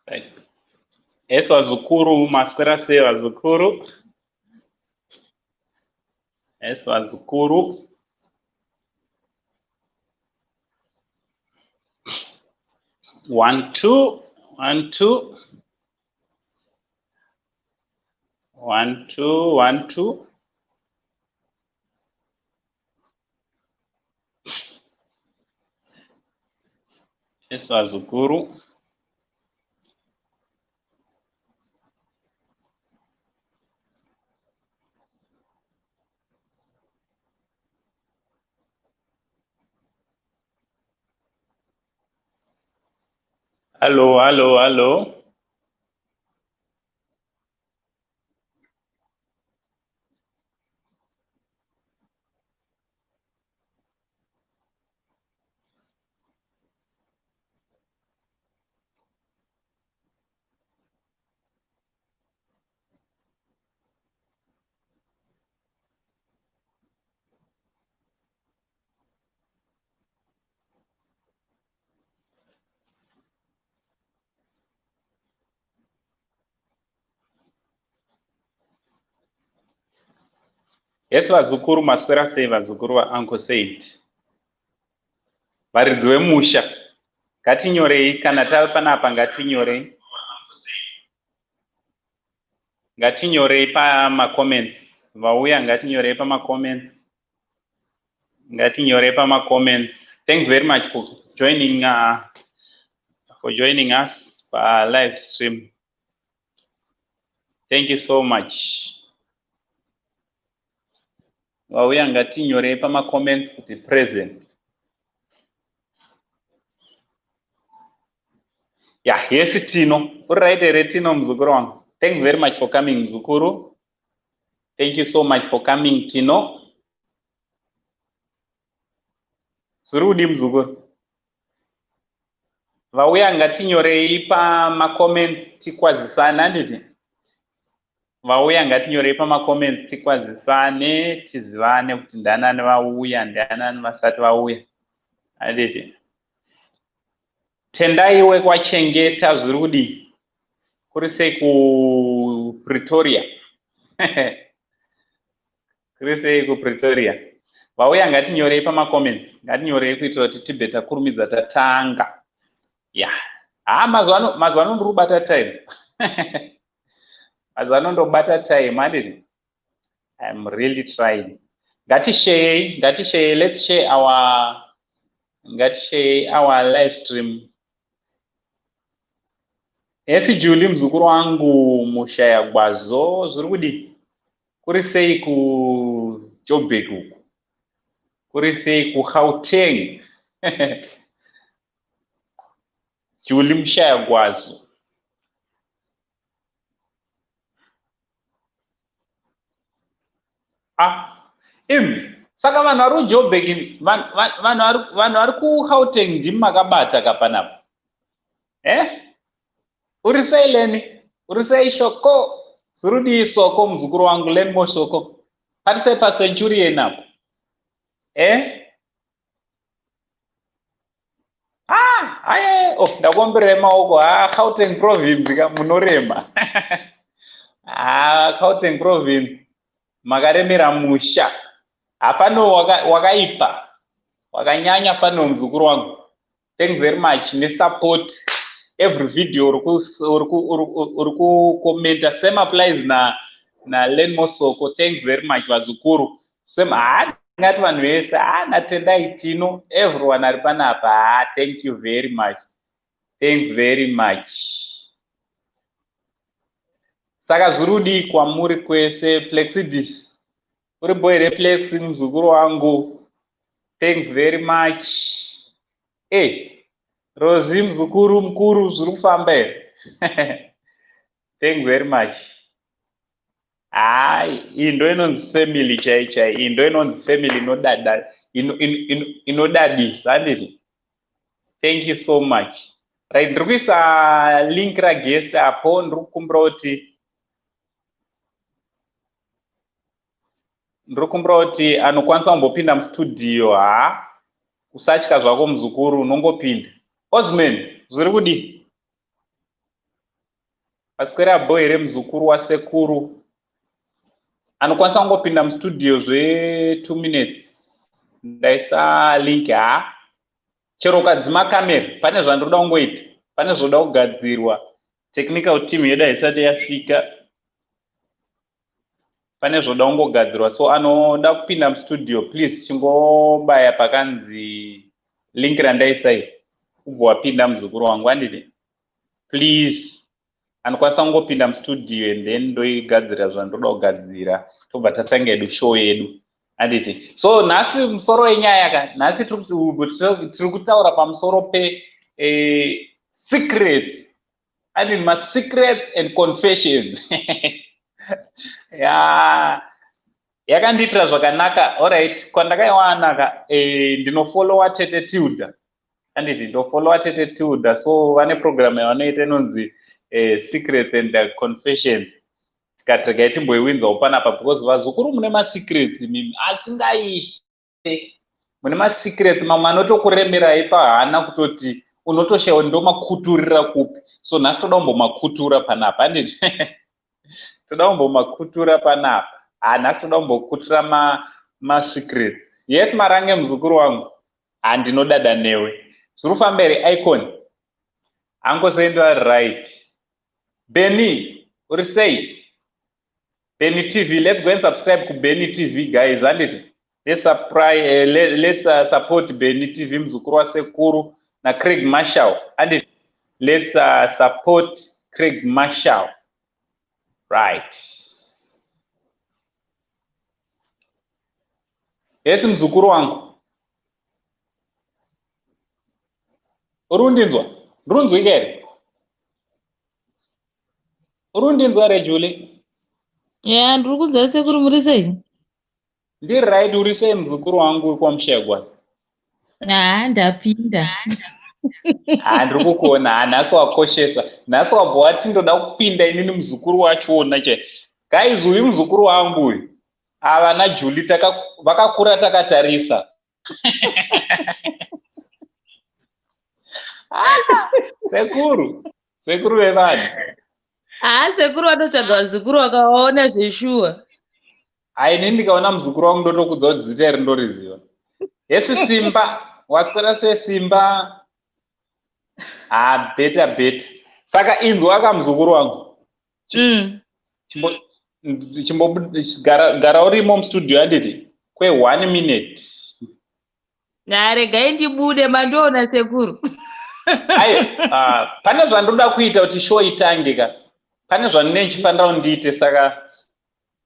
Right. Yes, vazukuru, maswera sei vazukuru? Yes, vazukuru. One, two, one, two. One, two, one, two. Yes, vazukuru. Hello, hello, hello. Yes, vazukuru, maswera sei vazukuru vaUncle Saint? Varidzi vemusha, ngatinyorei kana tave panapa ngatinyorei. Ngatinyorei pamacomments. Vauya ngatinyorei pamacomments. Ngatinyorei pamacomments. Thanks very much for joining us pa live stream. Thank you so much. Vauya ngatinyorei pamacomments kuti present. Yeah, yes Tino. Uri right here Tino muzukuru wangu. Thanks very much for coming muzukuru. Thank you so much for coming Tino. Zviri kudii muzukuru? Vauya ngatinyorei pamacomments tikwazisane handiti? Vauya ngatinyorei pamacomments tikwazisane tizivane kuti ndanani vauya ndanani vasati vauya handiti? Tendai wekwachengeta zviri kudii? Kuri sei kuPretoria? Kuri sei kuPretoria? Vauya ngatinyorei pamacomments, ngatinyorei kuitira kuti tibve takurumidza tatanga. Yeah. Ah, mazuva ano ndiri kubata time. Mazuva ano ndobata time, handiti? I'm really trying. Ngatisheyei, ngatisheyei, let's share our ngatisheyei our live stream. Yes, Julie muzukuru wangu mushaya gwazo zviri kudii? Kuri sei kuJoburg uku? Kuri sei kuGauteng? Julie mushaya gwazo. Ah, imi saka vanhu vari kuJoburg vanhu vari kuGauteng ndimi makabata kapanapa. Eh? Uri sei Leni? Uri sei Shoko? Zviri kudii Soko muzukuru wangu Lenmo Soko? Pari sei paCenturion apo? Eh? Ah, aye, oh, ndakuombererai maoko. Ah, Gauteng province ka munorema. Ah, Gauteng province makaremera musha. Hapano wakaipa. Wakanyanya pano muzukuru wangu. Thanks very much nesupport. Every video uri kukomenta same applies na Lenmo Soko. Thanks very much vazukuru. Same ngati vanhu vese natendai Tino everyone ari panapa. Thank you very much. Thanks very much. Saka zviri kudii kwamuri kwese Plexidis? Uri boy here Plex muzukuru wangu? Thanks very much. Eh, Rozi muzukuru mukuru zviri kufamba here? Thanks very much. Hai, iyi ndo inonzi family chai chai. Iyi ndo inonzi family inodada inodadisa handiti? Thank you so much. Right, ndiri kuisa link raguest apo ndiri kukumbira kuti anokwanisa kumbopinda mustudio ha usatya zvako muzukuru unongopinda. Osman, zviri kudii? Maswera bho here muzukuru wasekuru? Anokwanisa kungopinda mustudio zve 2 minutes. Ndaisa link ha. Chero ukadzima kamera, pane zvandoda kungoita. Pane zvoda kugadzirwa. Technical team yedu haisati yasvika. Pane zvoda kungogadzirwa. So anoda kupinda mustudio, please chingobaya pakanzi link randaisa iri. Ubva wapinda muzukuru wangu, handiti? Please. Anokwanisa kungopinda mustudio and then ndoigadzira zvandoda kugadzira. Tobva tatanga yedu show yedu. Handiti? So nhasi musoro wenyaya ka, nhasi tiri kutaura pamusoro pe secrets. I mean ma-secrets and confessions. Ya, yakandiitira zvakanaka. Alright, kwandakaiwana ka, ndinofollowa Tete Tilda. Handiti? Ndofollowa Tete Tilda. So vane program yavanoita inonzi Secrets and Confessions. Tikati regai timboiwinzawo panapa because vazukuru mune masecrets mimi asingaite. Mune masecrets mamwe anotokuremerai pahana kutoti unotoshayiwa ndomakuturira kupi. So nhasi toda kumbomakutura panapa, handiti? Toda kumbomakutura panapa. Ha, nhasi toda kumbokutura masecrets. Yes, Marange muzukuru wangu. Handinodada newe. Zviri kufamba here icon? Angozoendwa right. Benny, uri sei? Benny TV, let's go and subscribe ku Benny TV guys, handiti? Let's support Benny TV muzukuru wasekuru na Craig Marshall. Handiti? Let's support Craig Marshall. Right. Yes, muzukuru wangu. Uri kundinzwa? Ndiri kunzwika here? Uri kundinzwa here, Julie? Ya, ndiri kunzwa sekuru, muri sei? Ndiri right, uri sei muzukuru wangu kwaMushayagwazi? Ah, ndapinda. Ha, ndiri kukuona. Ha, nhasi wakoshesa. Nhasi wabva wati ndoda kupinda inini muzukuru wachiona chai. Guys, uyu muzukuru wangu uyu. Ava naJulie vakakura takatarisa. Sekuru, sekuru vevanhu. Ah, sekuru vanotsvaga vazukuru vakaona zveshuwa. Hai, inini ndikaona muzukuru wangu ndotokudza kuti zita iri ndoriziva. Hesi Simba, waswera sei Simba? Ah, beta beta. Saka inzwa ka muzukuru wangu. Chimbo gara urimo mustudio, handiti? Kwe 1 minute. Na regai ndibude mandiona sekuru. Ai, pane zvandoda kuita kuti show itange ka. Pane zvandinenge ndichifanira kundiite saka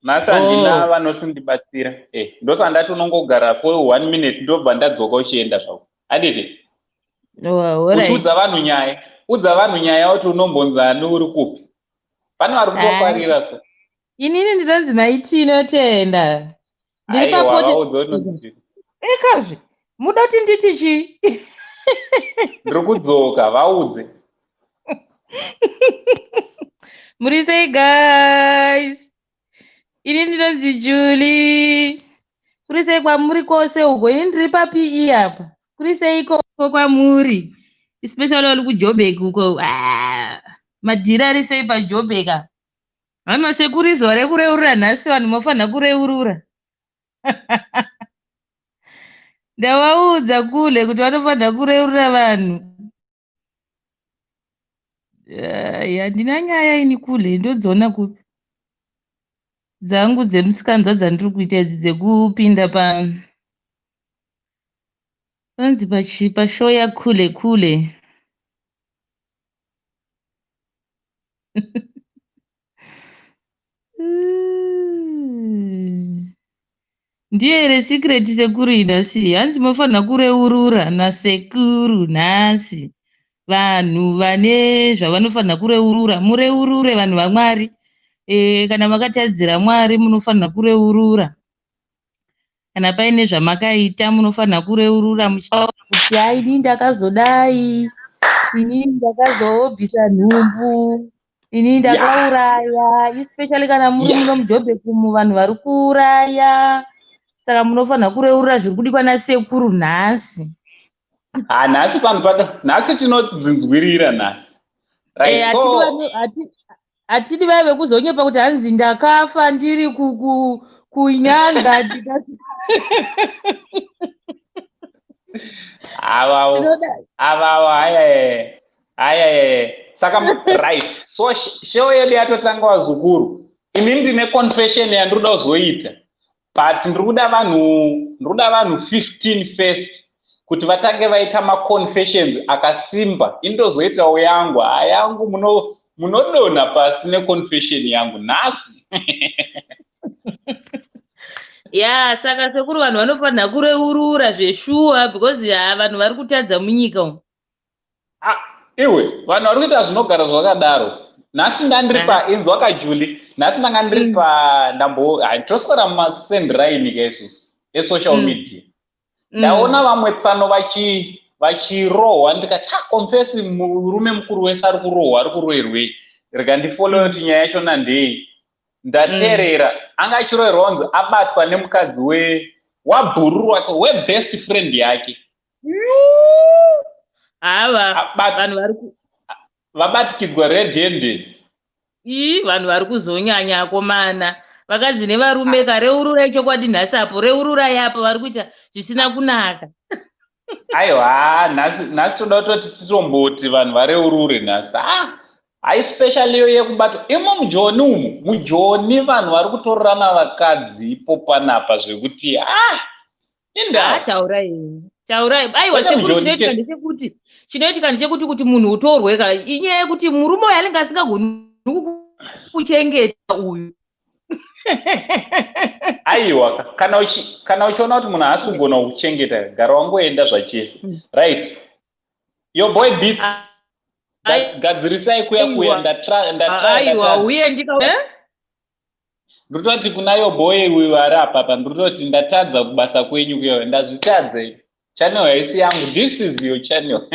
nhasi handina vanosindibatsira. Ndosaka ndati unongogara for 1 minute ndobva ndadzoka uchienda zvako. Handiti? Uchiudza vanhu nyaya. Udza vanhu nyaya kuti unombonzani uri kupi. Pane vari kutofarira so. Inini ndinonzi Maitino Tenda. Ndiri papote. Ekazve, muda kuti nditi chii? Ndiri kudzoka, vaudze. Muri sei guys? Ini ndinonzi Julie. Kuri sei kwamuri kwose uko? Ini ndiri paPE apa. Kuri sei ikoko kwamuri? Especially vari kuJobek uko. Ah, madhiri ari sei paJobek apa? Vanhu sekuru zuva rekureurura nhasi, vanhu mofanira kureurura. Ndavaudza kule kuti vanofanira kureurura vanhu. Handina nyaya ini kule, ndodziona kupi? Dzangu dzemusikanzwa dzandiri kuita idzi dzekupinda pa panonzi pashow yakule kule. Ndiyo here secret sekuru nhasi? Hanzi mofanira kureurura nasekuru nhasi. Vanhu vane zvavanofanira kureurura, mureurure vanhu vaMwari. Kana makatadzira Mwari munofanira kureurura. Kana paine zvamakaita munofanira kureurura muchitaura kuti hai inini ndakazodai, inini ndakazobvisa nhumbu, inini ndakauraya, especially kana muri muno muJobek umu vanhu vari kuuraya. Saka munofanira kureurura zviri kudikwa nasekuru nhasi. Ha, nhasi panhu pada, nhasi tinodzinzwirira nhasi. Right, so Hatidi vaya vekuzonyepa kuti hanzi ndakafa ndiri kunyanga. Avavo avavo haya haya. Saka right, so show yedu yatotanga vazukuru. Ini ndine confession yandiri kuda kuzoita, but ndiri kuda vanhu 15 first kuti vatange vaita maconfessions akasimba. Indozoitawo yangu, hayangu munodonha pasi neconfession yangu nhasi. Ya, saka sekuru vanhu vanofanira kureurura zveshuwa because ha vanhu vari kutadza munyika umu. Iwe vanhu vari kuita zvinogara zvakadaro. Nhasi ndandiri pa inzwa kaJuli, nhasi ndanga ndiri pa ndambo toswera mumasendiraini ka isusu esocial media. Ndaona vamwe tsano vachirohwa ndikati ha confess murume mukuru wese ari kurohwa ari kuroerwei, rega ndifollow kuti nyaya yachona ndei. Ndateerera anga achiroerwa kunzi abatwa nemukadzi wabhururu wake webest friend yake. Ava vanhu vari vabatikidzwa red handed. Vanhu vari kuzonyanya akomana. Vakadzi nevarume kareururai chokwadi nhasi apo, reururai apo vari kuita zvisina kunaka. Aiwa, nhasi toda kutoti titomboti vanhu vareurure nhasi. Especially iyo yekubatwa imo mujoni umu, mujoni vanhu vari kutorerana vakadzi ipo panapa zvekuti inda. Taurai. Taurai. Aiwa sekuru, chinoitika ndechekuti kuti munhu utorwe ka inyaya yekuti murume uyu anenge asingagoni kuchengeta uyu. Aiwa, kana uchiona kuti munhu haasi kugona kukuchengeta, gara wangoenda zvachese. Right. Your boy Beat. Gadzirisai kuya kuya Aiwa, uye ndika ndiri kuna your boy uyu ari apapa, ndiri ndatadza kubasa kwenyu kuya, ndazvitadza. Channel haisi yangu, this is your channel.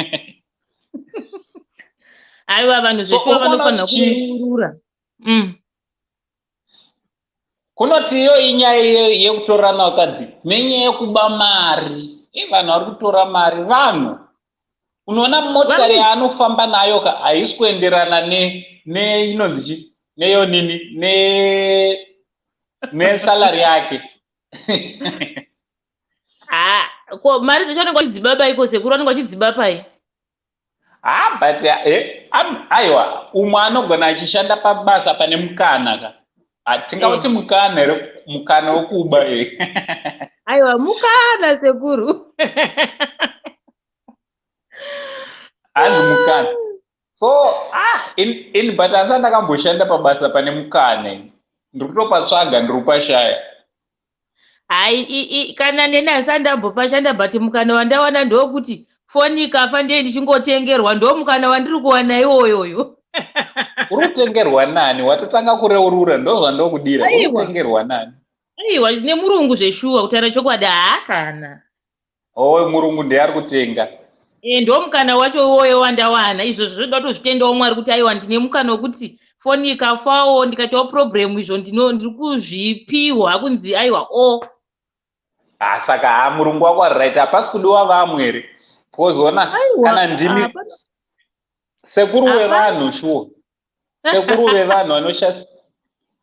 Aiwa, vanhu zveshuwa vanofanira kureurura. Kunoti iyo inyaya yekutorana vakadzi nenyaya yekuba mari. Vanhu vari kutora mari, vanhu unoona motikari yaanofamba nayo ka haisi kuenderana ne inonzi chi neyonini nesalari yake. Ko mari dzacho vanenge vachidziba pai ko sekuru, vanenge vachidziba pai? But aiwa, umwe anogona achishanda pabasa pane mukana ka. Tingauti mukana here, mukana wekuba here? Aiwa, mukana sekuru. Hanzi mukana. So in but asi ndakamboshanda pabasa pane mukana, ndiri kutopatsvaga, ndiri kupashaya. Hai, kana neni asi ndambopashanda, but mukana wandawana ndokuti foni ikafa ndiye ndichingotengerwa, ndo mukana wandiri kuwana iwoyoyo. Uri kutengerwa nani? Watotanga kureurura, ndozvandokudira. Uri kutengerwa nani? Aiwa, nemurungu zveshuwa, kutaura chokwadi haakana. Oh, murungu ndiye ari kutenga. Ndo mukana wacho iwoyo wandawana. Izvozvo zvoda kutozvitendawo Mwari kuti aiwa ndine mukana wekuti foni ikafawo ndikaitawo problem izvo ndiri kuzvipiwa kunzi aiwa o. Saka murungu wako ari right, hapasi kudiwa vamwe here? Because ona kana ndimi sekuru wevanhu shuwa. Sekuru vevanhu vanosha.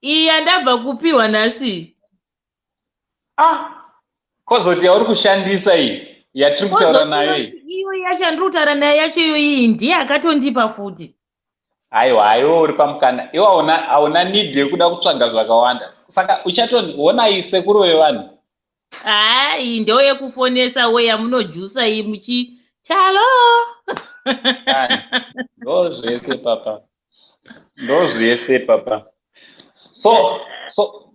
Iyi yandabva kupiwa nhasi. Kozoti yauri kushandisa iyi yatiri kutaura nayo iyi. Iyo yacho yandiri kutaura nayo yacho iyo iyi ndiye akatondipa futi. Aiwa, aiwa uri pamukana. Iwe hauna need yekuda kutsvaga zvakawanda. Saka uchatoona sekuru vevanhu. Iyi ndo yekufonesa we yamunojusa iyi muchi talo. Ndo zvese papa. Ndo zvese papa.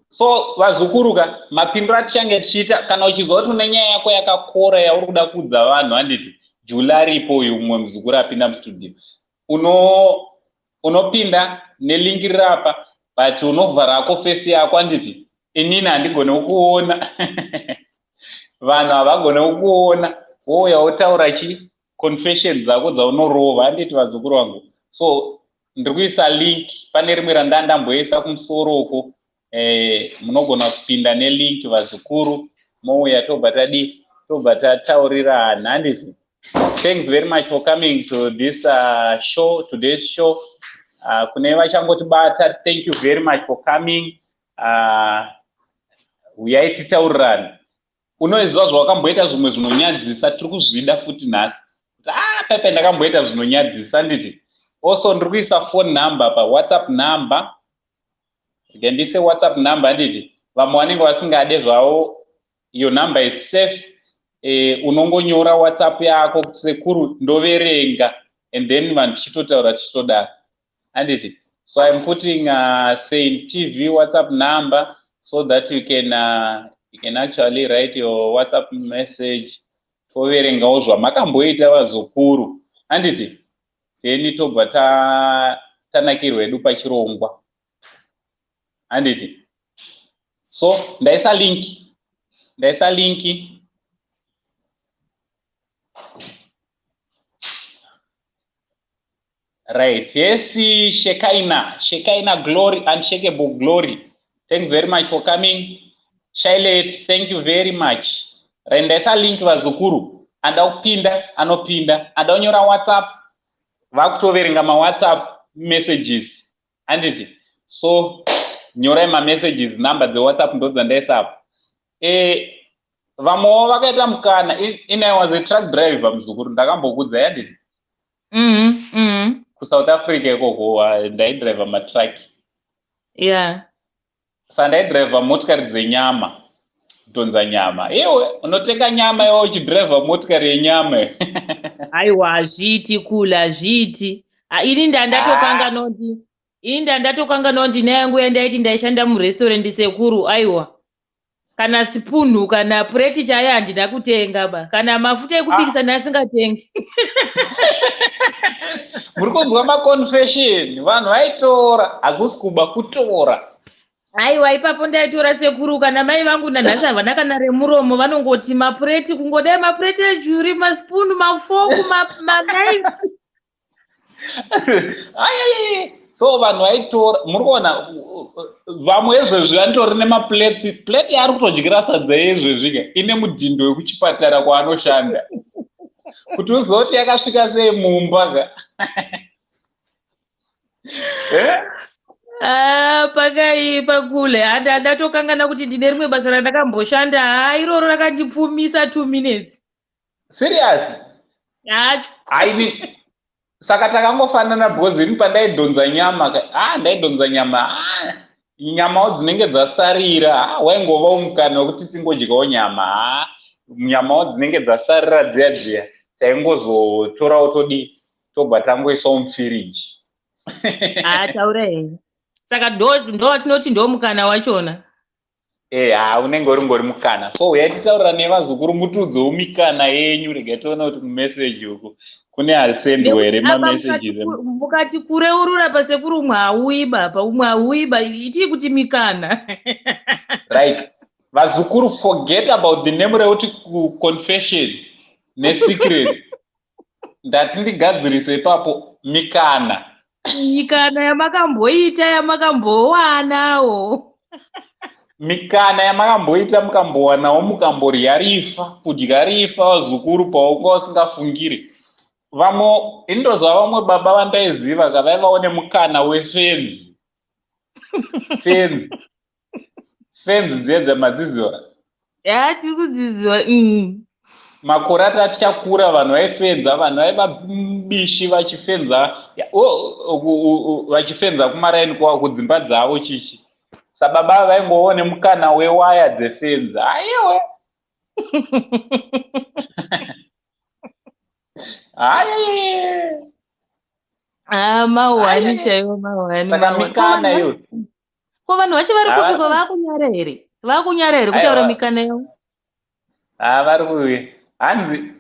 So vazukuru ka mapinduro atichange tichiita, kana uchizwa kuti une nyaya yako yakakora yauri kuda kuudza vanhu, handiti Juli aripo uyu mumwe muzukuru apinda mustudio, unopinda nelinki riri apa, but unovhara ako fesi yako, handiti inini handigone kukuona. Vanhu havagone kukuona, wouya wotaura chi confession dzako dzaunorova, handiti vazukuru vangu. So ndiri kuisa link pane rimwe randandamboisa kumusoro uko. Munogona kupinda nelink vazukuru, mouya tobva tadi tobva tataurirana, handiti. Thanks very much for coming to this show, today's show. Kune vachangotibata, thank you very much for coming. Uyai titaurirane. Unoziva zvawakamboita zvimwe zvinonyadzisa, tiri kuzvida futi nhasi. Kuti pepe ndakamboita zvinonyadzisa, handiti? Also ndiri kuisa phone number pa WhatsApp number. Rega ndiise WhatsApp number, handiti? Vamwe vanenge vasingade zvavo, your number is safe. Unongonyora WhatsApp yako kuti sekuru ndoverenga, and then vanhu tichitotaura tichitodaro, handiti? So I'm putting Saint TV WhatsApp number so that you can actually write your WhatsApp message, toverengawo zvamakamboita vazukuru, handiti? Then tobva tanakirwa hedu pachirongwa, handiti? So ndaisa link, ndaisa link. Right, yes, Shekaina, Shekaina Glory, Unshakable Glory. Thanks very much for coming. Shailet, thank you very much. Right, ndaisa link vazukuru. Ada kupinda, anopinda. Ada kunyora WhatsApp, vakutoverenga maWhatsApp messages. Handiti? So, nyorai mamessages, number dzeWhatsApp ndo dzandaisa apo. Vamwewo vakaita mukana. In I was a truck driver, muzukuru, ndakambokudzai, handiti? KuSouth Africa ikoko ndaidriva matruck. Saka ndaidriva motikari dzenyama, kudhonza nyama. Iwe unotenga nyama iwe uchidriva motikari yenyama. Aiwa, hazviiti kula, hazviiti. Ini ndandatokanganwa ndi ini ndandatokanganwa ndine yangu yandaiti ndaishanda murestaurant, sekuru. Aiwa, kana sipunhu kana pureti chaiyo handina kutenga ba, kana mafuta ekubikisa ndasingatengi. Muri kunzwa maconfession, vanhu vaitora, hakusi kuba, kutora. Aiwa, ipapo ndaitora, sekuru. Kana mai vangu nanhasi havana kana remuromo, vanongoti mapureti, kungodai mapureti ejuri, masipunu, mafoku, manaifu. Ayayaya, so vanhu vaitora. Muri kuona vamwe izvezvi vanitori nemaplates, plate yaari kutodyira sadza izvezvi ka ine mudhindo wekuchipatara kwaanoshanda, kuti uzoti yakasvika sei mumba ka, eh? Ah, pakaipa kule. Handi handatokangana kuti ndine rimwe basa randakamboshanda. Ha, iroro rakandipfumisa 2 minutes. Serious? Hacho. Aini saka takangofanana, because ini pandaidhonza nyama ka, ndaidhonza nyama, nyamawo dzinenge dzasarira, waingovawo mukana wekuti tingodyawo nyama. Nyamawo dzinenge dzasarira dziya dziya, taingozotorawo, todii, tobva tangoisawo mufiriji. Ha, taura henyu. Saka ndo watinoti ndo mukana wachona. Ha, unenge uri ngori mukana. So uyai titaurira nevazukuru, mutiudzewo mikana yenyu. Regai tione kuti mumeseji uku kune asendwa here mamessages. Mukati kureurura pasekuru, umwe hauiba pa, umwe hauiba. Itii kuti mikana. Right, vazukuru, forget about the name rekuti confession nesecret. Ndati ndigadzirise ipapo, mikana. Mikana yamakamboita, yamakambowanawo. Mikana yamakamboita, mukambowanawo, mukamborya rifa, kudya rifa, vazukuru, paunga usingafungiri. Vamwe indoziva, vamwe baba vandaiziva ka vaivawo nemukana wefenzi. Fenzi dziye dzamadziziva. Ya, tiri kudziziva. Makore ati atichakura, vanhu vaifenza, vanhu vaiva bishi vachifenza, vachifenza kumaraini kwavo, kudzimba dzavo chichi. Sababa vaingovawo nemukana wewaya dzefenzi. Aiwe, aiwe. Ah, mawani chaiwo, mawani. Saka mikana iyo. Ko vanhu vacho vari kupiko? Vakunyara here? Vakunyara here kutaura mikana yavo? Ha, vari kuuya. Hanzi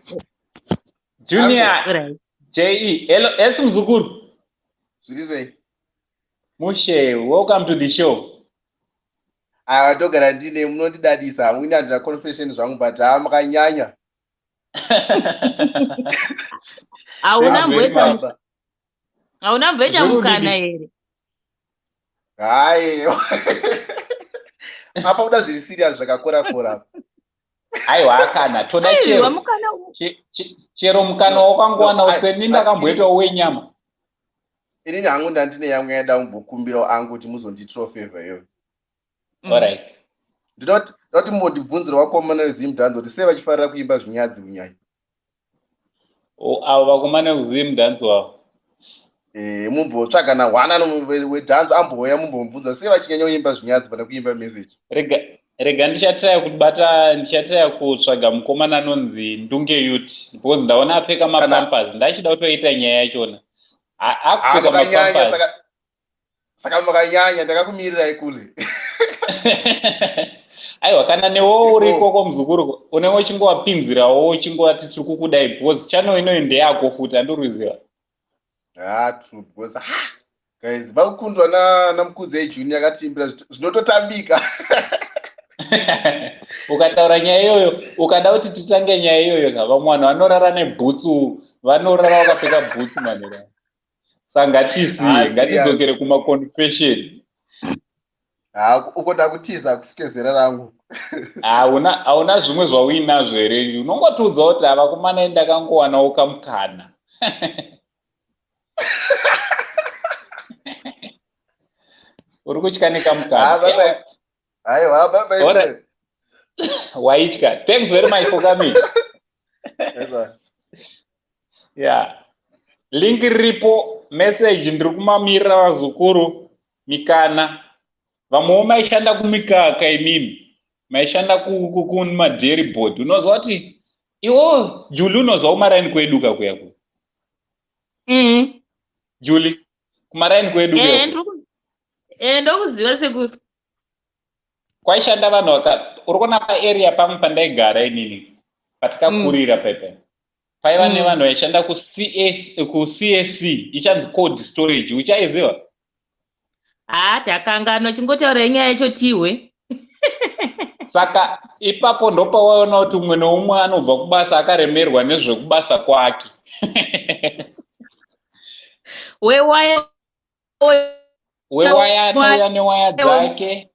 Junior Je. Hello, esi muzukuru. Zviri sei? Mushe, welcome to the show. Aiwa, togara ndine munondidadisa. Hamwini handina confession zvangu, but haa, makanyanya. Hauna mboita, hauna mboita mukana here? Hai, apa kuda zviri serious, zvakakora kora. Aiwa, akana toda chero chero mukana wakangowana. Useni ndakamboitawo wenyama. Inini hangu ndandine yangu yaida kumbokumbirawo angu kuti muzondiitirawo favor iyoyo. Alright. Ndinoti ndoti mumbondibvunzira vakomana veZim dance kuti sei vachifarira kuimba zvinyadzi kunyanya. Avo vakomana vekuZim dance wavo. Mumbotsvaga nahwana wedhanzi ambouya, mumbomubvunza sei vachinyanya kuimba zvinyadzi pane kuimba message. Rega ndichatraya kubata, ndichatraya kutsvaga mukomana anonzi Ndunge Yut, because ndaona apfeka mapampers, ndachida kutoita nyaya yachona. Akupfeka mapampers. Saka makanyanya, ndakakumirirai kule. Aiwa, kana newo uri ikoko, muzukuru, unenge uchingowapinzirawo, uchingovati tiri kukudai, because channel inoyi ndeyako futi, andiriziva. Ha, true, because ha, guys, vakukundwa naMukudzi Junior akatiimbira zvinototambika. Ukataura nyaya iyoyo, ukada kuti titange nyaya iyoyo ka, vamwe vanhu vanorara nebhutsu, vanorara vakapfeka bhutsu manera. Saka ngatisiye, ngatidzokere kumaconfession. Ha, uko ndakutiza, kusike zera rangu. Hauna zvimwe zvauinazvo here? Unongotiudza kuti havakomana, ndakangowanawo kamukana. Uri kutya nekamukana. Aiwa, bye. Waitya. Thanks very much for coming. Yeah, link riripo, message ndiri kumamirira. Vazukuru, mikana, vamwewo maishanda kumikaka, imimi maishanda kumadairy board, unozwa kuti iwo Juli, unozwa kumaraini kwedu kakuya ku Juli, kumaraini kwedu. Ndokuziva, sekuru. Kwaishanda vanhu vaka uri kuona paarea pamwe pandaigara inini, patikakurira paipa, paiva nevanhu vaishanda kuCSC, ichanzi cold storage, uchaiziva? Ha, takanganwa, chingotaura nyaya yacho tihwe. Saka ipapo ndopawaona kuti umwe neumwe anobva kubasa akaremerwa nezvekubasa kwake. Wewaya. Wewaya anouya newaya dzake.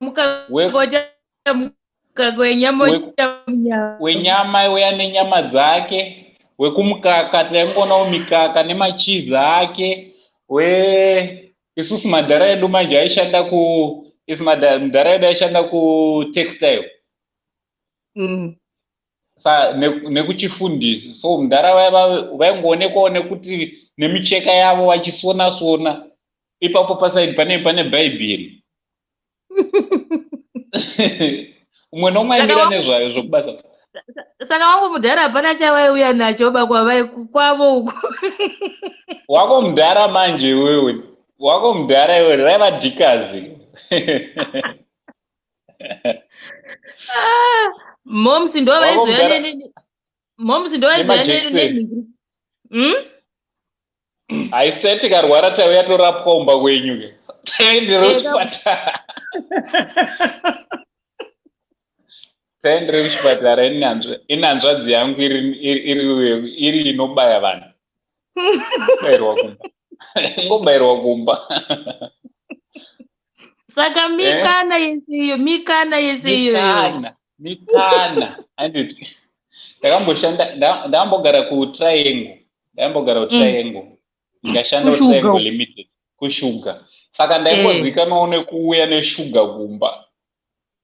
Wenyama uya nenyama dzake, wekumukaka taingoonawo mikaka nemachizi ake. We isusu madhara edu manje aishanda ku isu mudhara edu aishanda kutextile sa nekuchifundisi, so mudhara vaingoonekwawo nekuti nemicheka yavo vachisona sona ipapo pasaidi pane bhaibheri. Umwe nomwe aimira nezvayo zvokubasa. Saka wangu mudhara hapana chavaiuya nacho bakwavai kwavo uko. Wako mudhara manje, iwewe wako mudhara iwe raiva dhikazi. Ah, moms ndo vaizoya, moms ndo vaizoya nenhingiri. Haisi tikarwara taiuya torapwa umba kwenyu ke, taendere kuchipatara, taendere kuchipatara. Inhanzvadzi yangu iri inobaya vanhu, bayirwa kumba, ingobayirwa kumba. Saka mikana yese iyo, mikana yese iyoyo. Mikana, anditi ndakamboshanda, ndakambogara kuTriangle, ndaimbogara kuTriangle, ndikashanda kuTriangle Limited kushuga, saka ndaingozikanwawo nekuuya neshuga kumba.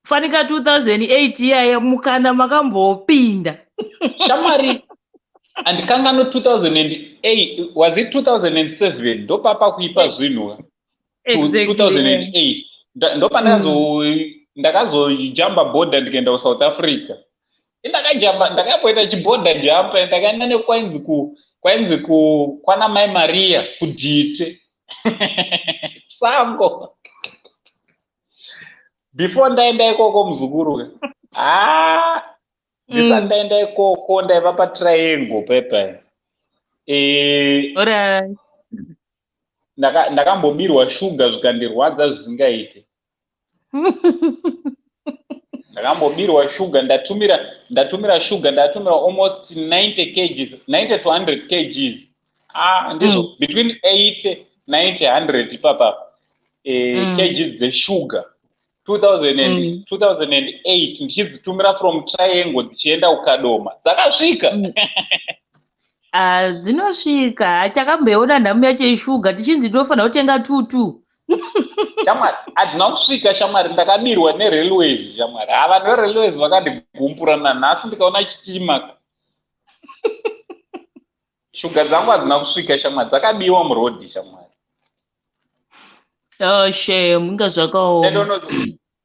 Fanika 2008 iyaya mukana makambopinda. Shamwari, handikangano 2008, was it 2007? Ndopapa kuipa zvinhu. 2008 ndopa ndakazojamba bhodha ndikaenda kuSouth Africa. Indakajamba, ndakamboita chibhodha jump, ndakaenda nekwainzi ku kwainzi ku kwana Mai Maria kuDhite sango. Before ndaenda ikoko, muzukuru, ha, ndisati ndaenda ikoko, ndaiva paTriangle pepa. Ndakambobirwa shuga zvikandirwadza zvisingaite. Ndakambobirwa shuga, ndatumira shuga, ndatumira almost 90 kgs, 90 to 100 kgs. Ah, ndizvo, between 80, 90, 100 ipapa kgs dzeshuga 2000 2008, ndichidzitumira from Triangle dzichienda kuKadoma, dzakasvika. Ah, dzinosvika. Takamboiona nhamu yacho yeshuga tichinzi tinofanira kutenga 2 2. Shamwari, hadzina kusvika shamwari, ndakabirwa nerailways shamwari. Ha, vanhu verailways vakandigumbura nanhasi ndikaona chitima. Shuga dzangu hadzina kusvika shamwari, dzakabiwa murodhi shamwari. Oh shame, inga zvakaoma.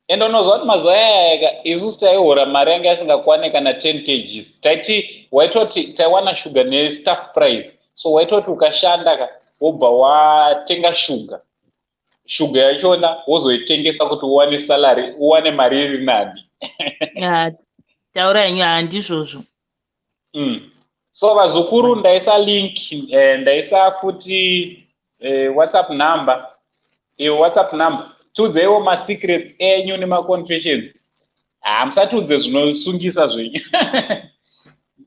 Ende unozwa kuti mazuva ayaya isusu taihora mari yanga isingakwane kana 10 kgs. Taiti waitoti taiwana shuga nestaff price, so waitoti ukashanda ka wobva watenga shuga, shuga yachona wozoitengesa kuti uwane salary, uwane mari iri nani. Ah, taura henyu, handizvozvo. So vazukuru, ndaisa link, ndaisa futi WhatsApp number. Iyo WhatsApp number, tiudzeiwo masecrets enyu nemaconfessions. Ha, musatiudze zvinosungisa zvenyu,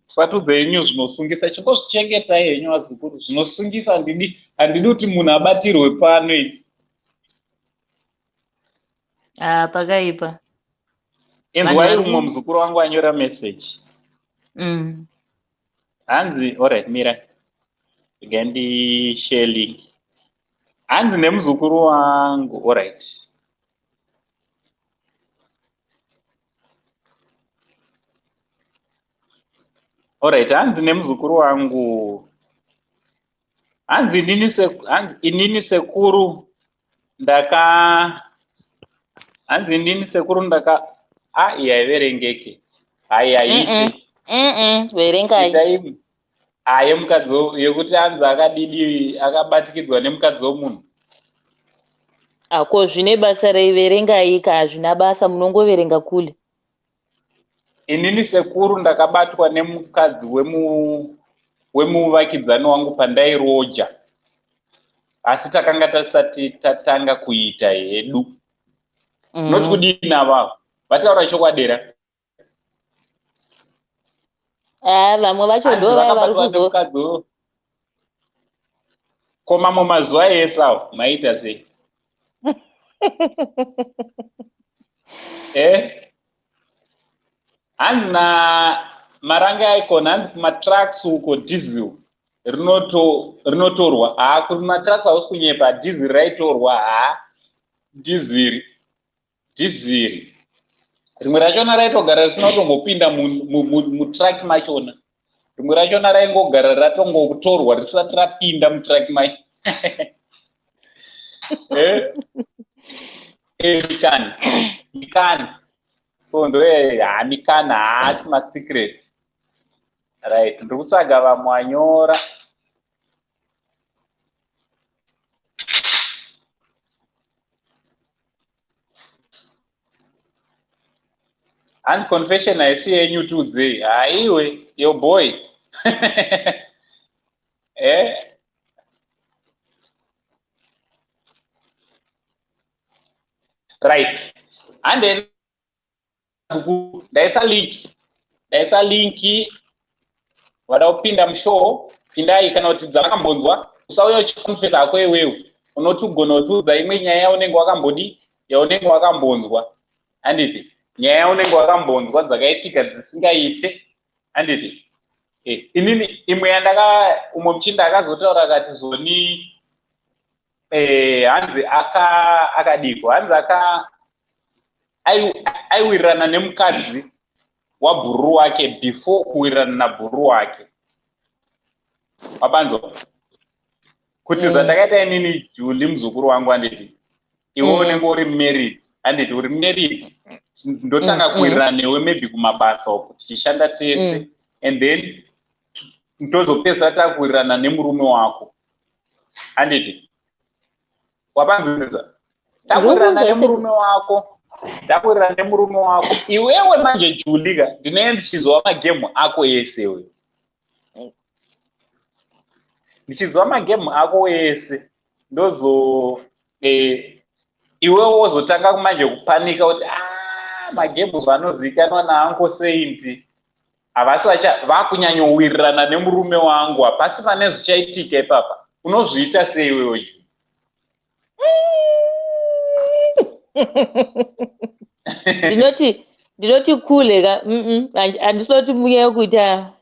musatiudze henyu zvinosungisa, chingozvichengetai henyu vazukuru. Zvinosungisa handidi, handidi kuti munhu abatirwe pano idzi. Ah, pakaipa. Inzwai, umwe muzukuru wangu anyora message. Hanzi, alright, mira, regai ndishare link. Hanzi nemuzukuru wangu, alright, alright, hanzi nemuzukuru wangu, hanzi hanzi inini sekuru ndaka, hanzi inini sekuru ndaka, a iyi haiverengeke, hai, haiite. Verengai. Itai ha yemukadzi yekuti hanzi akadidi akabatikidzwa nemukadzi womunhu. Ako zvine basa rei? Verengai ka, hazvina basa, munongoverenga kule. Inini sekuru ndakabatwa nemukadzi wemuvakidzani wangu pandairoja, asi takanga tasati tatanga kuita hedu. Noti kudini avavo vataura chokwadera? Ah, vamwe vacho Hanzi ndo vaya vari vakabatwa kuzo nemukadzi ko mamwe mazuva ese awo maita sei? Hanzi na Marange Icon, hanzi kumatrucks uko diesel rinotorwa. Ha, kumatrucks hausi kunyepa, diesel raitorwa. Ha, diesel, diesel rimwe rachona raitogara risina kutombopinda mutruck machona. Rimwe rachona raingogara ratongotorwa risati rapinda mutruck macho. Mikana, mikana, so ndoye. Ha, mikana haasi masecret. Right, ndiri kutsvaga vamwe vanyora. Hanzi confession haisi yenyu, tiudzei. Haiwe, your boy. Right, hande, ndaisa link, ndaisa link. Vada kupinda mushow, pindai. Kana kuti dzamakambonzwa, usauya uchiconfessa hako iwewe. Unoti ugona kutiudza imwe nyaya yaunenge wakambodi, yaunenge wakambonzwa, handiti? Nyaya yaunenge wakambonzwa dzakaitika dzisingaite, handiti? Inini imwe yandaka, umwe muchinda akazotaura akati zoni, hanzi aka akadiko, hanzi aka aiwirirana nemukadzi wabhururu wake before kuwirirana nabhururu wake. Wapanzwa kuti zvandakaita inini Juli, muzukuru wangu, handiti? Iwe unenge uri married, handiti? Uri married, ndotanga kuwirirana newe maybe kumabasa uko tichishanda tese, and then tozopedzisa takuwirirana nemurume wako, handiti? Wapanzwisisa? Takuwirirana Ndinokunzwa. nemurume wako, takuwirirana nemurume wako iwewe manje Julika, ndinenge ndichiziva magemu ako ese iwe, ndichiziva magemu ako ese. Ndozo iwewe wozotanga manje kupanika kuti a magemu zvanozivikanwa nauncle Saint havasi vacha vakunyanyowirirana nemurume wangu, hapasi pane zvichaitika ipapa. Unozviita sei iwewe Juli? Ndinoti kule ka, handisina kuti munyaya kuita.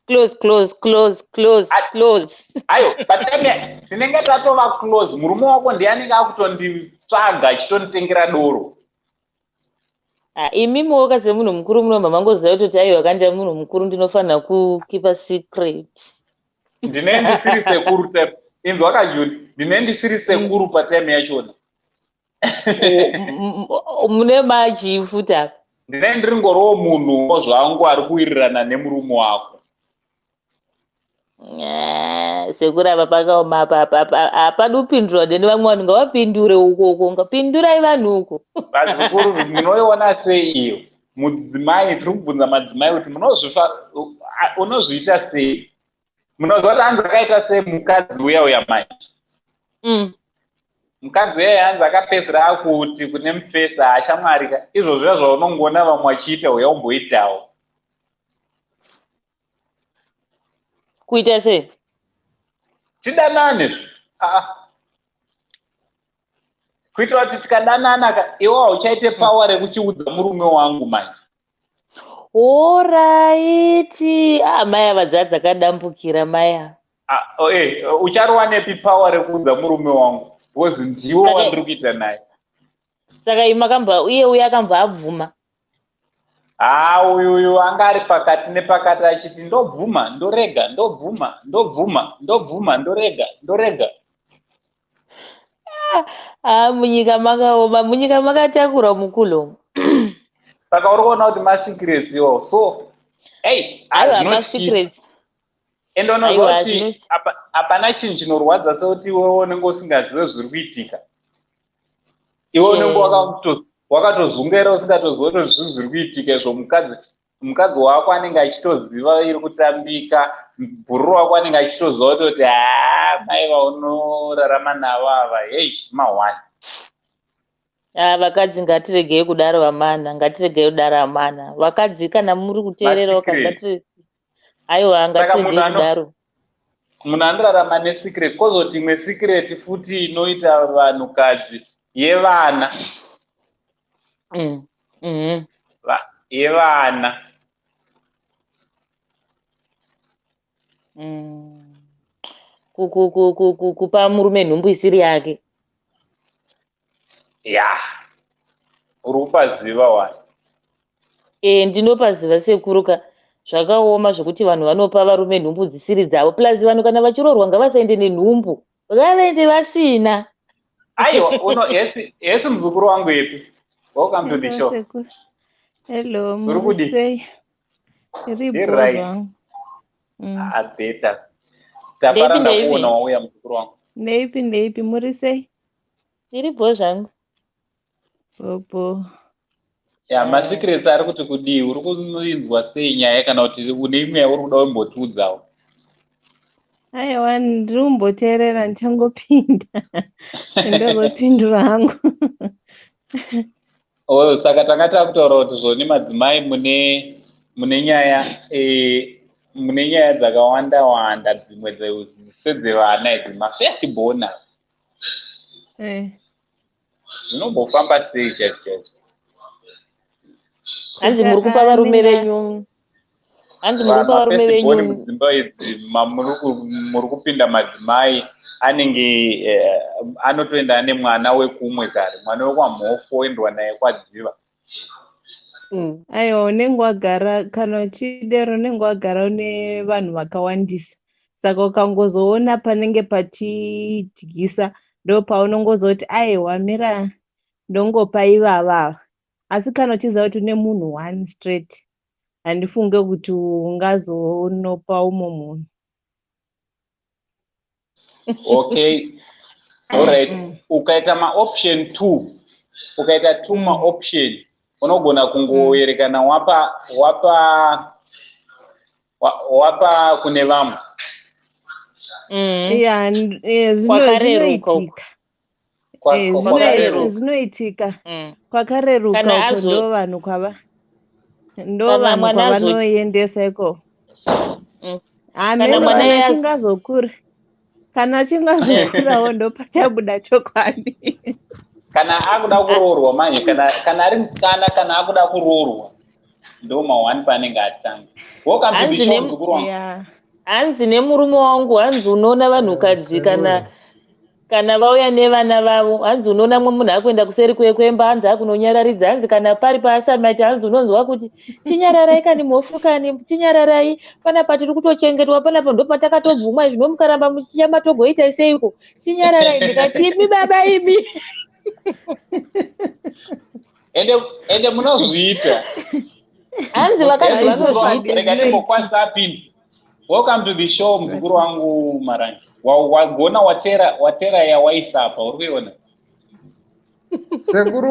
Close, close, close, close, close. Ayo, patime tinenge tatova close, murume wako ndiye anenge akutonditsvaga achitonditengera doro. Ah, imimiwo ka semunhu mukuru munobva mangoziva kutoti aiwa, kanja munhu mukuru, ndinofanira kukeepa secret. Ndine ndisiri sekuru tep inzwa kaJuni, ndine ndisiri sekuru patime yachona. Mune machi futi apa. Ndine ndiri ngorowo munhuwo zvangu ari kuwirirana nemurume wako. Sekuru, apa pakaoma, apa hapadi kupindurwa deni, vamwe vanhu ngavapindure uko uko, ngapindurai vanhu uko. Vazukuru, munoiona sei iyo mudzimai? Tiri kubvunza madzimai kuti unozviita sei. Munoziva kuti hanzi akaita sei mukadzi uya uya manje? Mukadzi uya hanzi akapedzera akuti kune mufesi, "Hashamwarika, izvozvo zviya zvaunongoona vamwe vachiita, uya umboitawo." Kuita sei? Tidanane aa, kuitira kuti tikadanana ka, iwe hauchaite power rekuchiudza murume wangu manje. Alright, ah, mai ava dzaa dzakadambukira mai ava. Ah, oh, uchariwanepi power rekuudza murume wangu, because ndiwo wandiri kuita naye. Saka imi makambva, iye uye akambva abvuma? Haa, uyu anga ari pakati nepakati, achiti ndobvuma, ndorega, ndobvuma, ndobvuma, ndobvuma, ndorega, ndorega. Ah, munyika makaoma, munyika makatakura mukulu. Saka uri kuona kuti masecrets iwawo, so ei. Aiwa, masecrets. Ende unoziva kuti hapana chinhu chinorwadza sekuti iwewe unenge usingazive zviri kuitika. Iwe unenge wakatozungaira usingatoziva kuti zvii zviri kuitika izvo. Mukadzi wako anenge achitoziva iri kutambika, bhururu wako anenge achitoziva kutoti haa, mai vaunorarama navo ava, hei, mahwani. Ah, vakadzi ngatiregei kudaro vamana, ngatiregei kudaro amana. Vakadzi, kana muri kuteererawo, ngati aiwa, ngatiregei kudaro. Munhu anorarama nesecret. Kwozoti imwe secret futi inoita vanhukadzi yevana. Yevana. Kupa murume nhumbu isiri yake. Ya, uri kupaziva wani. E, ndinopaziva sekuru ka. Zvakaoma zvekuti vanhu vanopa varume nhumbu dzisiri dzavo. Plus vanhu kana vachiroorwa ngavasaende nenhumbu, ngavaende vasina. Aiwa, uno hesi, muzukuru wangu yepi, welcome to the show. Hello. Uri kudi? Sei? Iri right. Ah, better, tafara ndakuona wauya, muzukuru wangu. Ndeipi, ndeipi, muri sei? Iripo zvangu. Popo. Ya, masecrets ari kuti kudii? Uri kuinzwa sei nyaya, kana kuti une imwe yauri kuda kumbotiudzawo? Aiwa, ndiri kumboteerera, ndichangopinda, ndozopindura hangu. Oh, saka tanga takutaura kuti zvoni madzimai mune nyaya, mune nyaya dzakawanda wanda, dzimwe sedzevana idzi, mafirst born. Zvinombofamba sei chaizvo chaizvo? Hanzi muri kupa varume venyu, hanzi muri kupa varume venyu. Mudzimba idzi muri kupinda, madzimai anenge anotoenda ane mwana wekumwe kare, mwana wekwamhofu oendwa naye kwaDziva. Aiwa, unenge wagara, kana uchidero unenge wagara une vanhu vakawandisa, saka ukangozoona panenge pachidyisa, ndo paunongozoti aiwa, mira ndongopa ivava ava. Asi kana uchiziva kuti une munhu one straight, handifunge kuti ungazonopa umwe munhu. Okay, alright. Ukaita maoption two, ukaita two maoption, unogona kungoerekana wapa kune vamwe. Ya, zvinoitika. Zvinoitika kwakareruka uko, ndo vanhu kwava, ndo vanhu kwavanoendesa ikoko. Hameno kana chingazokura, kana chingazokurawo ndo pachabuda chokwadi. Kana akuda kuroorwa manje, kana ari musikana, kana akuda kuroorwa. Ndo ma1 paanenge atanga. Welcome to the Hanzi show, muzukuru wangu. Yeah. Hanzi nemurume wangu, hanzi unoona vanhukadzi kana vauya nevana vavo, hanzi unoona mumwe munhu akuenda kuseri kwekwemba, hanzi akunonyararidza, hanzi kana pari paasamati, hanzi unonzwa kuti chinyararai kani mhofu kani, chinyararai panapa tiri kutochengetwa panapa, ndo patakatobvumwa izvi, nomukaramba muchichema togoita seiko, chinyararai. Ndikati imi baba imi. Ende munozviita. Hanzi vakadzi vanozviita. Rega timbokwanisa apinda. Welcome to the show, muzukuru wangu Marange. Wagona watera yawaisapa, uri kuiona? Sekuru,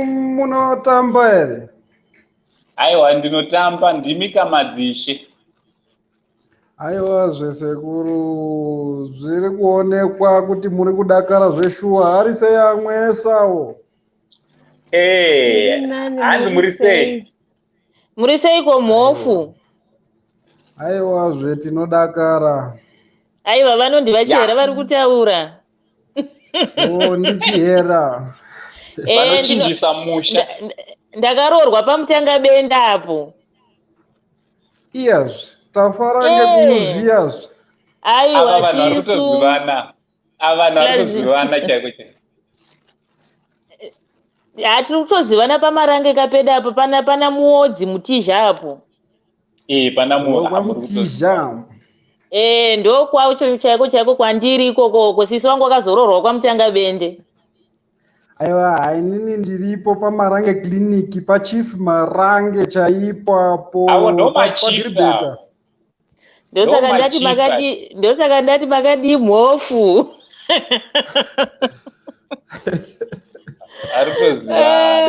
munotamba here? Aiwa, ndinotamba, ndimi kamadzishe. Aiwa zvesekuru, zviri kuonekwa kuti muri kudakara zveshuwa. Ari sei amwesawo? Eh, Nani, hanzi muri sei? Muri seiko mhofu? Aiwa zve, tinodakara. Aiwa, vanondivachihera vari kutaura. O, ndichihera. Eh, Vanochinjisa musha. Ndakaroorwa pamutanga benda apo. Iyazve, tafara ngekumuziyazve. Ava Aiwa, vanhu vari tisu kutozivana. Ava vanhu vari Plus- kutozivana chaiko chaiko. Hatiri kutozivana pamarange kapedu apo, pana muodzi mutizha apo. Eh, pana Kwamutizha. Eh, ndokwacho chaiko chaiko kwandiri ikokoko. Sisi wangu wakazoroorwa kwamutanga bende. Aiwa, hainini ndiripo paMarange Clinic, paChief Marange chaipo apo. Avo ndo machief paGilbert. avo. Ndosaka ndati Ndomachief. makadi, ndosaka ndati makadi mhofu. Ari kutozivana.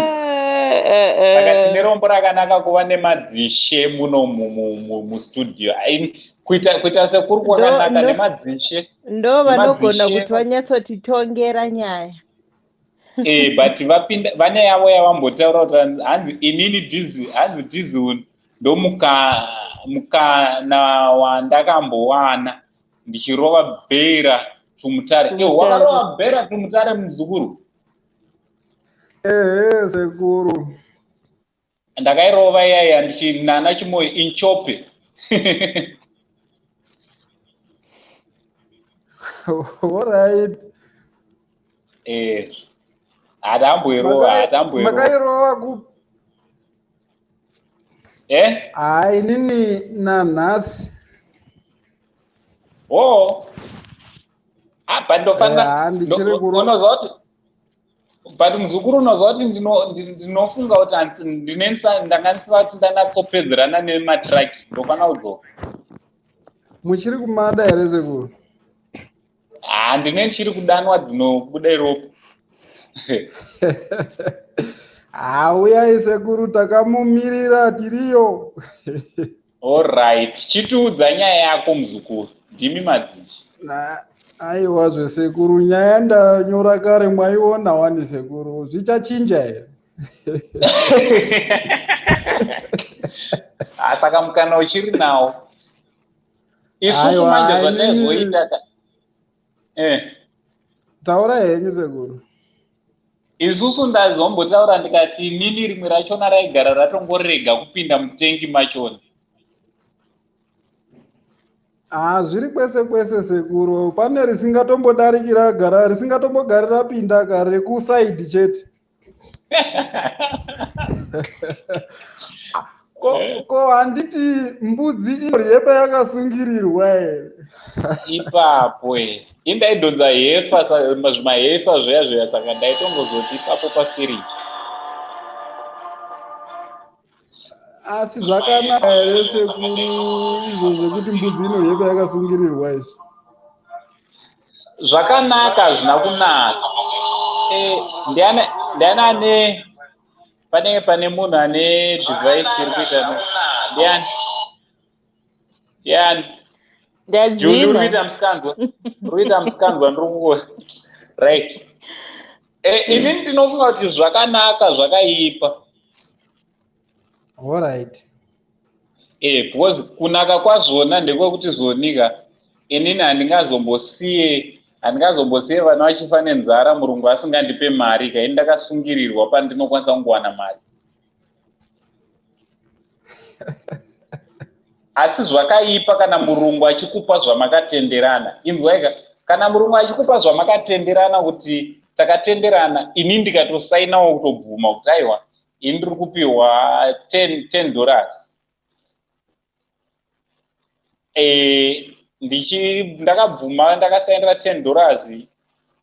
Saka tine rombo rakanaka kuva nemadzishe muno mustudio. Kuita sekuru kwakanaka nemadzishe. Ndo vanogona Nemadzishe. kuti vanyatsotitongera nyaya. Eh, but vapinda vane yavo yavambotaura kuti hanzi inini dhizi, hanzi dhizi ndo mukana wandakambowana ndichirova bhera tumutare. Eh, Tumutare. wakarova bhera tumutare, muzukuru? Ehe sekuru. Ndakairova iyaiya ndichinana chimoyo inchope. Alright. Eh, hatamboirova, hatamboirova. Makairova ku Eh. Hai, inini nanhasi. Oh, ah, but ndofanira Eh, ndichiri unoziva kuti, but muzukuru, unoziva kuti ndinofunga kuti ndanga ndisati ndanatsopedzerana nematraki, ndofana kudzoka. Muchiri kumada here sekuru? Ha, ndine ndichiri kudanwa dzinobuda iropa. Hauyai sekuru, takamumirira, tiriyo. Allright, chitiudza nyaya yako muzukuru, ndimi madzishe. Aiwa zvesekuru, nyaya ndanyora kare, mwaiona wani sekuru, zvichachinja here? Ah, saka mukana uchiri nawo isusu Aiwa, manje inini- zvataizoita eh. Taura henyu sekuru. Isusu ndazombotaura ndikati inini rimwe rachona raigara ratongorega kupinda mutengi machona. Ah, zviri kwese kwese sekuru, pane risingatombodarikira gara, risingatombogari rapinda kare rekusaidhi chete. Ko handiti mbudzi inoryepa yakasungirirwa here? Ipapo e, indaidhonza hefa, zvimahefa zviya zviya, saka ndaitongozoti ipapo pafiriji. Asi zvakanaka here sekuru, izvo zvekuti mbudzi inoryepa yakasungirirwa izvi? Zvakanaka, hazvina kunaka. Eh, ndiani ane pane munhu ane device iri kuita ndiani, ndiani? Juli, uri Ndadzima. kuita musikanzwa, uri kuita musikanzwa, ndiri kukuona. Right. Eh, inini ndinofunga kuti zvakanaka, zvakaipa. Alright. Eh, because kunaka kwazvona ndekwekuti zonika inini handingazombosiye vana vachifa nenzara, murungu asingandipe mari ka. Ini ndakasungirirwa pandinokwanisa kungowana mari. Asi zvakaipa kana murungu achikupa zvamakatenderana. Inzwaika, kana murungu achikupa zvamakatenderana kuti takatenderana, ini ndikatosainawo kutobvuma kuti aiwa, ini ndiri kupiwa $10. Ndakabvuma, ndakasainira $10,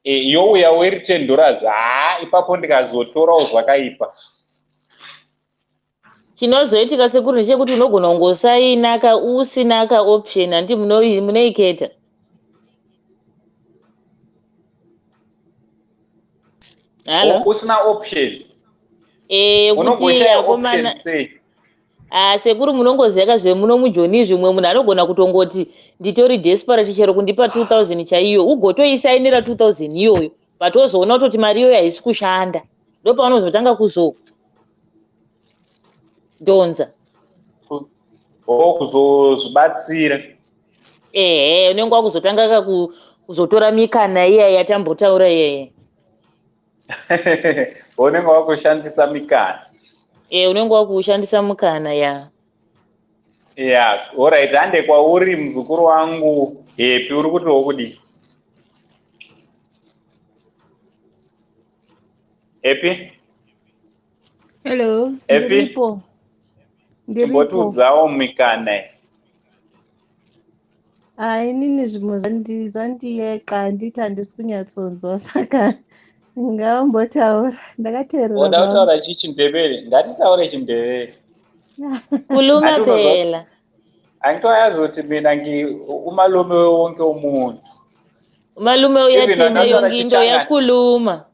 youyawo iri $10. Haa, ipapo ndikazotorawo zvakaipa. Chinozoitika sekuru ndechekuti unogona kungosaina ka usina ka option, handi munoiketa. Hello? Usina option. Kuti akomana sekuru munongoziva ka zvemuno mujoni, zvimwe munhu anogona kutongoti nditori desperate, chero kundipa 2000 chaiyo, ugotoisainira 2000 iyoyo, but wozoona kutoti mari iyoyo haisi kushanda, ndopaunozotanga kuzodhonza. O, kuzozvibatsira. Ehe, unenge wakuzotanga ka kuzotora mikana iya yatambotaura iyeye. Unenge wakushandisa mikana. E, unenge wakushandisa mukana, ya. Ya, alright, hande kwauri muzukuru wangu Happy, uri kuti wokudii, Happy? Hello. Happy? Ndiripo, ndiripo. Imbotiudzawo mikana. Ah, inini zvimwe zvandiyeqa, handiti handisi kunyatsonzwa, saka ngavambotaura, ndakateerera Oda zvangu. Kutaura chii? Chindebele? Ngatitaure Chindebele. Khuluma Anti unozwa- phela. Angitoyazi kuti mina umalume wonke umuntu. Umalume Even uyathinta akataura yonke into. Chichangani. Uyakhuluma.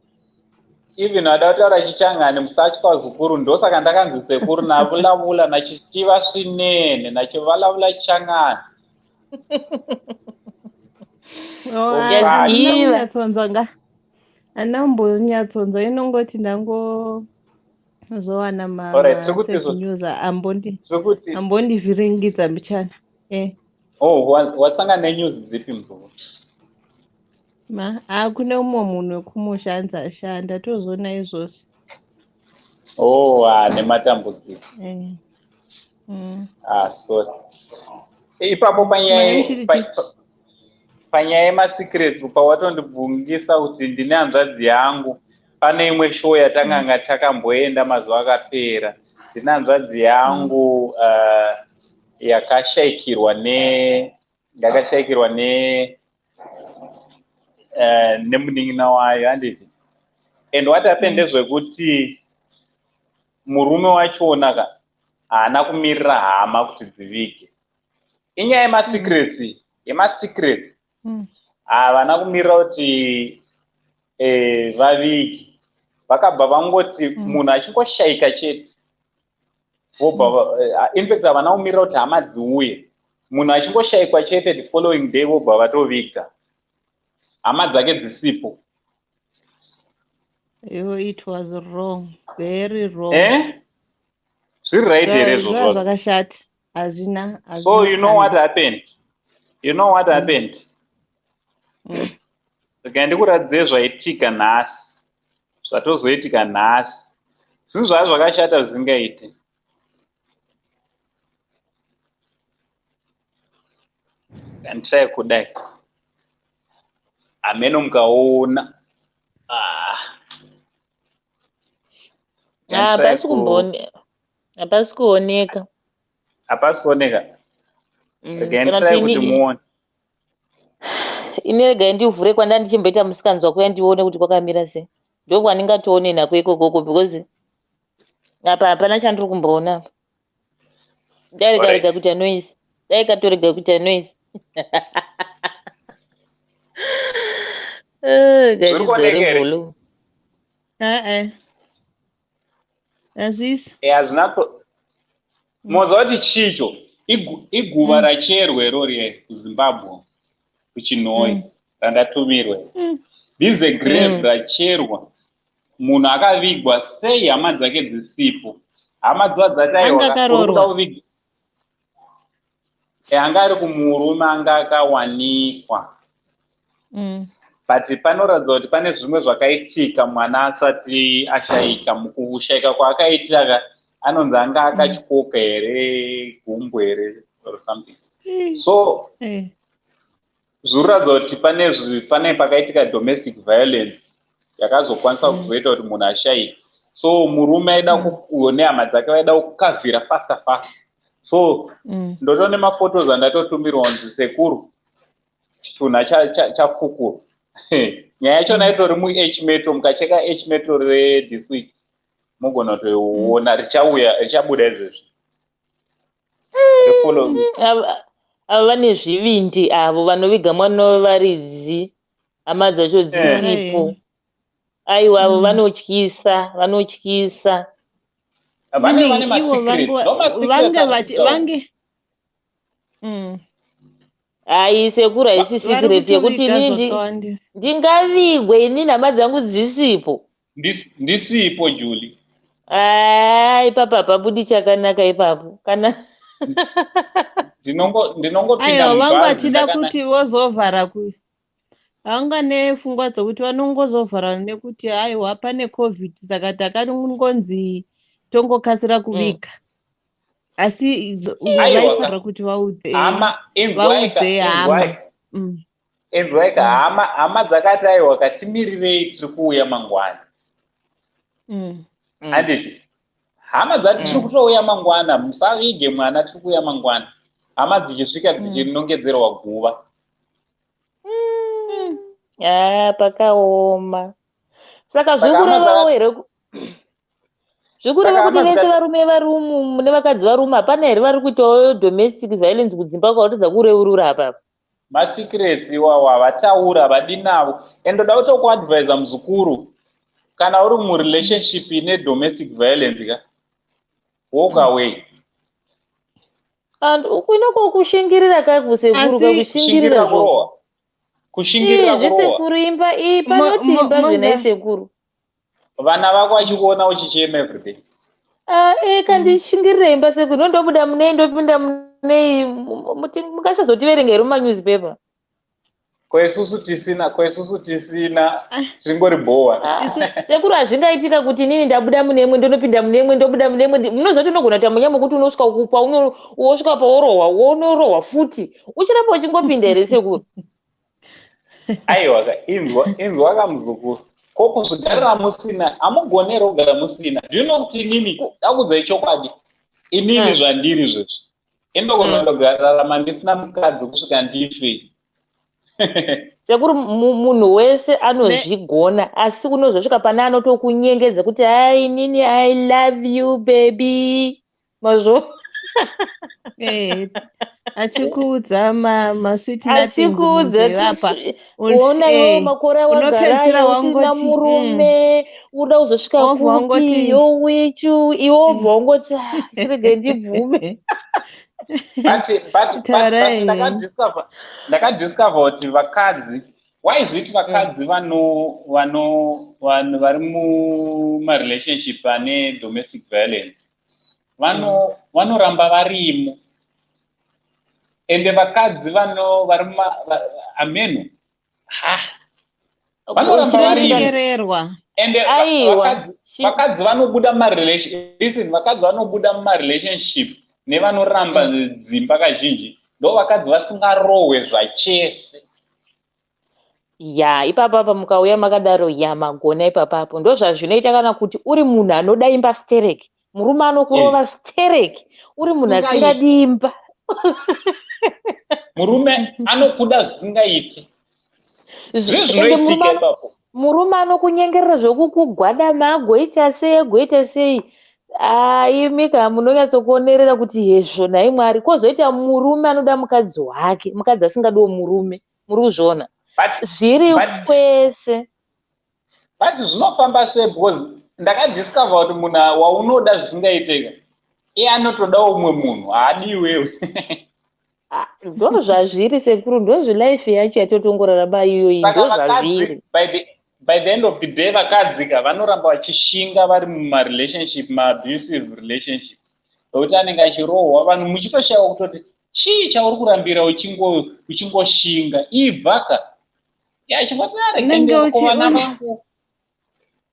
Even ada kutaura Chichangani, musatya zukuru, ndosaka ndakanzi sekuru navulavula nachitiva swinene nachivalavula Chichangani. Oh, Yes, handina iva. kunyatsonzwa nga, handina kumbonyatsonzwa, inongoti ndangozowana Alright, tiri kuti ma sad news tiri kuti ambondivhiringidza mbichana. Oh, wasangana nenews dzipi, muzukuru? Ma kune umwe munhu wekumusha anzi ashanda, tozoona izvozvo. Oh, ah, nematambudziko. Ah, sorry. Ipapo panyaya Mune chiri panyaya yemasecrets, pawatondibvungisa kuti ndine hanzvadzi yangu, pane imwe show yatanganga takamboenda mazuva akapera. Ndine hanzvadzi yangu yakashayikirwa nemunin'ina wayo, handiti? And what happened ndezvekuti murume wachona ka haana kumirira hama kuti dzivige. Inyaya yemasecrets, yemasecrets. Havana kumirira kuti vavige, vakabva vangoti munhu achingoshayika chete vobva in fact havana kumirira kuti hama dziuye. Munhu achingoshayikwa chete, the following day vobva vatoviga, hama dzake dzisipo. Yo, it was wrong, very wrong. Eh? Zviri right here Zvava izvozvo? Zvakashata, hazvina So hazvina you know what kana. happened, you know what happened? Rega ndikuratidzei zvaitika nhasi, zvatozoitika nhasi. Zvinhu zvava zvakashata zvisingaiti. Kanditrai kudai, hameno mukaona. Ah. Ah, Kanditrai hapasi kumboone, hapasi kuoneka. Hapasi kuoneka. Regai Kana nditrai kuti kuti muone. Ini regai ndivhure kwanda ndichimboita musikanzwa kuya, ndione kuti kwakamira sei. Ndokwandingatoone nako ikokoko, because apa hapana chandiri kumboona apa. Dai rikarega kuita noise, dai katorega kuita noise. Zviri Ngatidzore kuoneka here? volume. Eh, hazvisi. Hazvinatso moziva kuti chicho iguva racherwe rori kuZimbabwe, kuChinhoyi, randatumirwe. This is a grave racherwa, munhu akavigwa sei hama dzake dzisipo? Hama dziva dzati Anga aiwa, akaroorwa. kuviga. Anga ari kumurume, anga akawanikwa, but panoratidza kuti pane zvimwe zvakaitika mwana asati ashayika. Mukushayika kwaakaita ka, Anonzi anga akatyoka here gumbo here or something. So zviri kuratidza kuti pane pakaitika domestic violence yakazokwanisa kuzoita kuti munhu ashayike. So murume aida nehama dzake vaida kukavhira faster faster. So ndotone maphotos andatotumirwa kunzi, "Sekuru, chitunha chafukurwa." Nyaya yachona itori muH Metro. Mukacheka H Metro rethis week, mugona kutoiona. Richauya, richabuda izvezvi. Refollow. Ava vane zvivindi avo vanoviga mwana wevaridzi, hama dzacho dzisipo. Aiwa, avo vanotyisa, vanotyisa. Vane Meaning ivo masecrets. No masecrets vange ari vachi kutaura. vange Ai, sekuru, haisi Vari secret yekuti kutoviga inini zvakawanda. ndingavigwe inini hama dzangu dzisipo. Ndisipo, Julie. Aa, ipapo hapabudi chakanaka ipapo kana. Ndinongopinda Aiwa, vanga mubhazi vachida kuti vozovhara ku vanga nepfungwa dzokuti vanongozovhara nekuti aiwa, pane COVID, saka takangonzi tongokasira kuviga, asi Aiwa, vaifanira kuti vaudze hama, inzwaika. vaudze hama. Inzwai, inzwaika. Hama dzakati, "Aiwa, katimirirei, tiri kuuya mangwana." Handiti hama dzati, "Tiri kutouya mangwana, musavige mwana, tiri kuuya mangwana." Hama dzichisvika, dzichinongedzerwa guva. Ah, pakaoma. Saka Saka zviri hama kurevawo here zviri kureva Saka kuti hama vese varume vari umu nevakadzi vari umu, hapana here vari kuitawo domestic violence kudzimba kwavatadza kureurura apapa? Masecrets iwawo havataura, havadi navo. And ndoda kutokuadvisa, muzukuru, kana uri murelationship ine domestic violence ka, walk away. And kuinoko kushingirira kakusekuru, Asi kakushingirira Kushingirira zvo kurohwa, kushingirira ii kurohwa. Zvesekuru, imba iyi panoti imba zvenai, sekuru. Vana vako vachikuona uchichema everyday. Ah, kandishingirira imba, sekuru, nondobuda munei, ndopinda munei, mungasazotiverenga here mumanewspaper? Kweisusu tisina, tingori bhowa. Ah, sekuru, hazvingaitika kuti inini ndabuda mune imwe, ndonopinda mune imwe, ndobuda mune imwe. Munoziva kuti unogona kuita munyama wekuti unosvika kupa wosvika paorohwa, wonorohwa futi, uchiramba uchingopinda here, sekuru? Aiwa ka, inzwa, inzwa kamuzukuru, ko kuzvigarira musina, hamugoni here kugara musina? Do you know kuti inini, dakudzai chokwadi, inini zvandiri izvozvi, indogona kutogararama ndisina mukadzi kusvika ndife. Sekuru, munhu wese anozvigona, asi unozosvika pane anotokunyengedza kuti, "Hai, inini I love you, baby," mazvo. Achikuudza masweet nothings Achikuudza munzeve apa. Ona iwewo, makore Unopedzisira awagara usina wangoti, murume, uda kuzosvika Wobva kupi? wangoti Yowichu, iwe wobva wangoti, "Ah, chirege ndibvume." But Taurai. Ndakadiscover kuti vakadzi, why is it vakadzi vano vano vanhu vari mumarelationship ane domestic violence vanoramba varimo, ende vakadzi vano vari ameno ha vanoramba varimo. Kunyengererwa. Ende Aiwa, vakadzi vanobuda mumarelation, listen, vakadzi vanobuda mumarelationship nevanoramba dzimba kazhinji ndo vakadzi vasingarohwe zvachese. Ya, ipapapa mukauya makadaro, ya, magona ipapapo. Ndo zvazvinoita kana kuti uri munhu anoda imba stereki, murume anokurova stereki, uri munhu Singaiti. asingadi imba. Murume anokuda zvisingaiti. Zvii Ende zvinoitika ipapo? Murume anokunyengerera zvokukugwadama, agoita sei, agoita sei, aimika munonyatsokuonerera kuti hezvo, nhai Mwari. Kwozoita murume anoda mukadzi wake, mukadzi asingadiwo murume, muri kuzviona? Zviri kwese. But zvinofamba sei? Because ndakadiscover kuti munhu waunoda zvisingaiteka, iye anotodawo umwe munhu, haadi iwewe. Ah, ndo zvazviri, sekuru, ndo zvelife yacho yatotongorarama iyoyi. Saka Ndo vakadzi zvazviri. by the end of the day, vakadzi ka vanoramba vachishinga vari mumarelationship, maabusive relationships, nokuti anenge achirohwa. Vanhu muchitoshayiwa kutoti chii chauri kurambira uchingoshinga, ibva ka. Unenge Vana vangu.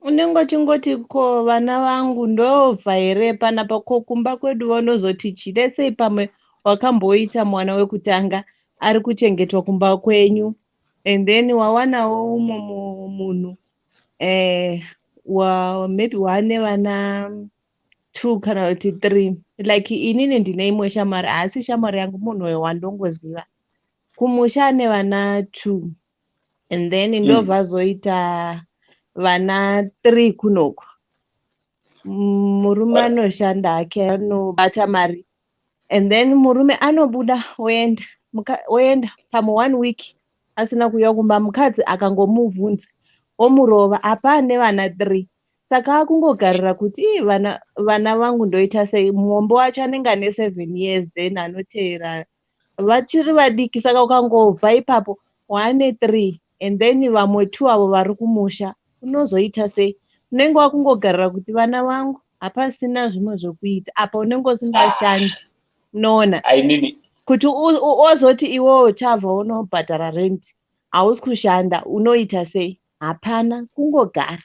Unenge uchingoti, ko vana vangu ndobva here panapa? Ko kumba kwedu vanozoti chii? Let's say pamwe wakamboita mwana wekutanga ari kuchengetwa kumba kwenyu, and then wawanawo umwe munhu wa maybe waane vana two kana kuti three. Like inini ndine imwe shamwari, haasi shamwari yangu, munhu wandongoziva kumusha, ane vana two and then ndobva azoita vana three kunoku. Murume anoshanda hake, anobata mari, and then murume anobuda oenda, oenda pamwe one week asina kuuya kumba. Mukadzi akangomubvunza, omurova. Apa ane vana three, saka akungogarira kuti, "Ii, vana vangu ndoita sei?" Muombe wacho anenge ane 7 years, then anoteera vachiri vadiki. Saka ukangobva ipapo waane three and then vamwe two avo vari kumusha, unozoita sei? Unenge wakungogarira kuti vana vangu, hapasina zvimwe zvokuita. Apa unenge usingashandi, unoona Ainini kuti ozoti iwewo uchabva unobhadhara rent, hausi kushanda, unoita sei? Hapana, kungogara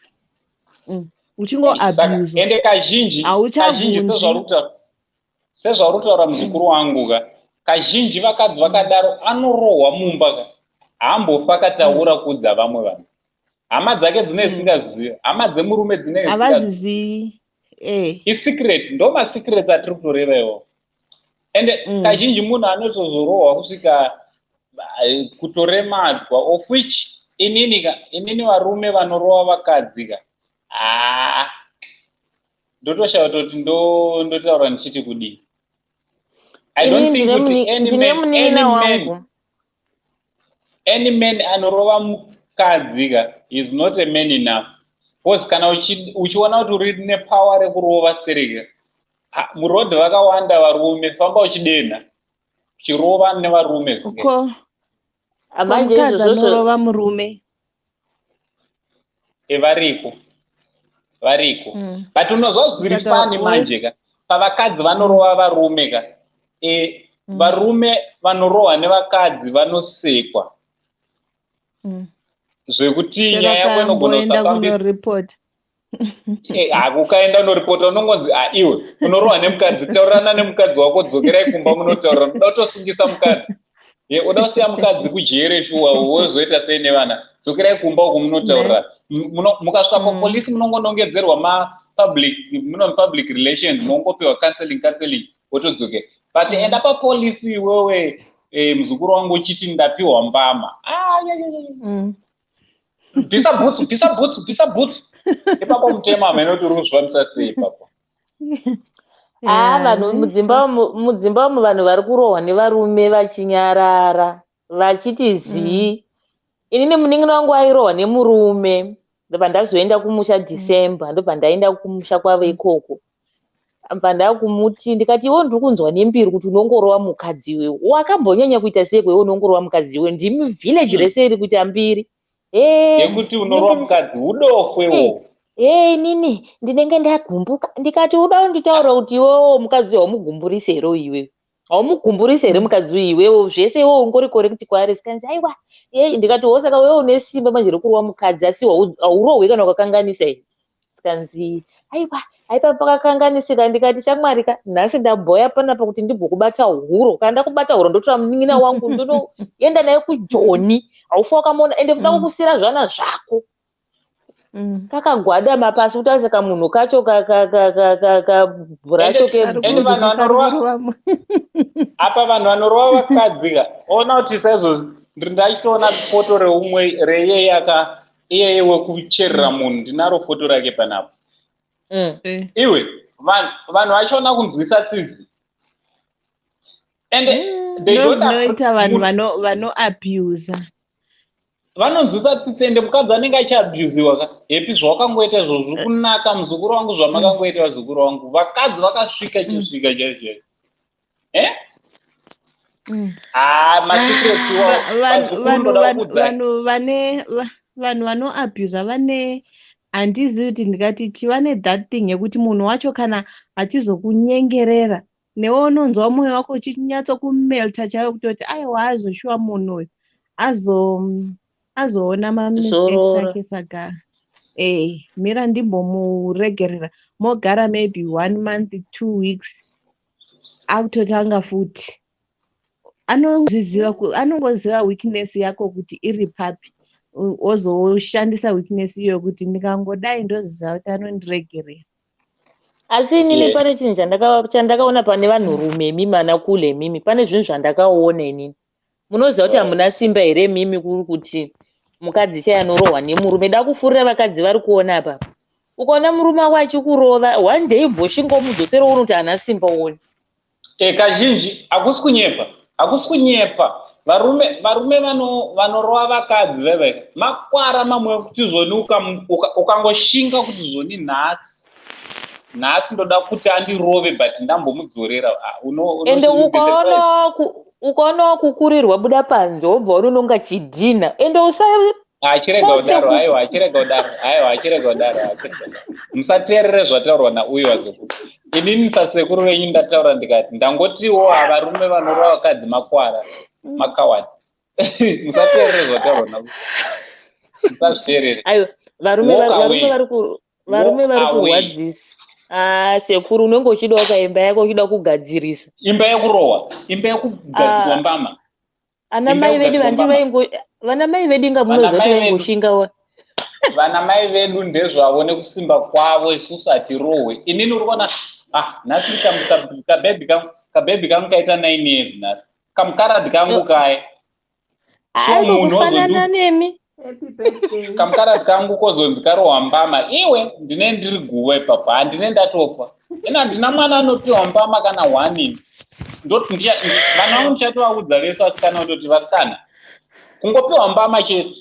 uchingoabuswa. Ende kazhinji kazhinji Hauchabvunzi. Sezvauri kutaura, muzukuru wangu ka, kazhinji vakadzi vakadaro anorohwa mumba ka, haambofa akataura kuudza vamwe vanhu. Hama dzake dzinenge dzisingazivi, hama dzemurume dzinenge dzisingazivi. Havazvizivi. Isecret, ndo masecrets atiri kutoreva iwo. Ende kazhinji munhu anotozorohwa kusvika kutoremadzwa, of which inini ka, inini varume vanorova vakadzi ka, haa, ndotoshaya kutoti ndotaura ndichiti kudii. I don't Inini think kuti any ndine man, munin'ina any man, wangu. any man anorova mukadzi ka is not a man enough, because kana uchiona kuti uri nepower rekurova stereka murodhi vakawanda varume, famba uchidenha, uchirova nevarume zike. Ko Manje mukadzi izvozvozvo anorova murume? Variko, variko. But unozwa zviri Saka funny manje ka, pavakadzi vanorova varume ka, varume vanorohwa nevakadzi vanosekwa zvekuti Chero nyaya yako inogona akamboenda kusafambisa. kunoripota. Ukaenda unoripota, unongonzi, "Ah, iwe unorohwa nemukadzi, taurirana nemukadzi wako, dzokerai kumba munotaurira." Unoda kutosungisa mukadzi. Ye, uda kusiya mukadzi kujere shuwa, wozoita sei nevana? Dzokerai kumba uko munotaurira. Mukasvika papolisi munongonongedzerwa mapublic, munoni public relations, munongopiwa counseling, counseling, wotodzokera. But enda papolisi iwewe, muzukuru wangu, uchiti ndapiwa mbama. Ah, yeah, yeah, yeah. Bvisa bhutsu, bvisa bhutsu, bvisa bhutsu ipapo. Mutemo hamene kuti uri kuzvifambisa sei ipapo. Haa, vanhu mudzimba umu, vanhu vari kurohwa nevarume vachinyarara, vachiti zii. Inini munin'ina wangu airohwa nemurume, ndobva ndazoenda kumusha December, ndobva ndaenda kumusha kwavo ikoko. Bva ndakumuti, ndikati, "Iwe, ndiri kunzwa nembiri kuti unongorova mukadzi iwewe. Wakambonyanya kuita sei kwewe unongorova mukadzi iwe? Ndimi village rese iri kuita mbiri." Yekuti unorova mukadzi udofwewo. "Ee, inini ndinenge ndagumbuka." Ndikati, "Uda kunditaura kuti iwewo mukadzi uyu haumugumburisi here? Iwewe haumugumburisi here mukadzi uyu? Iwewo zvese iwewo ungori correct kwaari." Sikanzi, "Aiwa, ei." Ndikati, "Wo, saka wewe une simba manje rekurova mukadzi, asi haurohwi kana ukakanganisa here?" Sikanzi, "Aiwa, aipa pakakanganisika." Ndikati, "Shamwari ka, nhasi ndabhoya panapa kuti ndimbokubata huro. Kana ndakubata huro, ndotora munin'ina wangu, ndonoenda naye kuJoni. Haufa wakamuona, ende fuda kukusira zvana zvako." Kakagwadama pasi kutarisa kamunhu kacho kabhurasho. Ende vanhu vanorova apa, vanhu vanorova vakadzi ka, ona kuti saizvozvi ndiri ndachitoona foto reumwe reiyeye aka, iyeye wekucherera munhu, ndinaro foto rake panapa. Iwe, vanhu vachona kunzwisa tsitsi, ende they don't Ndozvinoita vanhu vanoabusa. Vanonzwisa tsitsi, ende mukadzi anenge achiabusiwa ka, hepi, zvawakangoita izvozvo kunaka, muzukuru wangu, zvamakangoita, vazukuru vangu. Vakadzi vakasvika chisvika chaizvo chaizvo, eh? Ah, masecrets iwawo. Vazukuru, ndoda kukuudzai. Vanhu vanoabusa vane, handizivi kuti ndingati chi, vane that thing yekuti munhu wacho kana achizokunyengerera, newe unonzwa mwoyo wako uchinyatsokumelta chaiwo, kutoti aiwa, azoshuwa munhu uyu azoona mamistakes Zorora. ake. Saka Mira ndimbomuregerera, mogara maybe one month, 2 weeks, akutotanga futi. Anozviziva, anongoziva weakness yako kuti iri papi, ozoshandisa weakness iyoyo kuti ndikangodai ndoziva kuti anondiregerera. Asi inini pane chinhu chandakaona pane vanhurume imimi, ana kule imimi, pane zvinhu zvandakaona inini. Munoziva kuti hamuna simba here imimi, kuri kuti mukadzi chai anorohwa nemurume? Da kufurira vakadzi vari kuona apa. Ukaona murume wako achikurova, one day bvoshingomudzosera, uone kuti haana simba, uone. Kazhinji hakusi kunyepa, hakusi kunyepa. Varume vanorova vakadzi veve makwara mamwe ekuti zvoni ukangoshinga kuti zvoni nhasi ndoda kuti andirove, but ndambomudzorera. Ah, Ende you'll be surprised. Ukaonawo kukurirwa, buda panze, wobva unononga chidhina, ende usa Achirega Potse kudaro. Aiwa, achirega kudaro. Aiwa, achirega kudaro, achirega kudaro. Musateerere zvataurwa nauyu wazukuru. Inini sasekuru venyu ndataura ndikati ndangotiwo varume vanorova vakadzi makwara, makawadi. Musateerere zvataurwa nauyu, musazviteerere. Aiwa, varume Walk varume away. vari Walk away. kurwadzisa. Ah, sekuru, unenge uchidawo kaimba yako, uchida kugadzirisa. Imba yekurohwa, imba yekugadzirwa Ah. mbama. Ana Imba mai vedu yekugadzirwa vandi mbama. vaingo, vana mai vedu inga Vana munoziva kuti mai vedu. vaingoshinga wa. Vana mai vedu ndezvavo nekusimba kwavo, isusu hatirohwe. Inini uri kuona, ah, nhasi kabhebhi kangu kaita 9 years nhasi, kamukaradhi kangu kaya. So Aiko munhu kufanana nemi. Happy birthday. Kamukaradhi kangu kozonzi karohwa mbama, iwe, ndine ndiri guva ipapo, handine ndatofa. Ina handina mwana anopiwa mbama kana one ini. Ndoti vana vangu ndichatovaudza vese vasikana, kutoti vasikana, kungopiwa mbama chete,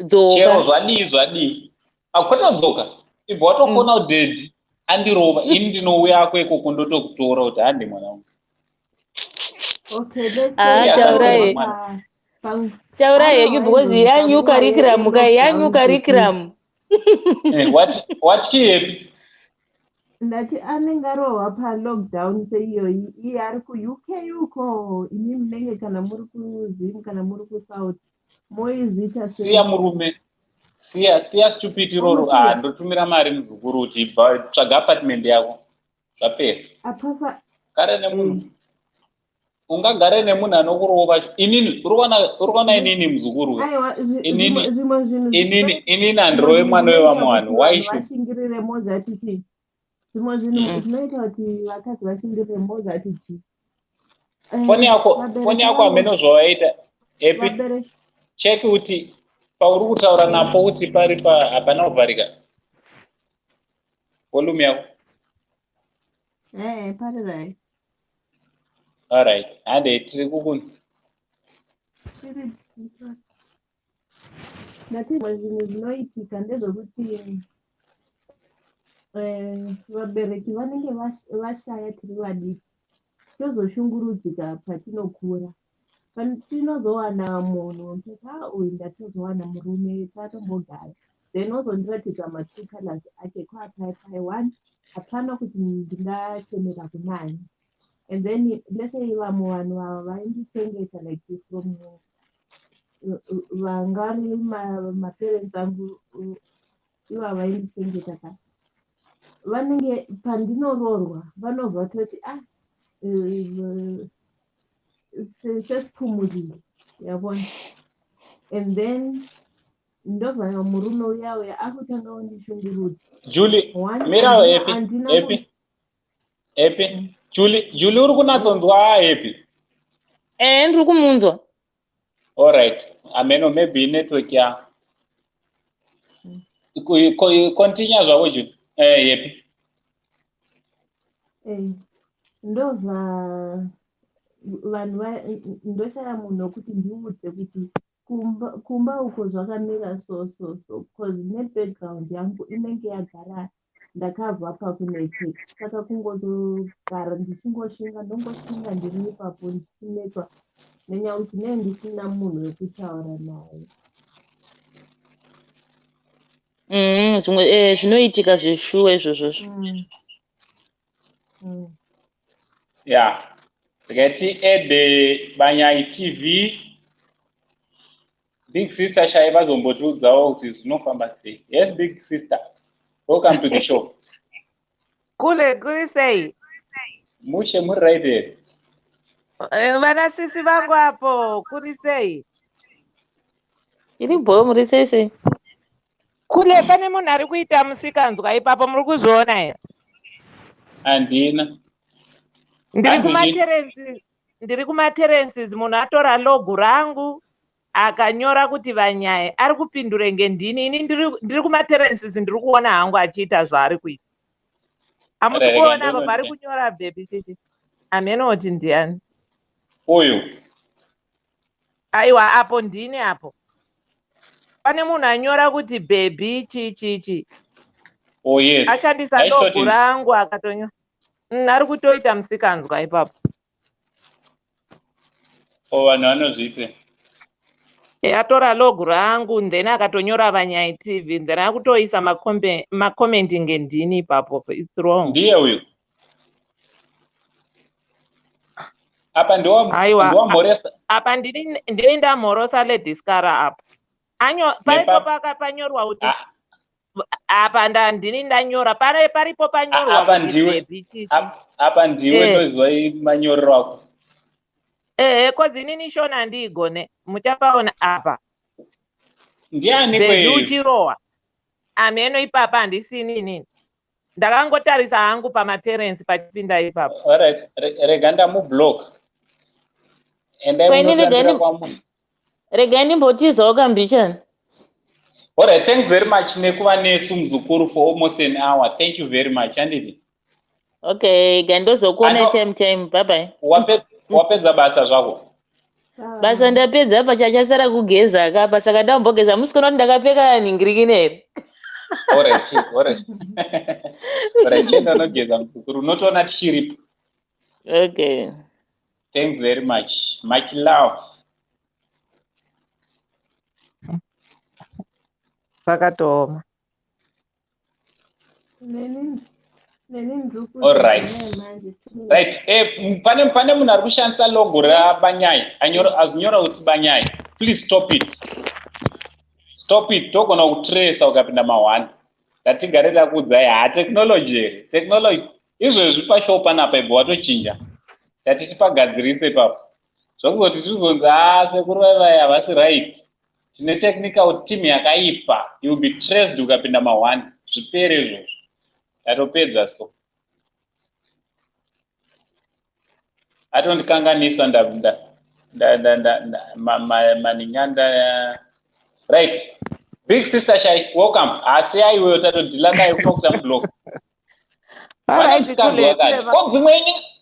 chero Dzoka. Zvadii zvadii, akwetodzoka, ibva watofona kudaddy, andirova. Ini ndinouyako ikoko, ndotokutora kuti hande mwana wangu. Okay, let's Ah, say Iya, taurai. mwana. Taurai henyu, because yanyu curriculum ka, yanyu curriculum. What chi, Happy? Ndati anenge arohwa palockdown seiyoyi, iye ari kuUK uko, imi munenge kana muri kuZim kana muri kuSouth, moizviita sei? Siya murume, siya, siya stupid iroro. Unotiya. Ah, ndotumira mari muzukuru kuti ibva tsvaga apartment yako, zvapera. Apapa. Gare nemunhu, ungagare nemunhu anokurova? Inini uri kuona inini muzukuru we. Aiwa, zvimwe zvinhu Inini handirove mwana wevamwe vanhu. Why should vashingirire mozati chii? Zvimwe zvinhu zvinoita kuti vakadzi vashingirire mozati chii? Foni yako, Vabereki foni yako vangu hameno zvavaita, Happy. Vabereki Cheki kuti pauri kutaura napo kuti pari pa hapana kuvharika volume yako. Pari right. Alright, hande, tiri kukunzi. Ndati zvimwe zvinhu zvinoitika ndezvekuti vabereki vanenge vashaya tiri vadiki, tozoshungurudzika patinokura, patinozowana munhu, toti, "Ah, uyu ndatozowana murume, tatombogara," then ozondiratidza matrue colors ake kwapai pai one, hapana kuti ndingachemera kunani. And then let's say vamwe vanhu ava vaindichengeta, like from vangari maparents angu, iva vaindichengeta ka, vanenge pandinoroorwa vanobva toti, "Ah, sesiphumulile, yabona." And then ndobva murume uya uya akutanga kundishungurudza. Julie, One, mirawo. handina Happy. handina Happy, Happy, Julie, Julie, uri kunatsonzwa Happy? Eh, ndiri kumunzwa. Alright, ameno, maybe network ya. Continue zvako, Julie, Happy. Ndobva vanhu ndoshaya munhu wekuti ndiudze kuti kumba uko zvakamira so so so, because nebackground yangu inenge yagara ndakabva pakunetseka, saka kungozogara ndichingoshinga, ndongoshinga ndiri ipapo ndichinetswa nenyaya kuti nee ndisina munhu wekutaura naye. Zvimwe zvinoitika zveshuwa izvozvozvo. Ya, ndikaiti ede Banyai TV. Big sister Shai vazombotiudzawo kuti zvinofamba sei. Yes, big sister, welcome to the show. Kule, kuri sei? Mushe, muri right here? Vana sisi vangu apo, kuri sei? Iri bho, muri sei sei? Kule, pane munhu ari kuita musikanzwa ipapo, muri kuzviona here? Handina. Ndiri Handidi. kumaterences, ndiri kumaterences. Munhu atora logo rangu akanyora kuti Vanyai ari kupindure ngendini. Ini ndiri kumaterences, ndiri kuona hangu achiita zvaari kuita. Hamusi Rega, kuona apa ndinoona. pari kunyora baby chichi? Hameno kuti ndiani. Uyu? Aiwa, apo ndini apo. Pane munhu anyora kuti baby chi chi chi. Oh yes. Ashandisa Ndaitoti logo rangu akatonyora. Ari kutoita musikanzwa ipapo. Oh, vanhu vanozviite. Atora logo rangu, then akatonyora Vanyai TV, then akutoisa macomments ngendini ipapo. It's wrong. Ndiye uyu apa? Aiwa. Ndiwamhoresa. Apa ndini ndamhorosa Lady Scara apa. Paripo panyorwa kuti Ah. apa ndini ndanyora paripo panyorwa Apa kuti ndiwe. baby chichi. Apa ndiwe. Ndoziva manyorero ako. Ehe, 'cause inini Shona handiigone. Muchapaona apa. Ndiani Baby kwe uchirohwa. Ameno ipapa handisini inini. Ndakangotarisa hangu pamaterensi pachipinda ipapo. Alright, rega ndamublock. Endai Kweni munotambira regai regai ndimbotizawo kambichana. Alright, thanks very much nekuva nesu, muzukuru, for almost an hour. Thank you very much, handiti? Okay, gandozokuona Ano- time time. Bye bye. Wapedza basa zvako? Basa ndapedza, apa chachasara kugeza kapa, saka ndambogeza. Musikuona kuti ndakapfeka nhingirikini here? Alright, chief, alright. Alright, chienda unogeza, muzukuru. Unotoona tichiripo. Okay. Thanks very much. Much love. Pakatooma. Neni ndiri Alright. kuzviona manje. Right. Pane munhu ari kushandisa logo raBanyai. Azvinyora kuti Banyai. Please stop it. Stop it. Togona kutracer ukapinda ma1. Ngatigare takuudzai, ha, technology here. Technology. Izvezvi pashow panapa ibva watochinja. Tati tipagadzirise ipapo. Zvokuzoti tizonzi, "Ah, sekuru vaivai havasi right." Tine technical team yakaipa. You will be traced ukapinda ma1. Zvipere izvozvo. Tatopedza so. Atondikanganisa nda nda nda nda nda nda ma- ma- maninyanda. Right, big sister Shai, welcome. Asi aiweyo tatodhila naye kuno kuta mublock. Alright, kule, kule. Ko dzimwe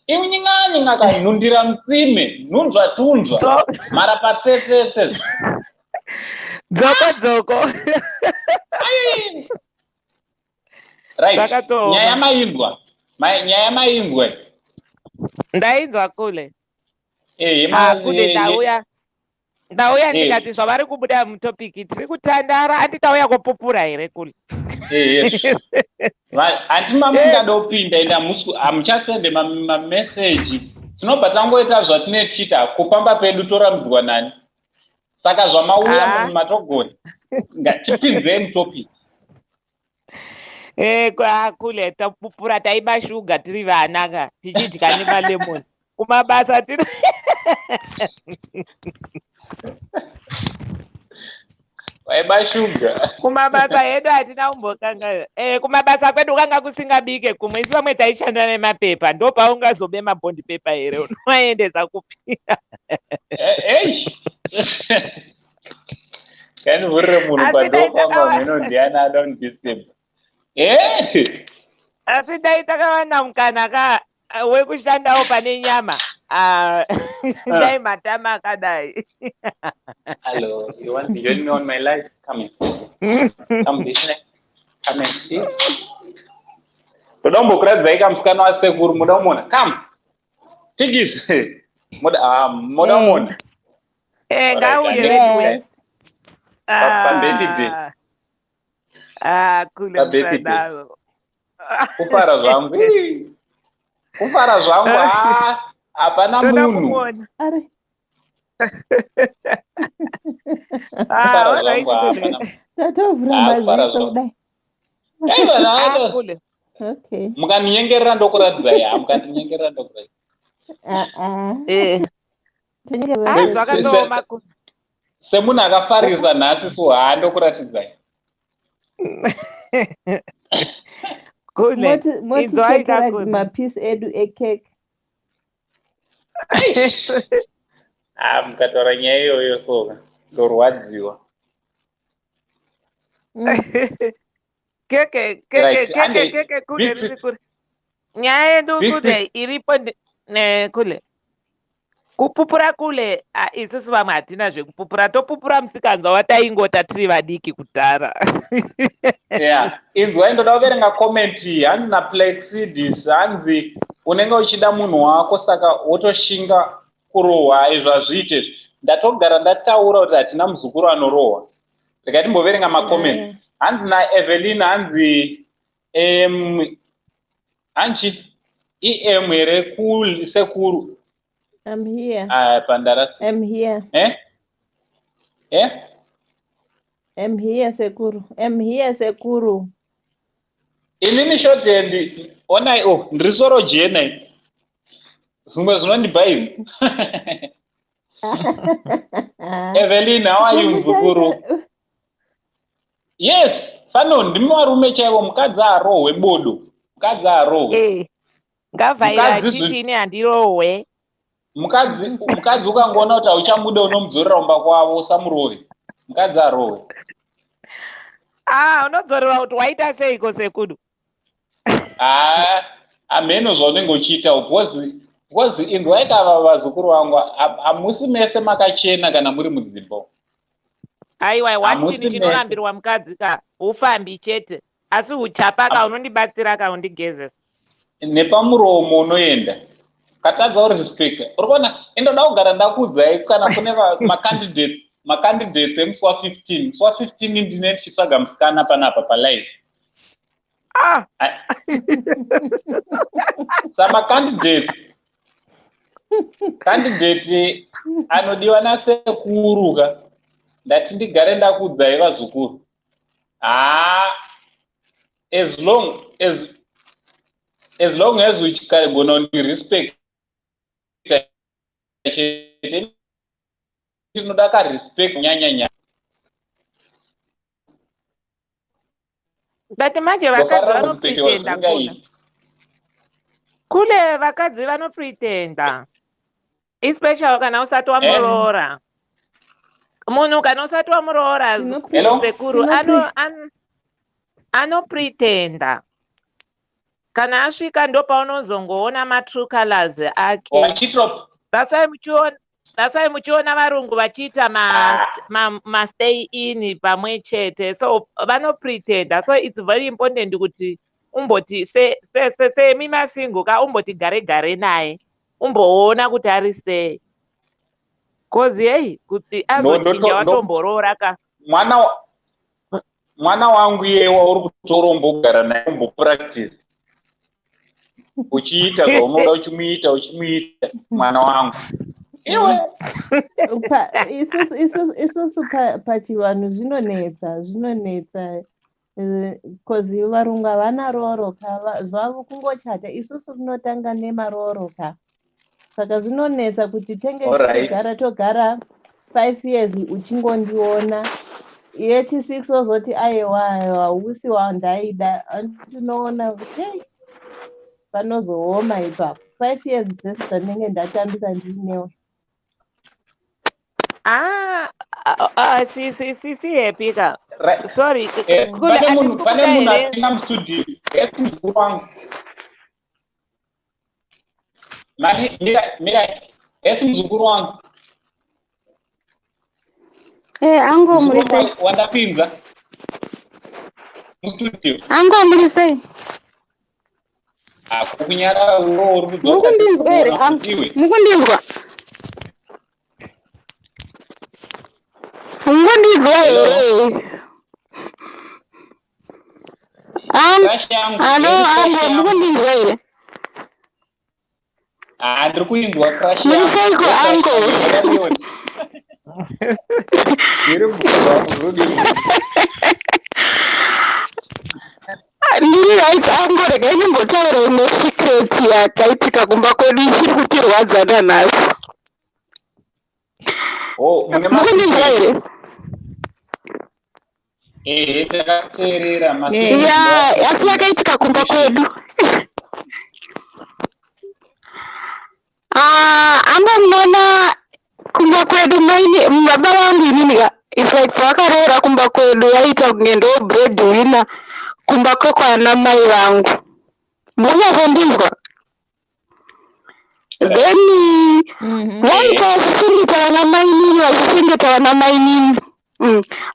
inying'anying'a kanhundira mutsime, nhunzva tunzva, mara patsetsetse. Dzoko dzoko. Ai. Right. Zvakatooma. Nyaya maimbwa. Nyaya maimbwa. Ndainzwa, kule. Eh. Ah, kule, ndauya. Ndauya ndikati zvavari kubuda mutopic, tiri kutandara, handi tauya kupupura here, kule? Yes. Handi mamungada kupinda, ende hamuchasende mameseji. Tinobva tangoita zvatine tichiita kupamba pedu, torambidzwa nani? Saka zvamauya matogona, ngatipinzei mutopic. Eh, kule tapupura, taiba shuga tiri vana ka, tichidya nemalemon kumabasa tiri. Waiba shuga? Kumabasa edu hatina kumbokanga. Kumabasa kwedu kwanga kusingabike kumwe. Isu vamwe taishanda nemapepa. Ndopaungazobe mabhondi pepa here? Unoaendesa kupi? Ei, kandivhurire munhu Asi padoo dai pangu. Hameno ndiani ada kundisturb. Asi dai takawana mukana ka wekushandawo pane nyama. Ah, dai matama akadai. Hello, you want to join me on my live? Come in. Come this way. Come and see. Toda kumbokuratidzai kamusikana wasekuru, muda kumuona? Come. Tigis. Muda, ah, muda kumuona? Ngauye Alright, veduwe. yes. Pabirthday. Ah, kule, Pabirthday. musadaro. Kufara zvangu. Ii. Kufara zvangu. Ah, hapana Toda munhu. kumuona. Ari Ah, Kufara alright, zvangu kule. hapana. Tatovhura Ah, kufara maziso zvangu. kudai. Aiwa, Ah, na- kule. Okay. Mukandinyengerera ndokuratidzai. Ah, mukandinyengerera ndokuratidzai. Ah, ah. Eh. Tinenge Ah, vato- zvakandooma kule. Semunhu akafarisa nhasi so haa ndokuratidzai. Kule. Inzwai Motichekera kakule. mapisi edu ekeke. Ah, mukataura nyaya iyoyo soka ndorwadziwa. Keke, keke, Right, keke, ande keke, kule, Victory- riri kule. Nyaya yedu Victory- kule iripo ne kule. Kupupura kule, ah, isusu vamwe hatina zvekupupura. Topupura musikanzwa wataingota tiri vadiki kudhara. Yeah, inzwai, ndoda kuverenga comment iyi. Hanzi naPlexidis, hanzi unenge uchida munhu wako saka wotoshinga kurohwa. Izvo hazviite izvi. Ndatogara ndataura kuti hatina muzukuru anorohwa. Regai timboverenga macomment. Hanzi naEvelyn, hanzi hanchi em here sekuru? I'm here. Ah, pandarasi. I'm here. Eh? Eh? I'm here, sekuru. I'm here, sekuru. Inini shorthand onai, oh, ndiri soro jena ini. Zvimwe zvinondibhaisa. Evelyn, how are you, muzukuru? Yes, fano ndimi varume chaivo. Mukadzi arohwe bodo, mukadzi arohwe. Eh, ngavhaira Mukadzi achiti ini handirohwe. Mukadzi ukangoona kuti hauchamuda, unomudzorera kumba kwavo. Usamurohwe, mukadzi arohwe. Ah, unodzorerwa kuti waita seiko, sekuru? Haa, hamheno zvaunenge uchiita, because inzwai kava vazukuru vangu, hamusi mese makachena kana muri mudzimba. Aiwa, one Hamusi chinhu mese. chinorambirwa mukadzi ka ufambi chete, asi uchapa ka unondibatsira ka undigezesa. Nepamuromo unoenda katadza kurespecta. Uri kuona, indoda kugara ndakuudzai kana kune macandidates emusi wa15, musi wa15 ndine ndichitsvaga musikana panapa palive. Ah. Samacandidates, candidate anodiwa nasekuru ka, ndati ndigare ndakuudzai vazukuru. Haa, as long as uchigona kundirespecta chete, ndinoda karespect nyanyanya. But manje vakadzi Ndofarira kurespectiwa vanopretenda kule. zvisingaiti. Kule vakadzi vanopretenda, especially kana usati wamuroora. Munhu kana usati wamuroora, Hello? sekuru, anopretenda. Kana asvika ndopaunozongoona matrue colors ake. Vachiitira That's why muchiona varungu vachiita ma stay in pamwe chete. So vanopretenda, so it's very important kuti umboti semi masingle ka umboti gare gare naye, umboona kuti ari sei, 'cause hei, kuti azochinja watomboroora ka. Mwana wangu iye wauri kutora umbogara naye, umbopractice uchiita zvaunoda, uchimuita, uchimuita mwana wangu iwe. Isusu pachivanhu zvinonetsa, zvinonetsa, 'cause varungu havana roro ka, zvavo kungochata. Isusu tinotanga nemaroro ka, saka zvinonetsa kuti tenge togara togara 5 years uchingondiona, yeti 6 wozoti aiwa, hausi wandaida. Tinoona kuti ei, panozooma ipapo. 5 years dzese dzandinenge ndatambisa ndiinewe. Ah, ah, ah, si si si si happy ka. Sorry. Kule Pane hatisi munhu, pane kubuda munhu here? apinda mustudio. Esi muzukuru wangu. Mani mira, mira, esi muzukuru wangu. Eh, ango muri Muzukuru sei? Wandapinza mustudio. Ango muri sei? Akukunyarara uro uri Muri kundinzwa here? Ango, iwe. Muri kundinzwa? Mukundinzwa here? Crush yangu. Alo, Esi crush ango, yangu. mukundinzwa here? Ah, ndiri kuinzwa crush Muri yangu. seiko, Ndo crush ango? yangu yakaiona. Ndiri mukuru zvodini? Ndiri right angu, regai ndimbotaura imwe secret yakaitika kumba kwedu ichiri kutirwadza nanhasi. Oh, mune Mukundinzwa masecret. here? Ehe, ndakateerera masecret Ya, asi yakaitika kumba kwedu. Ah, anga munoona kumba kwedu maini baba vangu inini ka it's like pavakaroora kumba kwedu vaiita kunge ndo bread winner kumba kwekwana mai vangu. Munyatsondinzwa? Then vaita vachichengeta vana mainini, vachichengeta vana mainini.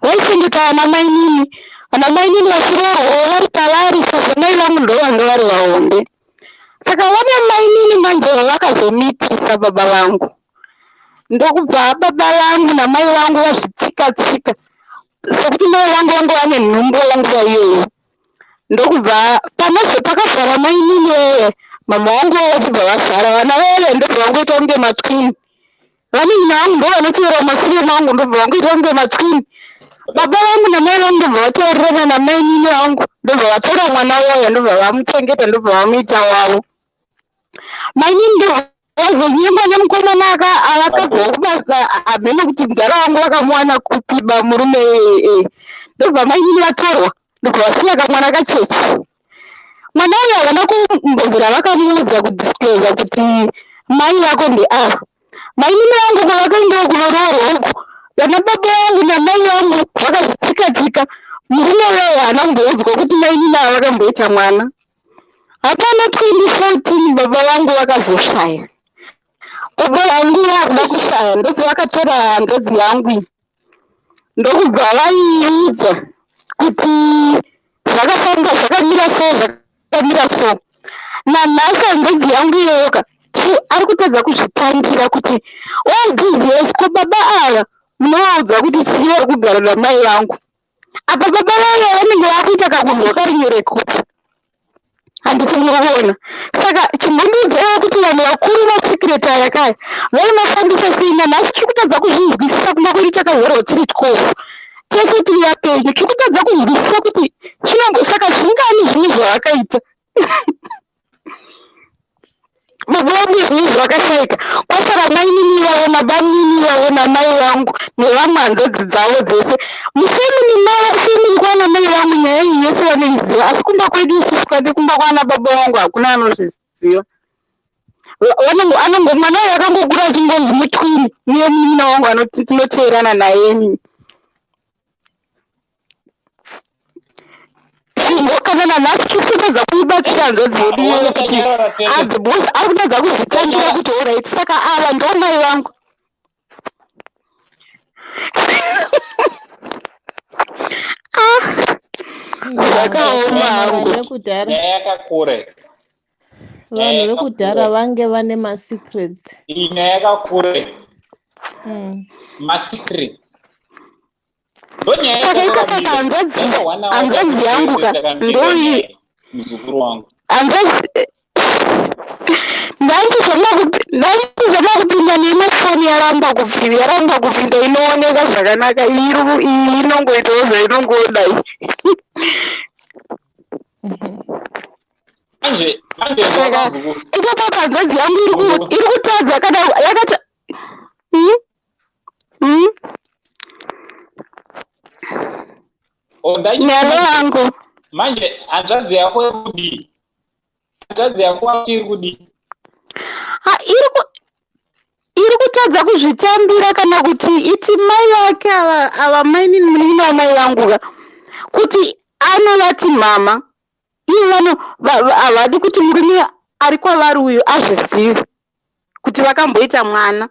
Vaichengeta vana mainini, vana mainini vachiroorwawo vari pavari sezvo mai vangu ndo vanga vari vahombe. Saka vana mainini manje vakazomitisa baba vangu, ndokubva baba vangu namai vangu vazvitsika tsika sekuti mai vangu vanga vane nhumbu nguva iyoyo. Ndokubva panazo pakazara mainini veye, mama vangu vachibva vazara vana veve, ndobva vangoita kunge matwini. Vanin'ina vangu ndo vanoteera mumashure mangu, ndobva vangoita kunge matwini. Baba vangu namai vangu ndobva vataurirana namainini vangu, ndobva vatora mwana wavo, ndobva vamuchengeta, ndobva vamuita wavo. Mainini ndobva vazonyengwa nemukomana akabvawo kubasa, hameno kuti mudhara wangu vakamuwana kupi murume iyeye. Ndobva mainini vatorwa, ndobva vasiya kamwana kacheche. Mwana uyu havana kumbobvira vakamuudza kudisclose kuti mai vako ndeava. Mainini vangu kwavakaendawo kunoroorwa uku, vana baba vangu namai vangu vakazvitsika-tsika. Murume uyoyo haana kumboudzwa kuti mainini ava vakamboita mwana. Hapana 2014 baba vangu vakazoshaya. Baba vangu vakuda kushaya, ndobva vakatora hanzvadzi yangu iyi, ndokubva vaiudza kuti zvakafamba zvakamira so, zvakamira so. Nanhasi hanzvadzi yangu iyoyo ka ari kutadza kuzvitangira kuti all these years ko baba ava munovaudza kuti chii vari kugara namai vangu. Apa baba vavo vanenge vakuita kakunzwa kari nyore kupi, handiti munoona? Saka chimbondiudzaiwo kuti vanhu vakuru masecret aya kaya vaimafambisa sei? Nanhasi tiri kutadza kuzvinzwisisa. Kumba kwedu takazvarwa tiri 12, tese tiri vapenyu. Tiri kutadza kunzwisisa kuti chinombo saka zvingani zvinhu zvavakaita baba vangu. Zvinhu zvakashaika, kwasara mainini vavo nabamunini vavo namai vangu nevamwe hanzvadzi dzavo dzese mufamily mavo. Kufamily kwana mai vangu nyaya iyi yese vanoiziva, asi kumba kwedu isusu kade kumba kwana baba vangu hakuna anozviziva. Anongo mwana uyu akangokura achingonzi mutwini niye munin'ina wangu tinoteerana naye inini. Chimbo kana nanhasi tiri kutadza kuibatsira hanzvadzi yedu iyoyo kuti abve, because ari kutadza kuzvitangira kuti alright, saka ava ndo mai vangu. Ah, zvakaoma hangu. Vanhu vekudhara, Nyaya yakakura iyi. vanhu Nyaya vekudhara yakakura. vange vane masecrets. Iyi nyaya yakakura iyi. Masecret ndo nyaya Saka ikaka yatakamirira. hanzvadzi Takawana hanzvadzi yangu ka takamirira ndoi nyaya muzukuru wangu. Hanzvadzi ndaichizama kupinda neimwe foni, yaramba kupinda, yaramba kupinda inooneka zvakanaka. Iyi iyi inongoitawo zvainongoda iyi. Manje manje Saka muzukuru ikaka hanzvadzi yangu muzukuru iri kutadza kana yakati? Oh, ndachiti Nyalo manje yangu. Manje hanzvadzi yako iri kudii? Hanzvadzi yako wacho iri kudii? Ha, iri kutadza kuzvitambira kana kuti iti mai vake ava, ava mainini, munin'ina wamai vangu ka, kuti anovati mama. Ivo vano havadi kuti murume ari kwavari uyu azvizive kuti vakamboita mwana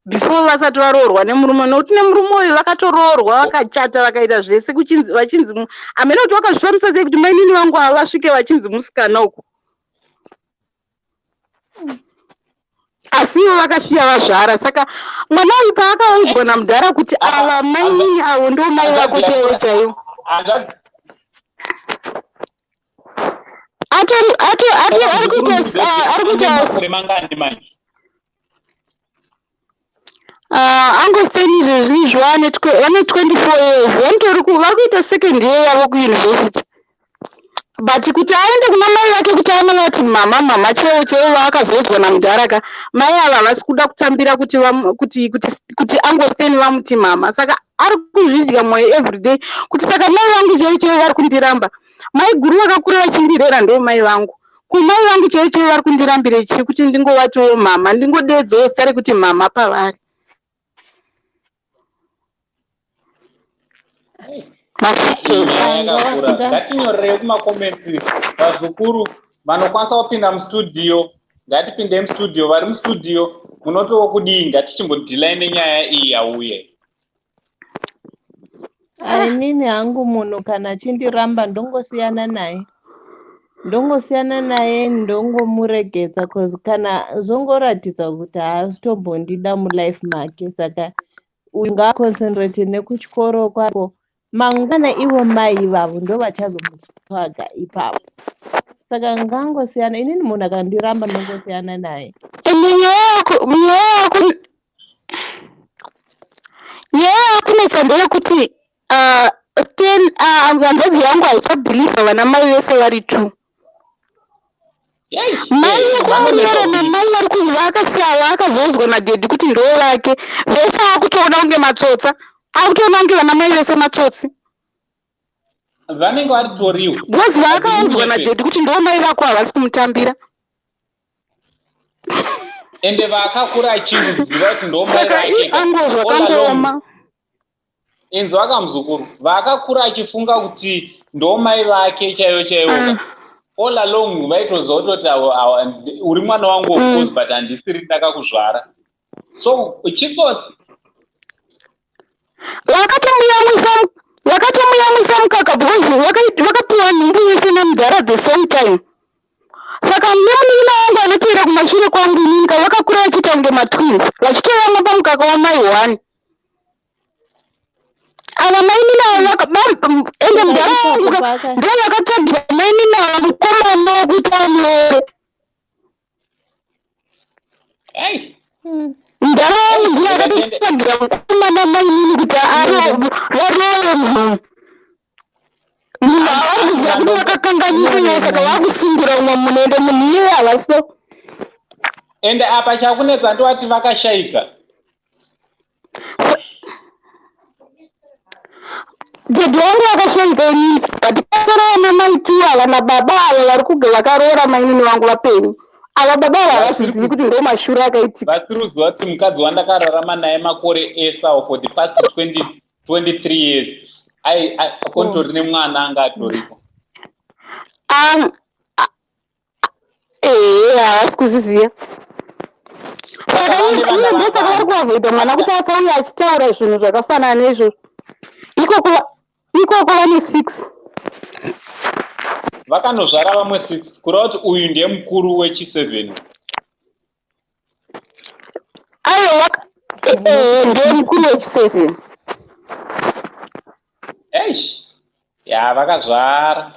before vasati varoorwa nemurume, nokuti nemurume uyu vakatoroorwa, vakachata, vakaita zvese kuchinzi vachinzi hameno kuti vakazvifambisa sei kuti mainini vangu ava vasvike vachinzi musikana uku, asi ivo vakasiya vazvara. Saka mwana uyu paakaudzwa namudhara kuti Apa ava mainini avo ndo mai vako hanzvadzi chaivo yako chaivo, hanzvadzi atori ato ato saka ari muzukuru kuita ndiudze ari ane kuita makore mangani manje? Angosteni izvezvi izvi vane 24 years, vanotori vari kuita second year yavo kuuniversity, but kuti aende kuna mai vake kuti anovati mama, mama chaivo chaivo vaakazodzwa namudhara ka, mai ava havasi kuda kutambira kuti kuti Angosteni vamuti mama. Saka ari kuzvidya mwoyo everyday kuti saka mai vangu chaivo chaivo vari kundiramba. Mai guru vakakura vachindirera, ndo mai vangu. Kumai vangu chaivo chaivo vari kundirambire chii kuti ndingovatiwo mama, ndingodedzawo zita rekuti mama pavari? Nyaya yakakura. Ngatinyorerei kumacomments, vazukuru vanokwanisa kupinda mustudio. Ngatipindei mustudio. Vari mustudio, munotiwo kudii? Ngatichimbodhilai nenyaya iyi yauye. Inini hangu munhu kana achindiramba ndongosiyana naye, ndongosiyana naye, ndongomuregedza, cause kana zvongoratidza kuti haasitombondida mulife make. Saka uyu ngaaconcentrate nekuchikoro kwako. Mangwana ivo mai ivavo ndo vachazomutsvaga ipapo, saka ngangosiyana. Inini munhu akandiramba ndongosiyana naye. Ende nyaya yako nyaya yakunetsa ndeyekuti Stan, hanzvadzi yangu haichabhilivha vana mai vese vari two. Mai vekunyora namai vari kunzi vakasiya vaakazodzwa nadhedhi kuti ndo vake vese, akutoona kunge matsotsa, akutoona kunge vana mai vese matsotsi. Vanenge varitoriwo. Because vaakaudzwa nadhedhi kuti ndo mai vako, havasi kumutambira. Ende vaakakura achingoziva kuti ndo mai Saka vake. ango zvakangooma. Inzwa kamuzukuru, vaakakura achifunga kuti ndo mai vake chaivo chaivo. All along vaitoziva kutoti uri mwana wangu, of course, but handisiri ndakakuzvara, so chitsotsi. Vakatomuyamwisa mukaka because vakapiwa nhumbu yese namudhara the same time. Saka nemunin'ina wangu anoteera kumashure kwangu inini ka, vakakura vachiita kunge matwins, vachitoyamwa pamukaka wamai one ava. Mainini ava ende mudhara wangu Paka ndo vakatsvagira mainini ava mukomana wekuti amuroore. Ei. Mudhara wangu ndiye akatotsvagira mukomana mainini kuti varoore munhu. Munhu avari kuziva kuti vakakanganisa nyaya, saka vakusungura umwe munhu, ende munhu iyeye havasi. Ende apa chakunetsa ndowati vakashayika. Dhedhi wangu vakashayika inini, but pasara vana mai two ava nababa ava vari kuga vakaroora mainini vangu vapenyu. Ava baba ava havasizivi kuti ndo mashure akaitika. Vasiri kuziva kuti mukadzi wandakararama naye makore ese awo, for the past 20, 23 years, kontori nemwana anga atoripo. Ehe, havasi kuzviziva. Saka Saka vane iye vana ndosaka vari vangani? kuavoida mwana kuti asauya achitaura zvinhu zvakafanana neizvozvo. Ikoko ikoko vane six. Vakanozvara vamwe six, kureva kuti uyu ndiye mukuru wechi7. Aiwa, ndiye mukuru wechi7. Eish, ya, vakazvara,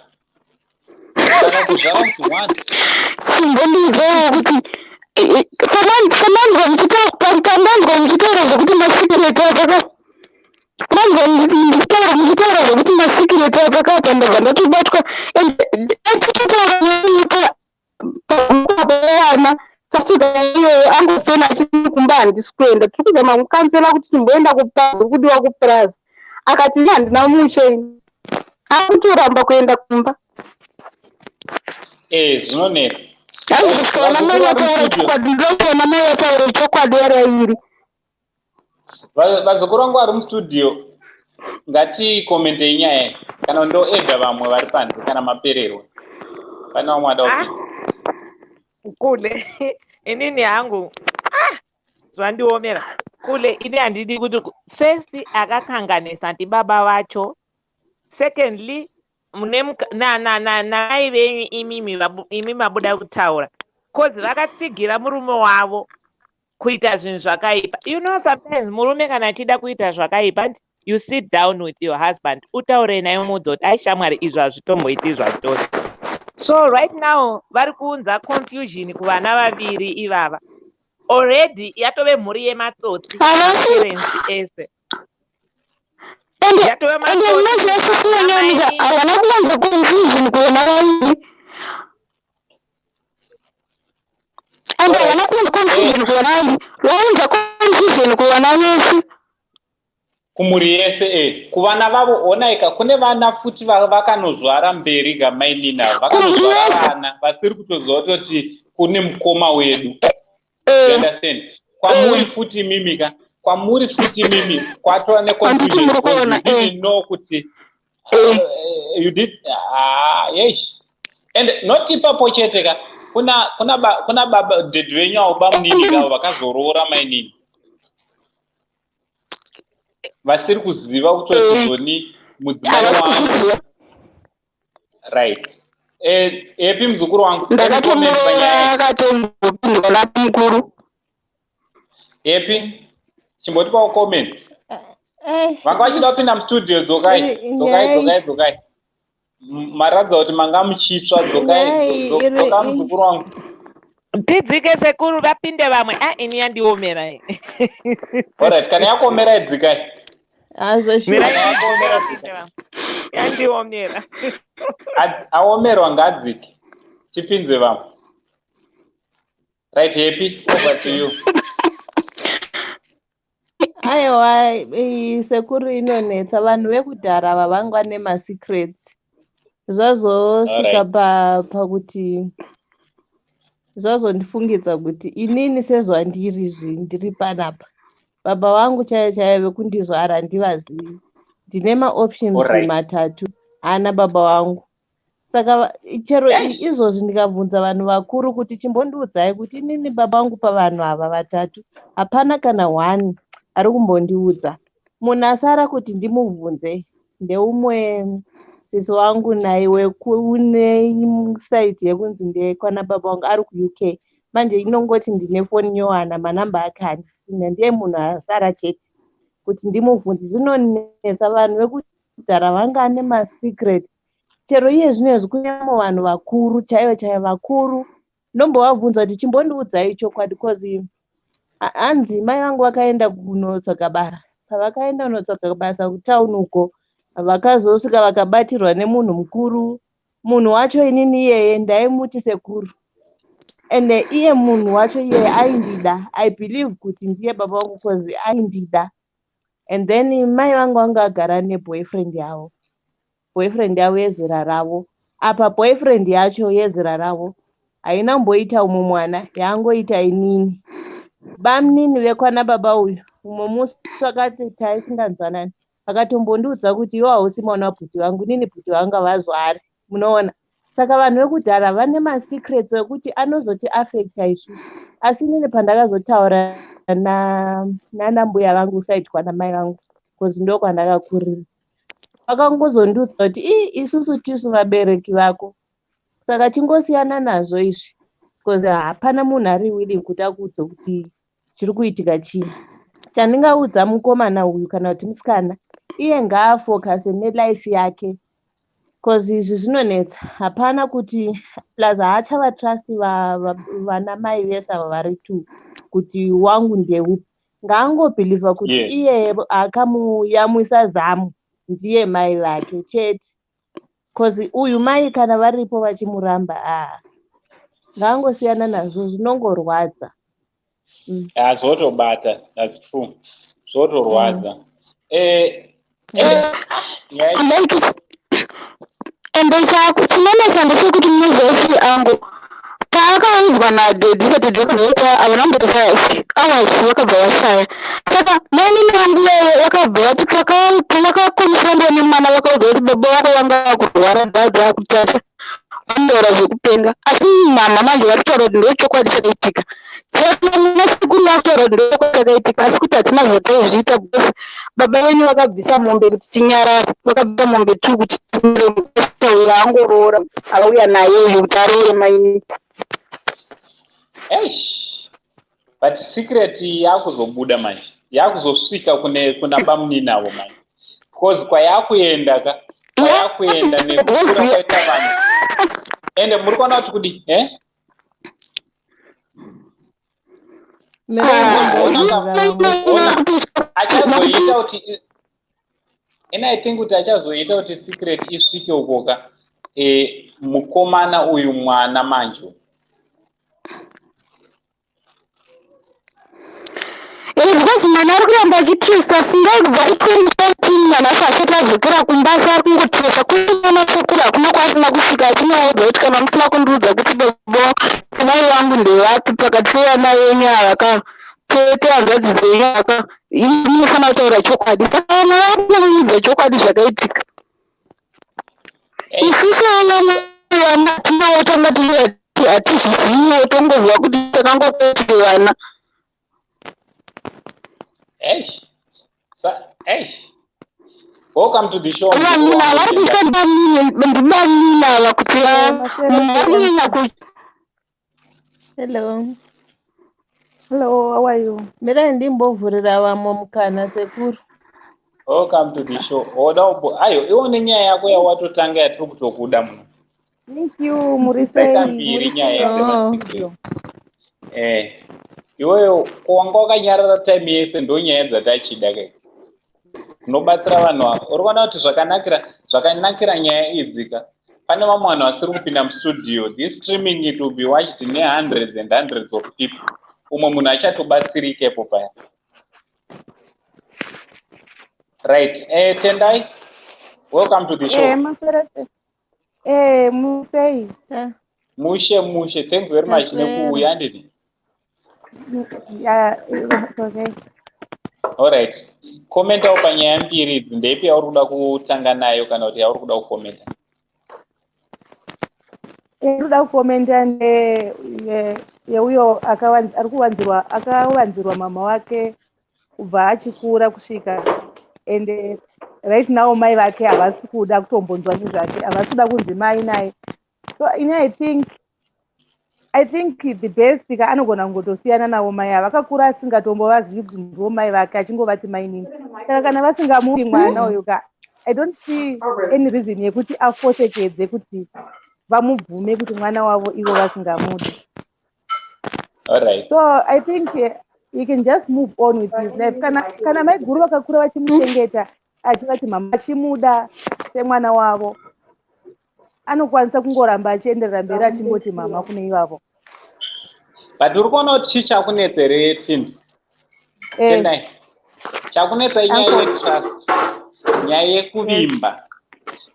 saka kuzvara kuti one. Chimbondiudzewo kuti pandanzwa muchitaura zvekuti masecret akaka, manzwa muchitaura zvekuti masecret akakapa, ndabva ndatobatwa. Ende achitotaura pavana tasvika iyoyo, angosena achiri kumba, handisi kuenda. Tiri kuzama kukansela kuti timboenda kupazi kudiwa kupurazi. Akati ini handina mushe ini, akutoramba kuenda kumba. Zvinonetsa. Hanzi kusvika vana mai Vazukuru vari vataura mustudio. chokwadi, ndokuti vana mai vataura chokwadi vari vairi. Vazukuru vangu vari mustudio, ngatikomentei nyaya iyi, kana ndoedha vamwe vari panze kana mapererwa. Pane vamwe vada Ah. kupinda? Kule, inini hangu, ah, zvandiomera kule. Ini handidi kuti first akakanganisa ndibaba vacho. Secondly, mune namai venyu imimi imi mabuda kutaura cause vakatsigira murume wavo kuita zvinhu zvakaipa. Sometimes murume kana achida kuita zvakaipa, you sit down with your husband, utaure naye, umuudze kuti ai shamwari, izvo hazvitomboiti zvachose. So right now vari kuunza confusion kuvana vaviri ivava. Already yatove mhuri yematsotsi. Havasi Maparents ese. Ende Yatove ende matsotsi. munoziva sisinyanyika Amainini. havana kuwanza confusion kuvana vaviri. Ende Alright. havana kuwanza confusion kuvana vaviri. Vaunza confusion kuvana vese. Kumhuri yese e kuvana vavo onaika kune vana futi vakanozvara mberi gamainini ava Kumhuri vakanozvara yese. vana vasiri kutoziva kutoti kune mukoma wedu. You understand? Kwamuri futi mimi ka, kwamuri futi mimi kwatova Handiti neconfusion muri because kuona you didn't know kuti you did ah yes, and not ipapo chete ka, kuna baba daddy venyu avo, bamunini kavo vakazoroora mainini vasiri kuziva kutoti zoni mudzimai Havasi wangu. kuziva. Right. Epi muzukuru wangu, any comment Ndakatomuroora panyaya? akatombopindwa namukuru. Epi, chimbotipawo comment. Vanga vachida kupinda mustudio, dzokai. Dzokai. Dzokai, dzokai. Maratidza kuti manga muchitsva, dzokai. Nyaya iyi Dzoka muzukuru wangu. Tidzike sekuru, vapinde vamwe. A, ini yandiomera iyi. Alright, kana yakuomerai dzikai. Hazvo. Mirai. Kana yakuomera vapinde dzikai. vamwe. Yandiomera. Aomerwa ngaadzike, tipinze vamwe. Right, Happy, over to you. Aiwa, iyi sekuru inonetsa. Vanhu vekudhara ava vanga nemasecrets. Zvazosvika pakuti zvazondifungidza kuti inini sezvandiri zvi ndiri panapa, baba vangu chaivo chaivo vekundizvara handivazivi. Ndine maoptions matatu ana baba vangu. Saka chero izvozvi ndikabvunza vanhu vakuru kuti chimbondiudzai kuti inini baba vangu pavanhu ava vatatu, hapana kana one ari kumbondiudza. Munhu asara kuti ndimubvunze ndeumwe sisi wangu naiwe kune side yekunzi ndekwana baba vangu ari kuUK. Manje inongoti ndine foni nyowani, manamba ake handisina. Ndiye munhu asara chete kuti ndimubvunze. Zvinonetsa, vanhu vekudhara vanga nemasecret. Chero iye zvinezvi kune vanhu vakuru chaivo chaivo vakuru, ndombovabvunza kuti chimbondiudzai chokwadi, cause hanzi mai vangu vakaenda kunotsvaga basa. Pavakaenda kunotsvaga basa kutauni uko, vakazosvika vakabatirwa nemunhu mukuru. Munhu wacho inini iyeye ndaimuti sekuru, ende iye munhu wacho iyeye aindida. I believe kuti ndiye baba vangu cause aindida. And then mai vangu vanga vagara neboyfriend yavo, boyfriend yavo yezera ravo. Apa boyfriend yacho yezera ravo haina kumboita umwe mwana, yaangoita inini. Bamunini vekwana baba uyu umwe musi vakati taisinganzwanani, vakatombondiudza kuti iwe hausi mwana wabhuti vangu, inini bhuti vangu havazvari. Munoona, saka vanhu vekudhara vane masecrets ekuti anozoti affecta isusu. Asi inini pandakazotaura nanambuya vangu side kwana mai vangu, because ndokwandakakurira, vakangozondiudza kuti ii isusu tisu vabereki vako, saka chingosiyana nazvo izvi, because hapana munhu ari willing kuti akuudze kuti chiri kuitika chii. Chandingaudza mukomana uyu kana kuti musikana, iye ngaafocuse nelife yake, cause izvi zvinonetsa. Hapana kuti plus haachavatrust vana mai vese ava vari two kuti wangu ndeupi. Ngaangobhilivha kuti iye akamuyamwisa zamu ndiye mai vake chete, cause uyu mai kana varipo vachimuramba, aa, ngaangosiyana nazvo, zvinongorwadza. Ah, zvotobata, that's true, zvotorwadza. Nyaya Ende chinonetsa ndechekuti munoziva angu paakaudzwa nadaddy, daddy vakabva havana kumboita hours vakabva vashaya. Saka mainini vangu vakabva vati pavakakonfrontwa nemwana, vakaudzwa kuti baba vako vanga vakurwara, dhadha akutasha vanotaura zvekupenga. Asi mama manje vari kutaura kuti ndo chokwadi chakaitika. Nasekuru vakutaura kuti ndo chokwadi chakaitika, asi kuti hatina zvataizviita because baba venyu vakabvisa mombe kuti tinyarare. Vakabvisa mombe two kuti tinyarare, angoroora auya naye uyu kuti aroore maini. Eish. But secret iyi yakuzobuda manje, yakuzosvika kune kuna bamunini avo manje, because kwayakuenda ka, kwayakuenda nekukura kwaita vanhu. Ende muri kuona kuti kudi eh? Achazoita kuti and I think kuti achazoita kuti secret isvike ukoka, mukomana uyu mwana manje. Because mwana ari kuramba achitresa, fungai kubva 2013 mwana acho asati adzokera kumba, asi ari kungotresa kuina sekuru, hakuna kwaasina kusvika achinoudza kuti kana musina kundiudza kuti baba mai vangu ndevapi pakati pevana venyu ava ka, pehanzvadzi dzenyu aka, munofanira kutaura chokwadi. Saka vamwe vari kunomuudza chokwadi zvakaitika. Isusu vana vana tinawo tanga tiri hatizviziviwo, tongoziva kuti takangokuitire vana. Eish. Eish. Welcome to the show. Vanina vari kushanda ndibanina ava kuti munhu ari kunyanya ku Hello. Hello, how are you? Mirai ndimbovhurira vamwe mukana, sekuru. Welcome to the show. Oda ubo. Ayo, iwo nenyaya yako yawatotanga yatiri kutokuda muno. Thank you, muri sei? Taita mbiri nyaya yesecret. Iweyo wanga wakanyarara time yese, ndo nyaya dzatachida kai. Unobatsira vanhu ava. Uri kuona kuti zvakanakira nyaya idzi ka. Pane vamwe vanhu vasiri kupinda mustudio. This streaming, it will be watched nehundreds and hundreds of people. Umwe munhu achatobatsirikepo paya. Right. Tendai, welcome to the show. Maswera. Musei. Mushe mushe. Thanks very much nekuuya, handiti? Yeah, it's okay. Alright. Commentawo panyaya mbiri idzi. Ndeipi yauri kuda kutanga nayo kana kuti yauri kuda kukomenta? Ndinoda kukomenta yeuyo ari kuwanzirwa, akawanzirwa mama wake kubva achikura kusvika, and right now mai vake havasi kuda kutombonzwa nezvake, havasi kuda kunzi mai naye. So ini I think the best ka, anogona kungotosiyana navo mai ava. Akakura asingatombovazivi kuti ndivo mai vake, achingovati mainini. Saka kana vasingamudi mwana uyu ka, I don't see any reason yekuti afosekedze kuti vamubvume kuti mwana wavo, ivo vasingamudi. So I think he can just move on with his life. Kana maiguru vakakura vachimuchengeta, achivati mama, achimuda semwana wavo, anokwanisa kungoramba achienderera mberi achingoti mama kune ivavo. But uri kuona kuti chii chakunetsa here, Tim? Tendai, chakunetsa inyaya yetrust, nyaya yekuvimba,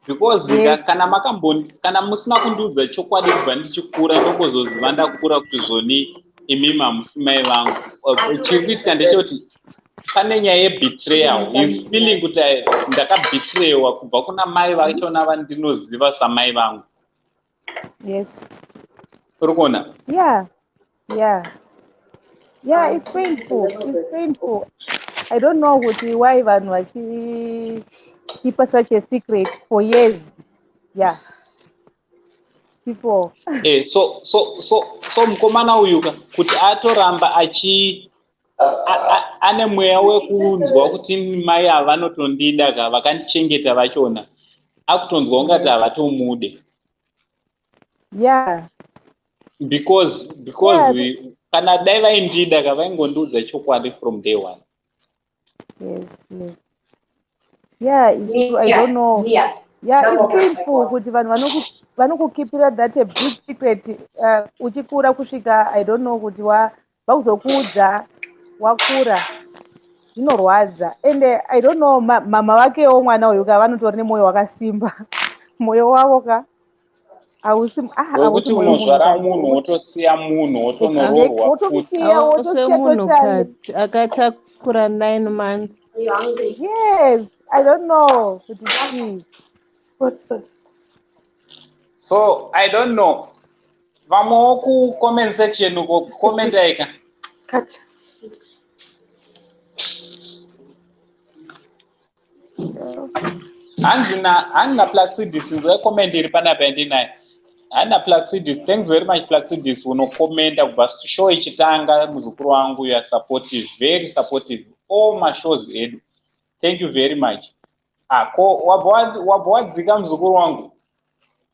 because kana makambo kana musina kundiudza chokwadi kubva ndichikura, ndongozoziva ndakura kuti zvoni imimi hamusi mai vangu. Chiri kuitika ndechekuti pane nyaya yebetrayal. He's feeling kuti ndakabetreyiwa kubva kuna mai vachona vandinoziva samai vangu. Uri kuona? Yeah, it's painful, it's painful. I don't know kuti why vanhu vachikipa such a secret for years. Yeah, people. So mukomana uyu ka, kuti atoramba achi ane mweya wekunzwa kuti mai ava vanotondida ka, vakandichengeta vachona, akutonzwa ungati havatomude. Because kana dai vaindida ka, vaingondiudza chokwadi from day one. Yes, yeah, it's true. I don't know. Yeah, it's painful kuti vanhu vanokukipira that a big secret uchikura kusvika, I don't know, kuti vakuzokuudza wakura. Zvinorwadza. And I don't know, mama vakewo mwana uyu ka, vanotori nemwoyo wakasimba. Mwoyo wavo ka hausi Wekuti unozvara munhu, wotosiya munhu, wotonoroorwa futi. Wotomusiya, wotosiya totally. Munhukadzi akatakura 9 months. Yes, I don't know kuti chii. So I don't know, vamwewo kucomment section uko, commentai ka. Cut. Hanzi naPlaxidis, nzwai comment iri panapa yandinayo. Hanzi naPlaxidis, thanks very much Plaxidis, unokomenda kubva show ichitanga. Muzukuru wangu, you are supportive, very supportive, all mashows edu. Thank you very much. Ah, ko wabva wadzika muzukuru wangu.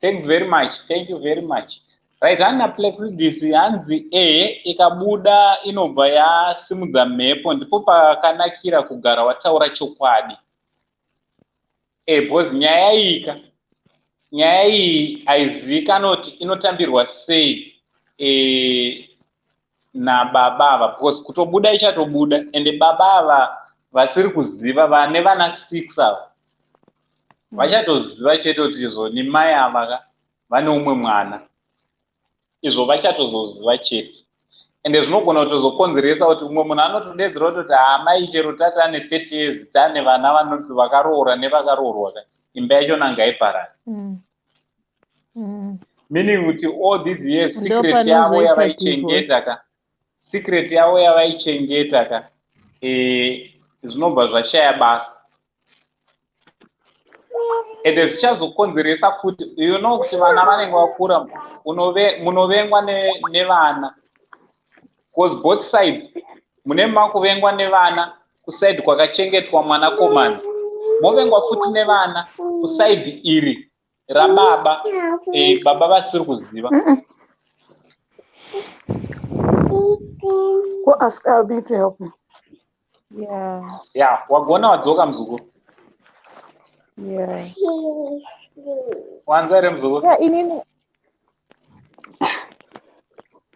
Thanks very much, thank you very much. Right, hanna Plexidis hanzi ehe, ikabuda inobva yasimudza mhepo. Ndipo pakanakira kugara wataura chokwadi, because nyaya iyi ka, nyaya iyi haizivikanwa kuti inotambirwa sei nababa ava, because kutobuda ichatobuda, ende baba ava vasiri kuziva vane vana six ava vachatoziva chete kuti izvo mai ava ka vane umwe mwana. Izvo vachatozoziva chete, ende zvinogona kutozokonzeresa kuti umwe munhu anotodedzera kutoti, "Hamai, chero tati ane 30 years, tane vana vanoti vakaroora nevakaroorwa ka, imba yachona ngaiparare." Meaning kuti all these years secret yavo yavaichengeta ka, secret yavo yavaichengeta ka, zvinobva zvashaya basa, ende zvichazokonzeresa futi kuti vana vanenge vakura, munovengwa nevana, because both sides mune makuvengwa nevana. Kuside kwakachengetwa mwanakomana movengwa futi nevana, kuside iri rababa, baba vasiri kuziva. Go ask Albi to help me. Yeah. Ya, wagona wadzoka, muzukuru. Yeah. Wanza here, muzukuru? Yeah, inini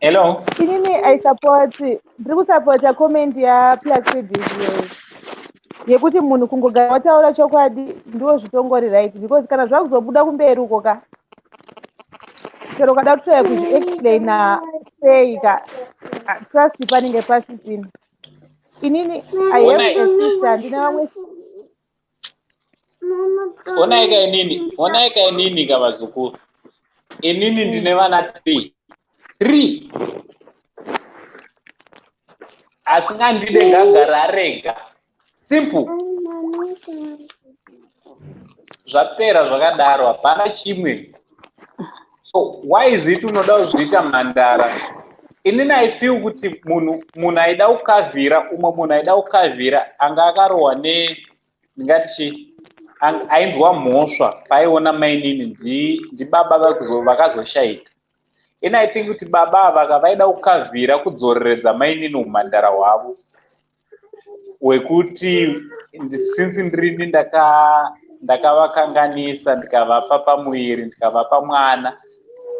Hello. Inini I support, ndiri kusapota comment yaPlaxidis yekuti munhu kungogara wataura chokwadi ndiwo zvitongori right, because kana zvakuzobuda kumberi uko ka, chero ukada kutoya kuzviexplaina sei ka, trust panenge pasisina. Inini I have a sister, ndine vamwe. Onaika inini, onaika inini kavazukuru, inini ndine vana three three. Asingandide ngagara arega, simple, zvapera zvakadaro, hapana chimwe. So why is it unoda kuzviita mhandara? Inini I feel kuti munhu aida kukavhira umwe munhu, aida kukavhira anga akarohwa ne, ndingati chii, ainzwa mhosva paaiona mainini ndibaba vakazoshayika. Ini I think kuti baba ava kavaida kukavhira kudzoreredza mainini umhandara hwavo hwekuti since ndirini ndakavakanganisa, ndikavapa pamuviri, ndikavapa mwana,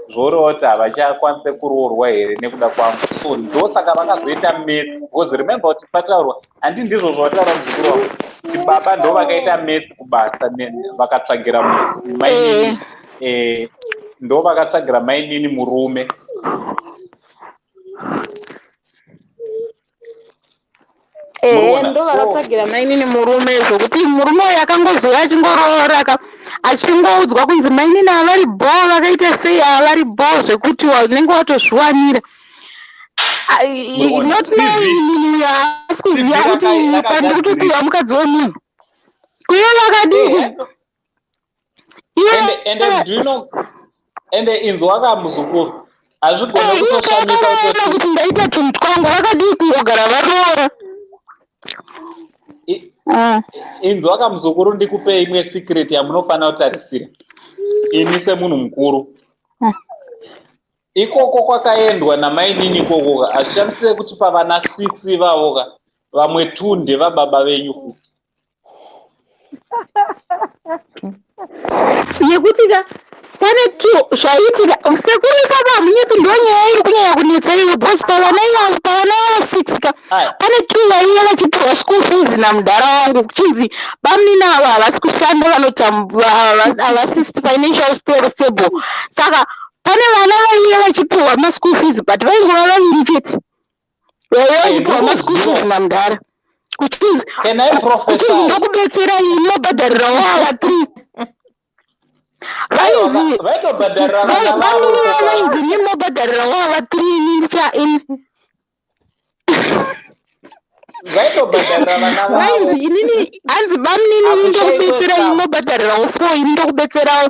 zvoreva kuti havachakwanise kuroorwa here nekuda kwangu? So ndosaka vakazoita maths, because remember kuti pataurwa, handi ndizvo zvavataura, muzukuru wangu, kuti baba ndo vakaita maths kubasa, vakatsvagira mainini, ndo vakatsvagira mainini murume. Ehe, ndo vakatsvagira mainini murume, zvokuti murume uyu akangozouya achingoroora ka, achingoudzwa kunzi mainini avari bho, vakaita sei, avari bho, zvekuti unenge watozviwanira. Not knowing munhu uyu haasi kuziva kuti pandiri kutopiwa mukadzi wemunhu kuye vakadii. Ende do you know, ende inzwa ka, muzukuru, hazvigone kutoshamisa. Kuti ndaita tunhu twangu, vakadii kungogara varoora? Inzwa ka, muzukuru, ndikupe imwe secret yamunofanira kutarisira ini semunhu mukuru. Ikoko kwakaendwa namainini ikoko ka, hazvishamisire kuti pavana six ivavo ka, vamwe two ndevababa venyu futi. Yekuti ka pane two zvaiitika, sekuru, ipapa hamunyepi, ndo nyaya iri kunyanya kunetsa iwe, because pavana ivavo, pavana vavo six ka, pane two vaiva vachipiwa school fees namudhara wangu, kuchinzi bamunini avo havasi kushanda, havasi financial stable. Saka pane vana vaiva vachipiwa maschool fees, but vaingova vaviri chete vaiva vachipiwa maschool fees namudhara, kuchinzi Can I prophesy? Ndokubetsera ini, mobhadharirawo ava three. Vainzi Vaitobhadharira vana vavo. Bamunini vainzi ni mobhadharirawo ava three, ini ndicha ini Vaitobhadharira vana vavo. Vainzi inini, hanzi bamunini, ini Hakushaikwe ndokubetserai, staff. mobhadharirawo four, ini ndokubetserai,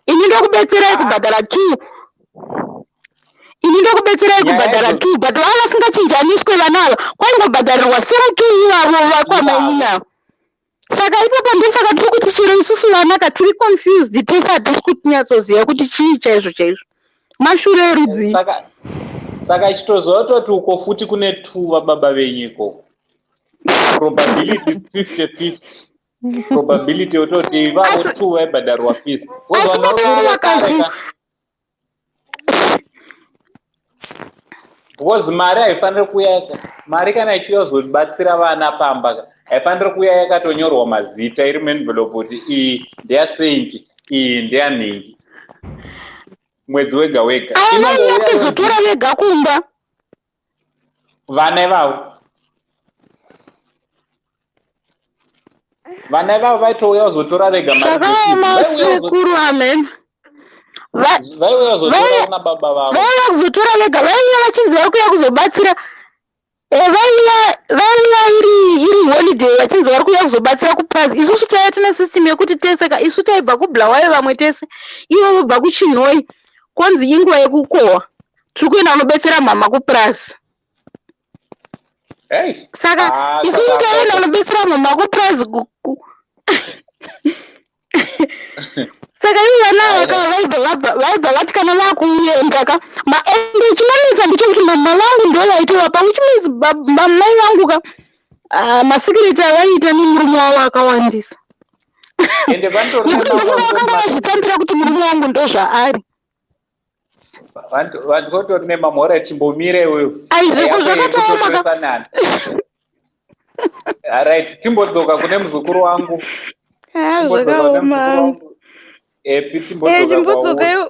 ini ndokubetserai kubhadhara two, ini ndokubetserai Nyaya kubhadhara two. But vava vasingachinjaniswe vana ava, kwaingobhadharirwa same two ivavo vakwamainini ava. Saka ipapo ndosaka tiri kuti chero isusu vana ka tiri confused tese, hatisi kunyatsoziva kuti chii chaizvo chaizvo. Mashure erudzii? Saka chitoziva kutoti uko futi kune two vababa venyu ikoko. Probability 50-50. Probability yototi ivavo two vaibhadharwa fees. Asi baba vavo vakazvi Because mari haifaniri kuuya, mari kana ichiuya kuzobatsira vana pamba ka, haifaniri kuuya yakatonyorwa mazita iri muenvelope kuti iyi ndeyaSaint, iyi ndeyanhingi. Mwedzi wega wega. Ava vaiuya Inongouya yonzi kuzotora vega kumba. Vana ivavo. Vana ivavo vaitouya kuzotora vega mari dzefees. Zvakaoma Vaiuya sekuru amen. Vaiuya kuzotora kuna baba vavo. Vaiuya kuzotora vega, vaiuya vachinzi vari kuuya kuzobatsira. Vaiuya vaiuya iri iri holiday vachinzi vari kuuya kuzobatsira kupurazi. Isusu taiva tine system yekuti tese ka isu taibva kuBulawayo vamwe tese ivo vobva kuChinhoyi konzi inguva yekukohwa tiri kuenda kunobetsera mhamha kupurazi. Hey. Saka Ah, isusu saka taienda kunobetsera mhamha kupurazi saka ivo vana ava ka vaibva vati kana vakuenda ka ende chinonetsa ndechekuti mama vangu ndo vaitovapa, which means mai vangu ka masikireti avaiita nemurume wavo akawandisa. Ende vanotori Nekuti nemamwe ndofunga vakanga ekuti vazvitambira kuti murume wangu ndozvaari. Vanhu votori nemamwe ora chimbomira iwewe. Aizveko Yako iri zvakatooma ka. kutotoresa nani. Alright, timbodzoka kune muzukuru wangu. Ah, Timbodzoka kune zvakaoma muzukuru hangu. wangu. Epi timbodzoka Chimbodzoka kwauri. iwe.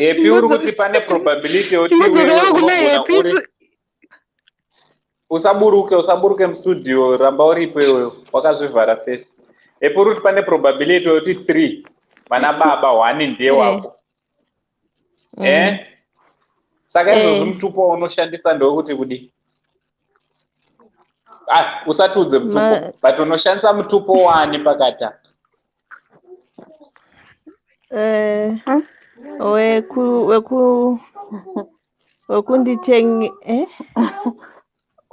Epi uri kuti pane probability yekuti Chimbodzoka iwewe iwe kuna unogona Happy. uri usaburuke mustudio, ramba uripo iwewe wakazvivhara face. Epi uri kuti pane probability yekuti 3 vana baba 1 ndiye wako. Saka izvozvi mutupo waunoshandisa ndewekuti kudii? Ah, usatiudze mutupo, but unoshandisa mutupo wani pakati apa? Weku weku wekundicheng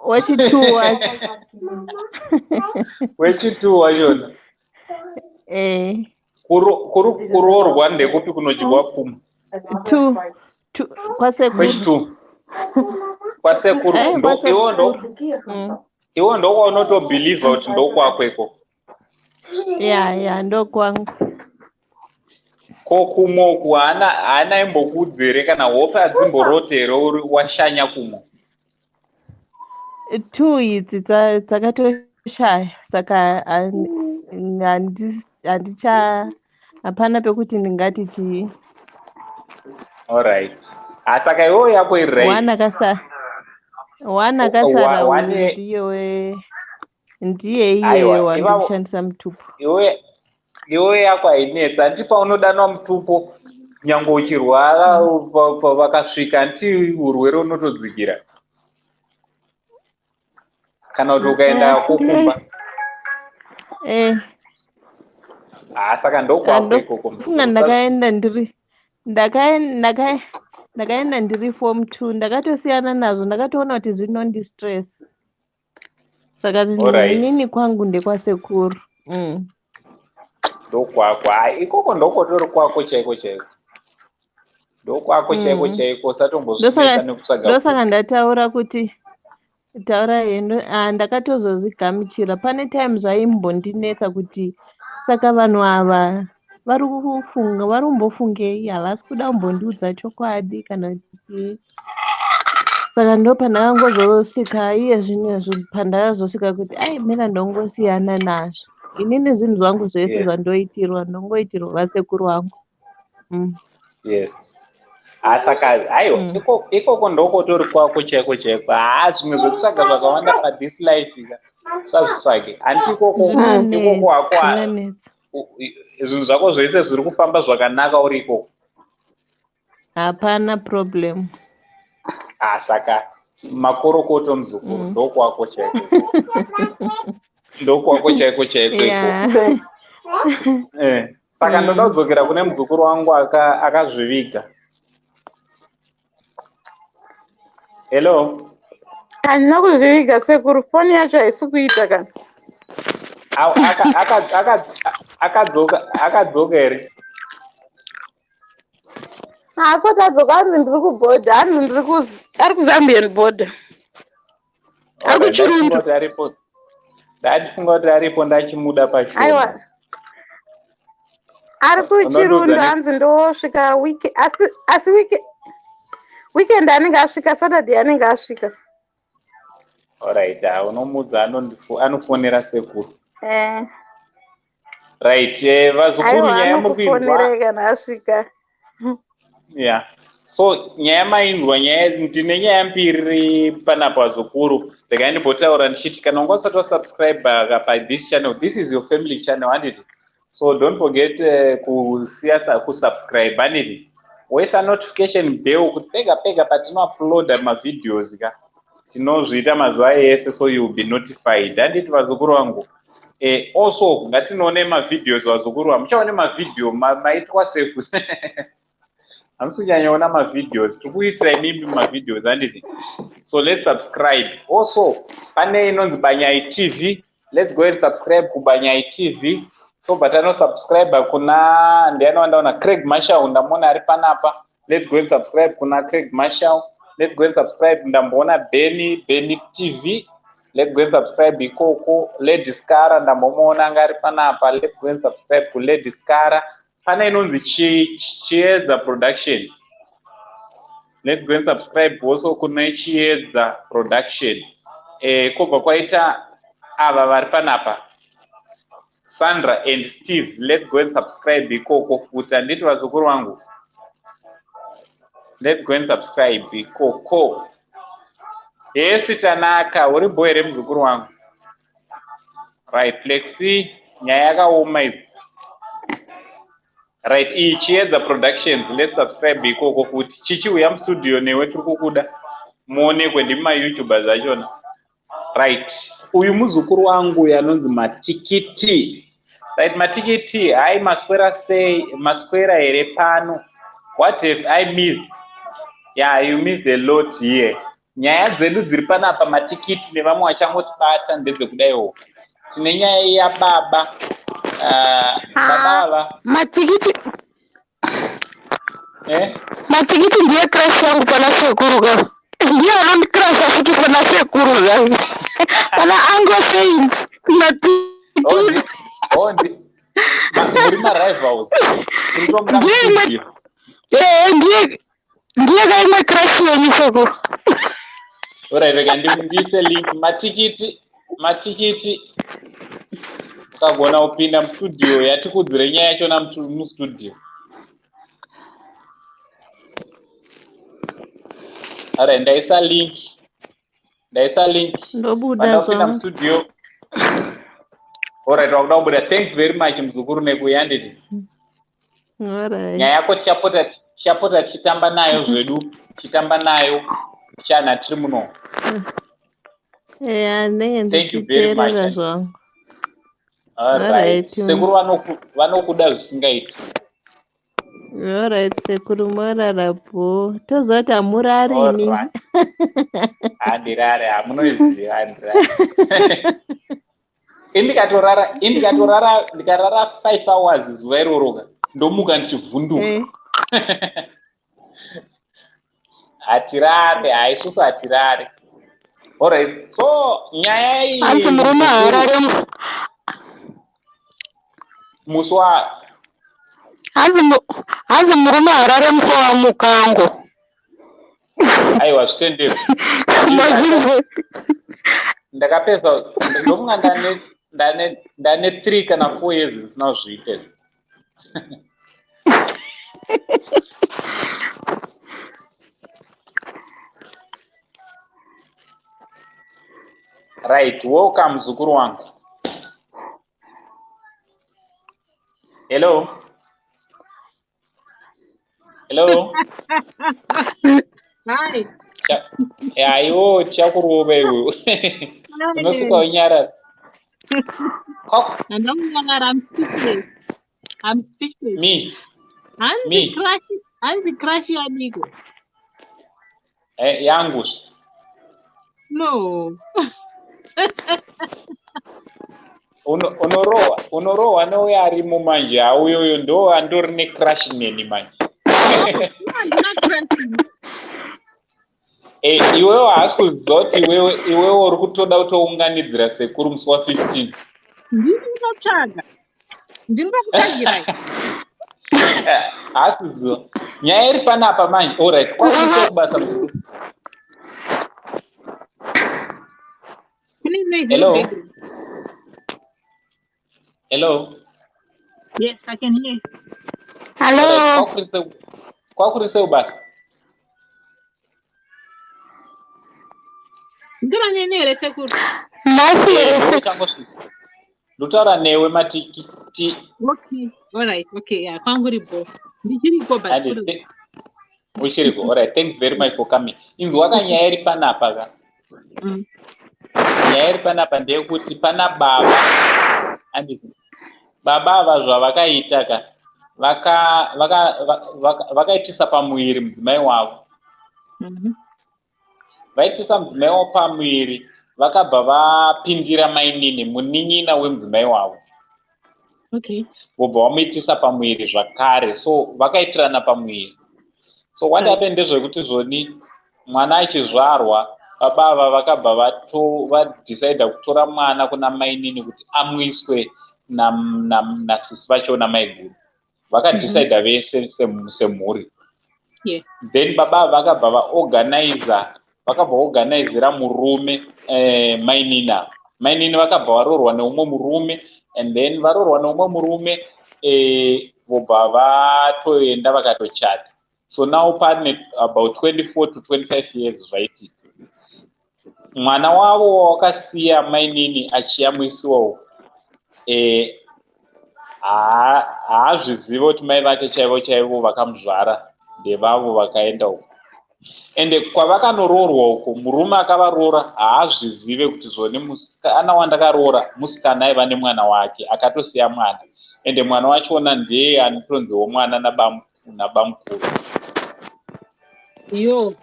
wechitu wacho. Wechitu wachona. Kuroorwa ndekupi kunodyiwa pfuma? Two, two, kwasekuru. Kwechitu. Kwasekuru. Kwasekuru. Iwo ndokwaunoto-believe kuti ndokwako ikoko. Ya, ya, ndokwangu. Ko kumwe uku haana imbokudzi here kana hope hadzimborote here uri washanya kumwe? Two idzi dzakatoshaya saka handicha hapana pekuti ndingati chii. Alright. Ah, saka iwewe yako iri right. One akasara. One akasara One ndiye ndiye iyeyo Aiwa, wandiri kushandisa mutupo. Iwe yako hainetsi. Handiti paunodanwa mutupo nyangwe uchirwara vakasvika handiti urwere unotodzikira. Kana kuti ukaenda kokumba. Ah, saka ndokwako ikoko Funga muzukuru. Ndakaenda ndiri ndakaenda ndiri form 2, ndakatosiyana nazvo, ndakatoona kuti zvinondi stress. Saka inini kwangu ndekwasekuru. Ndokwako. Hai, ikoko ndokotori kwako chaiko chaiko. Ndokwako chaiko chaiko, usatombozvinetsa nekutsvaga Ndosaka ndataura kuti taura hendo, ndakatozozvigamuchira. Pane time zvaimbondinetsa kuti saka vanhu ava vari kufunga, vari kumbofungei, havasi kuda kumbondiudza chokwadi kana kuti. Saka ndo pandakangozosvika iye zvinezvi pandakazosvika kuti ai mira ndongosiyana nazvo. Inini zvinhu zvangu zvese zvandoitirwa ndongoitirwa vasekuru vangu. Yes. Ah, saka aiwa, ikoko ndokotori kwako chaiko chaiko. Ah, zvimwe zvekutsvaga zvakawanda pa this life ka. Usazvitsvage. Handiti ikoko ikoko hako Zvinonetsa. Zvinhu zvako zvese zviri kufamba zvakanaka uri ikoko. Hapana problem. Ah, saka makorokoto muzukuru, ndokwako chaiko. Ndokwako chaiko chaiko ikoko. Saka ndoda kudzokera kune muzukuru wangu akazviviga. Hello. Handina kuzviviga sekuru, foni yacho haisi kuita kana. Au, akadzoka here? Asati adzoka, hanzi ndiri kubhodha, hanzi ndiri ari kuZambian border, ari Alright, kuChirundu. ndachifunga kuti aripo, ndachifunga kuti aripo, ndachimuda pashoma. Aiwa, ari Unondiudza kuChirundu. ne Hanzi ndosvika wiki, asi wiki weekend anenge asvika, Saturday anenge asvika. Alright, ah, unomuudza anofonera sekuru. Eh. Right, vazukuru, Aiwa, nyaya muri kuinzwa. Anokufonerai kana asvika. Yeah, so nyaya mainzwa, nyaya ndine nyaya mbiri panapa, vazukuru. Regai ndimbotaura ndichiti kana wanga usati wasubscribe pa this channel, this is your family channel, handiti? So don't forget kusiya kusubscribe, handiti? Woisa notification bell kuti pega pega patinouploada mavideos ka, tinozviita mazuva ese, so you will be notified, handiti, vazukuru vangu? Also ngatinoone mavideos, vazukuru. Hamuchaone mavideo, maitwa sefu, hamusi kunyanyaona mavideos. Tiri kuitira imimi mavideos, handiti? So let's subscribe. Also pane inonzi Banyai TV. Let's go and subscribe kuBanyai TV. Tobva tanosubscribe kuna ndiani wandaona? Craig Marshall, ndamuona ari panapa. Let's go and subscribe kuna Craig Marshall. Let's go and subscribe. Ndamboona Benny, Benny TV. Let's go and subscribe ikoko. Lady Scara, ndambomuona anga ari panapa. Let's go and subscribe kuLady Scara. Pane inonzi Chiedza Production. Let's go and subscribe also kune Chiedza Production. Kobva kwaita ava vari panapa, Sandra and Steve. Let's go and subscribe ikoko futi, handiti, vazukuru vangu? Let's go and subscribe ikoko. Hesi Tanaka, uri bho here, muzukuru wangu? Right, Lexi, nyaya yakaoma idzi. Right, iyi Chiedza Productions, let's subscribe ikoko futi. Chichiuya mustudio newe, tiri kukuda muonekwe ndimi mayoutubers achona. Right, uyu muzukuru wangu uyu anonzi Matikiti. Right, Matikiti, hai, maswera sei? Maswera here pano? What have I missed? Yeah, you missed a lot here. Nyaya dzedu dziri panapa, Matikiti, nevamwe vachangotibata, ndedzekudaiwo. Tine nyaya yababa, baba ava. Matikiti. Eh? Matikiti ndiye crush yangu pana sekuru ka. Ndiye anondikrasha futi pana sekuru ka, pana Uncle Saint, Matikiti. Oh, muri marivals, tiri tomuda Ndiye imwe mustudio. Eh, ndiye kaimwe crush yenyu, sekuru. Alright, rega ndiise link. Matikiti, Matikiti, ukagona kupinda mustudio, yatikudzire nyaya yachona mustudio. Alright, ndaisa link, ndaisa link. Ndobuda Vanda kupinda zvangu. mustudio. Alright, wakuda kubuda. Thanks very much, muzukuru, nekuyanditi. Alright. Nyaya yako tichapota tichitamba nayo zvedu, tichitamba nayo tichana tiri muno. Eya, ndinenge Thank you very much. ndichiteerera zvangu. Alright. Alright. Sekuru vanokuda zvisingaiti. Alright, sekuru, morara bho. Tozoti hamurari imi. Alright. Handirare, hamunoiziva, handirare. Indikatorara, ndikarara 5 hours zuva iroro ka, ndomuka ndichivhunduka. Hatirare, haisusu hatirare. Alright, so nyaya iyi, Hanzi murume muzukuru, haarare musi wa Hanzi murume haarare musi wamukango. Aiwa, zvitendero. Mazvizve. Ndakapedza, ndofunga ndane 3 kana 4 years ndisina kuzviita izvi. Right, welcome, muzukuru wangu. Hello, hello. Hi. Aiwo, tichakurova iwe, unosvika unyarara. Handakunyarara, I'm speechless. I'm speechless. Me? Hanzi Me? crush, hanzi crush yaniko? Yangu. No. Unorohwa, unorohwa neuyo arimo manje. Auyoyo ndo andori necrush neni manje. Handina trust. Iwewe haasi kuziva kuti iwewe uri kutoda kutounganidzira sekuru musi wa15. Ndini ndinotsvaga, ndinokutsvagirai. Haasi kuziva nyaya iri panapa manje. Allright, kwakuita kubasa mukuru. Kune noise Hello? in background. Hello? Yes, I can hear. Hello. Kwakuri sei basa? Ndora nene here, sekuru? Nhasi here? Ndotangosvika, ndotaura newe matiki ti. Okay, alright, okay, yeah, kwanguripo, ndichiriko, but Andi, kuri uchiriko. Alright, thanks very much for coming. Inzwaka, nyaya iri panapa ka. Nyaya iri panapa ndeyekuti pana baba, anditi baba ava zvavakaita ka, vakaitisa pamuviri mudzimai wavo. Vaitisa mudzimai wavo pamuviri, vakabva vapindira mainini, munin'ina wemudzimai wavo. Vobva vamuitisa pamuviri zvakare, so vakaitirana pamuviri. So what happened ndezvekuti zvoni mwana achizvarwa, baba ava vakabva vadecida kutora mwana kuna mainini kuti amwiswe nasisi vacho, namaiguru. Vakadecida vese semhuri. Then baba ava vakabva vaorganiza, vakabva vaorganizira murume, mainini ava. Mainini vakabva varoorwa neumwe murume, and then varoorwa neumwe murume, vobva vatoenda vakatochata. So now pane about 24 to 25 years zvaitika. Mwana wavo wawakasiya mainini achiyamwisiwa uku, haazvizivi kuti mai vake chaivo chaivo vakamuzvara ndevavo vakaenda uku. Ende kwavakanoroorwa uko, murume akavaroora haazvizive kuti zvoni musikana wandakaroora musikana aiva nemwana wake, akatosiya mwana, ende mwana wachona ndeye anotonziwo mwana nabamukuru. Yo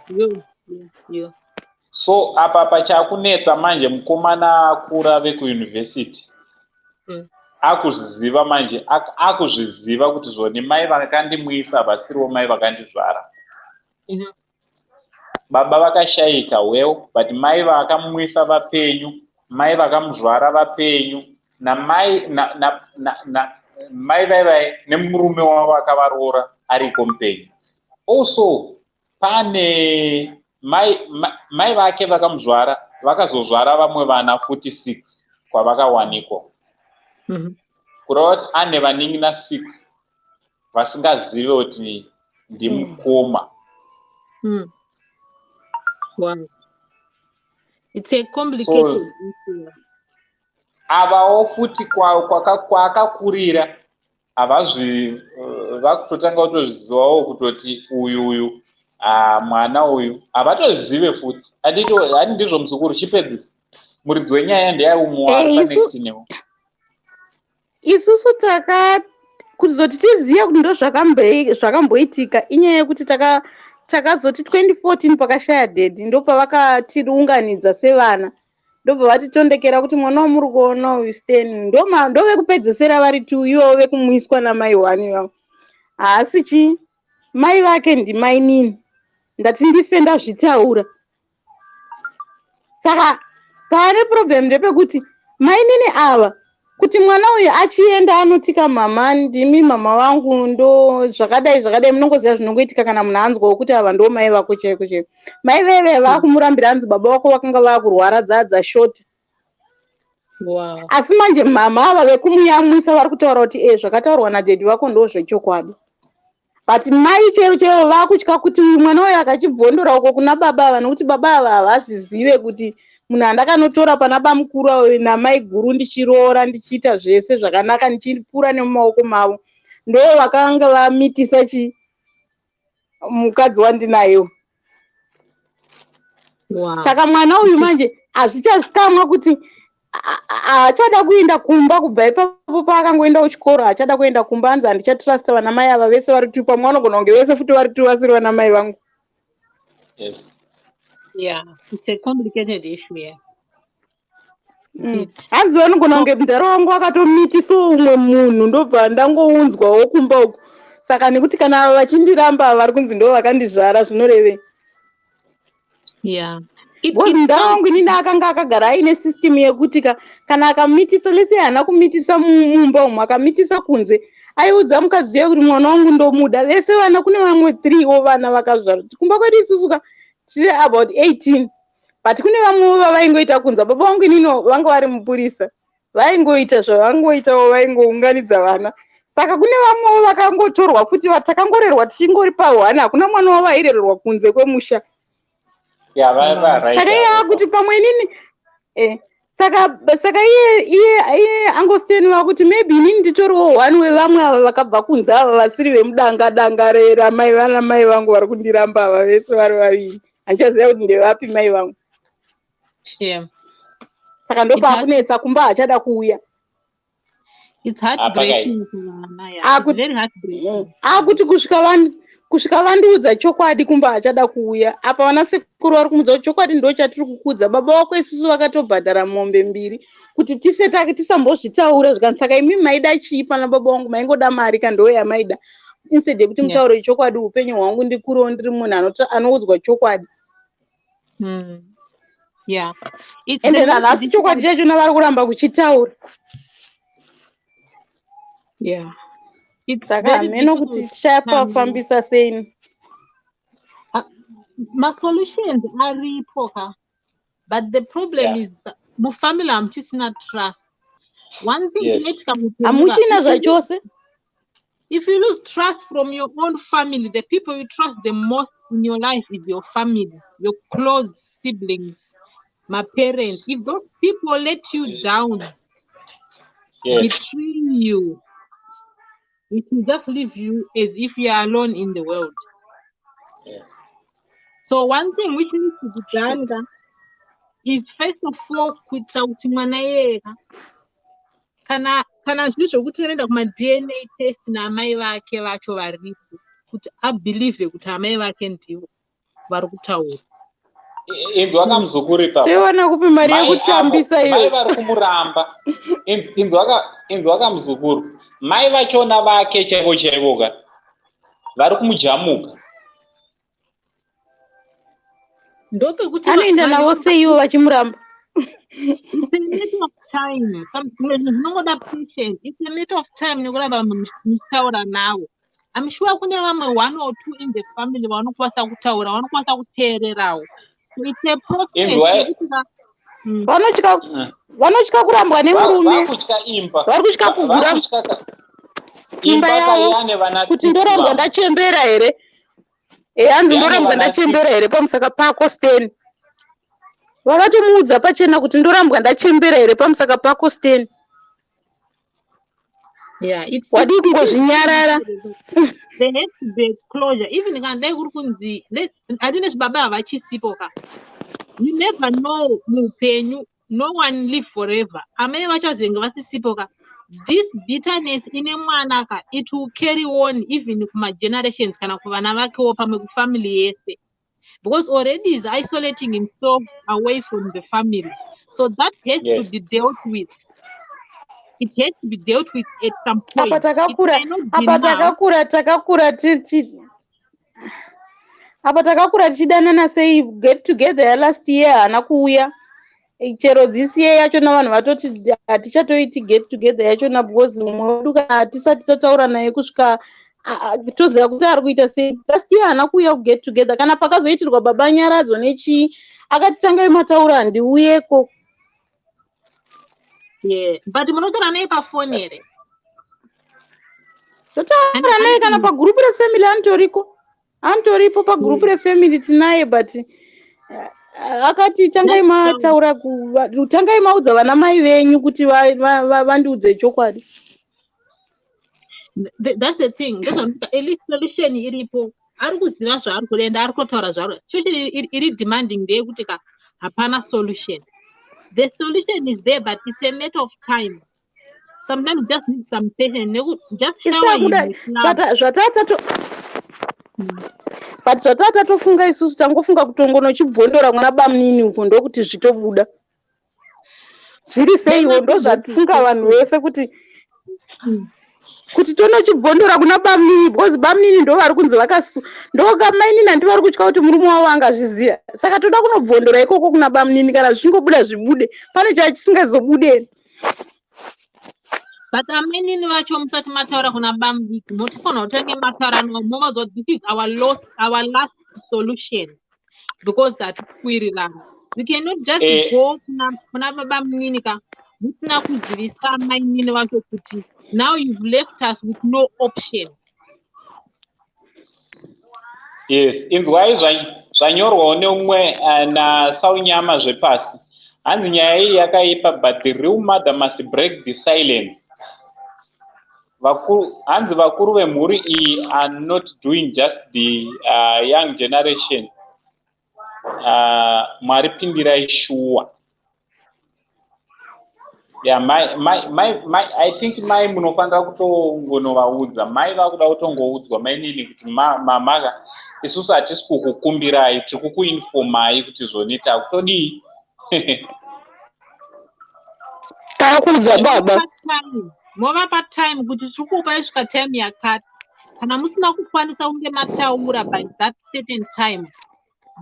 yo yo yo. So apa pachakunetsa manje, mukomana akura vekuyunivhesiti, akuzviziva manje, akuzviziva kuti zvoni mai vakandimwisa havasiriwo mai vakandizvara. Baba vakashayika, well, but mai vakamwisa vapenyu, mai vakamuzvara vapenyu, namai na, na, na, mai vaivai nemurume wavo akavaroora ariko mupenyu. Also pane mai vake vakamuzvara, vakazozvara vamwe vana futi 6 kwavakawanikwa. Kureva kuti ane vanin'ina 6 vasingazive kuti ndimukoma. Wow. It's a complicated issue. Avawo futi kwaakakurira havazvi, vakutotanga kutozvizivawo kutoti uyu ah, mwana uyu havatozive futi. Handiti handi ndizvo, muzukuru? Chipedzisa, muridzi wenyaya ndeyaumwe Eh, panext newo. Isusu taka kuzoti tizive kuti ndo zvakamboitika, inyaya yekuti takazoti 2014 pakashaya daddy, ndo pavakatiunganidza sevana, ndobva vatitondekera kuti mwana wamuri kuona uyu Stan, ndo vekupedzesera vari two ivovo vekumwiswa namai one ivavo, haasi chi mai vake, ndimainini. Ndati ndife ndazvitaura. Saka pane problem ndepekuti mainini ava, kuti mwana uyu achienda anotika mama, ndimi mama vangu, ndo zvakadai zvakadai. Munongoziva zvinongoitika kana munhu anzwawo kuti ava ndo mai vako chaiko chaiko. Mai veve vakumurambira, anzi baba vako vakanga vakurwara, dzadzashota. Asi manje mama ava vekumuyamwisa vari kutaura kuti zvakataurwa nadaddy vako ndo zvechokwadi, but mai chaivo chaivo vakutya kuti uyu mwana uyu akachibvondora uko kuna baba ava, nokuti baba ava havazvizive kuti munhu andakanotora pana bamukuru avo namai guru, ndichiroora, ndichiita zvese zvakanaka, ndichipfuura nemumaoko mavo, ndo vakanga vamitisa chi mukadzi wandinayewo. Saka mwana uyu manje hazvichazikamwa kuti haachada kuenda kumba. Kubva ipapo paakangoenda kuchikoro, haachada kuenda kumba. Anzi handichatrusta vana mai ava vese vari two. Pamwe vanogona kunge vese futi vari two vasiri vana mai vangu. Yes. Yeah, it's a complicated issue, yeah. Hanzi vanogona kunge mudhara wangu akatomitisawo umwe munhu, ndobva ndangounzwawo kumba uku. Saka nekuti kana ava vachindiramba, ava vari kunzi ndo vakandizvara, zvinorevei? Because It mudhara sounds wangu inini akanga akagara aine system yekuti kana akamitisa, lese haana kumitisa mumba umu, akamitisa kunze, aiudza mukadzi uya kuti mwana wangu ndomuda. Vese vana, kune vamwe three wo vana vakazvarwa kumba kwedu isusu ka, tiri about 18, but kune vamwewo vavaingoita kunza. Baba vangu inini vanga vari mupurisa, vaingoita zvavangoitawo, vaingounganidza vana. Saka kune vamwewo vakangotorwa futi, takangorerwa tichingori pahwana, hakuna mwana wavo airererwa kunze kwemusha. Ya, va right. Saka iye akuti pamwe inini saka iye angosteni vakuti maybe inini nditoriwo one wevamwe ava vakabva kunze, ava vasiri vemudanga danga ramai vana mai vangu vari kundiramba ava vese vari vaviri. Handichaziva kuti ndevapi mai vangu. Saka ndopaakunetsa kumba, hachada kuuya. It's heartbreaking kuvana, yeah. It's very heartbreaking. Akuti kusvika vandiudza chokwadi, kumba hachada kuuya. Apa vana sekuru vari kumudza kuti chokwadi ndo chatiri kukudza, baba wako isusu vakatobhadhara mombe mbiri kuti tife take tisambozvitaura. Zvikanzi, saka imi maida chii pana baba vangu? Maingoda mari kando yamaida, instead yekuti mutaure chokwadi. Upenyu hwangu ndikurewo ndiri munhu anoudzwa chokwadi. Yeah. It's Ende the most nanhasi chokwadi chachona vari kuramba kuchitaura. It's Saka very hameno kuti difficult. tichapafambisa sei. Masolutions aripo ka, but the problem is that mufamily hamuchisina trust. One thing chinoitika muupenyu ka, Hamuchina if you zvachose. If you lose trust from your own family, the people you trust the most in your life is your family, your close siblings, my parents. If those people let you down, betray you, it will just leave you as if you are alone in the world. So one thing which needs to be done ka, is first of all kuitira kuti mwana iyeye ka, kana zviri zvokuti anoenda kuma-DNA test naamai vake vacho varipo, kuti abhilivhe kuti amai vake ndivo vari kutaura. Inzwa kamuzukuru ipapa. Toiwana kupi mari Mai avo yekutambisa mai iyoyo? vari kumuramba. Inzwa kamuzukuru, mai vachona vake chaivo chaivo ka vari kumujamuka. Ndopekuti Anoenda vanhu navo sei ivo vachimuramba? It's a matter of time. Zvimwe zvinhu zvinongoda patience. It's a matter of time nekuramba muchitaura navo. I'm sure kune vamwe one or two in the family vanokwanisa kutaura, vanokwanisa kuteererawo. So it's a process Inzwa yekuti Vanotya, vanotya kurambwa nemurume. Vakutya imba. Vari kutya kugura Vakutya imba imba yavo kayane vana kuti six ndorambwa vavo. ndachembera here. Hanzi Yane ndorambwa vana ndachembera here pamusaka pako, Sten? Vakatomuudza pachena kuti ndorambwa ndachembera here pamusaka pako, Sten? Yeah, it, Wadii it, it is kungozvinyarara? There has to be a closure. Even kana dai kuri kunzi hatine baba havachisipo ka, you never know muupenyu, no one live forever. Amai vachazenge vasisipo ka, this bitterness ine mwana ka, it will carry on even kumagenerations, kana kuvana vakewo, pamwe kufamily yese, because already is isolating himself away from the family. So that has to be dealt with. It has to be dealt with at some Apa point. It takakura may not be apa now. Takakura tichi apa takakura tichidanana sei. Get together yalast year haana kuuya. Chero this year yachona vanhu vatoti hatichatoiti get together yachona, because mumwe wedu kana hatisati tataura naye kusvika toziva kuti ari kuita sei. Last year haana kuuya kuget together. Kana pakazoitirwa baba Nyaradzo nechii, akati tangai mataura, handiuyeko. Yeah, but munotaura naye pafoni here? Totaura naye kana pagurupu refamily, anotoriko, anotoripo pagurupu refamily, tinaye. But akati tangai mataura, tangai maudza vana mai venyu kuti vandiudze chokwadi. That's the thing. Ndozvanoita, at least solution iripo, ari kuziva zvaari kuda ende ari kutotaura zvaari. Solution iri demanding ndeyekuti ka hapana solution. The solution is there, but it's a matter of time. Sometimes just need some patience just shower him Isakuda with love. Zvatatato but zvatatatofunga isusu, tangofunga kutongonochibvondora mwana bamunini uko, ndokuti zvitobuda zviri seiwo. Ndo zvafunga vanhu vese kuti Kuti tonochibvondora kuna bamunini, because bamunini ndo vari kunzi vakasu, ndokamainini handi vari kutya kuti murume wavo angazviziva. Saka toda kunobvondora ikoko kuna bamunini, kana zvichingobuda zvibude, pane chachisingazobude. But amainini vacho, musati mataura kuna bamudiki, motofanira kutange mataura navo, movaudza kuti this is our loss, our last solution, because hatikuwirirana. We cannot just go kuna babamunini ka musina kuzivisa mainini vacho kuti now you've left us with no option. Yes, inzwai zvanyorwawo neumwe naSaunyama zvepasi. Hanzi nyaya iyi yakaipa, but the real mother must break the silence. Hanzi vakuru vemhuri iyi are not doing just the young generation. Mwari pindirai shuwa. Yeah, mai, I think mai munofanira kutongonovaudza. Mai vakuda kutongoudzwa mainini kuti mamaka, isusu hatisi kukukumbirai, tiri kukuinformai kuti zvoni takutodii. Takuudza baba. Movapa time kuti tiri kuupai svika time yakati. Kana musina kukwanisa kunge mataura by that certain time,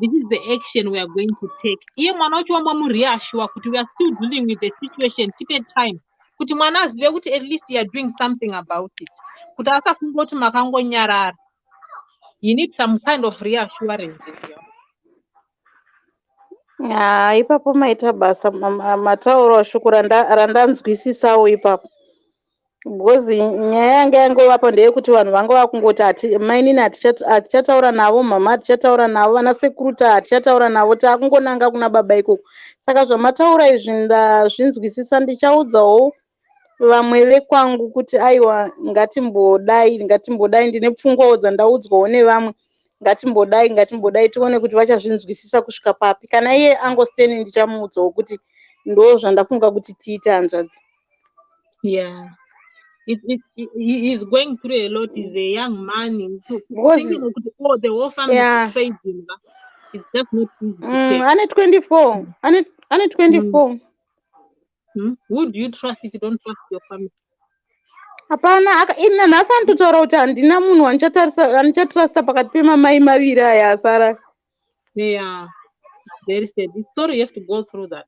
this is the action we are going to take. Iye mwana wacho wamureassure kuti we are still dealing with the situation, tipe time kuti mwana azive kuti at least you are doing something about it, kuti asafunga kuti makangonyarara. You need some kind of reassurance as well. Ha, ipapo maita basa, mataurawo shoko randanzwisisawo ipapo, because nyaya yanga yangovapo ndeyekuti vanhu vanga vakungoti mainini hatichataura navo, mama hatichataura navo, vana sekuruta hatichataura navo, taakungonanga kuna baba ikoko. Saka zvamataura izvi ndazvinzwisisa. Ndichaudzawo vamwe vekwangu kuti aiwa, ngatimbodai, ngatimbodai. Ndine pfungwawo dzandaudzwawo nevamwe, ngatimbodai, ngatimbodai, tione kuti vachazvinzwisisa kusvika papi. Kana iye angosteni, ndichamuudzawo kuti ndo zvandafunga kuti tiite, hanzvadzi. Yeah, he's going through a lot. He's a young man, so Because thinking kuti oh, the whole family betrayed him, it's just not easy to take. Ane 24, ane 24. Who do you trust if you don't trust your family? Hapana. Ina nhasi anototaura kuti handina munhu wandichatrasta pakati pemamai maviri aya asara. Yeah, very sad. It's sorry you have to go through that,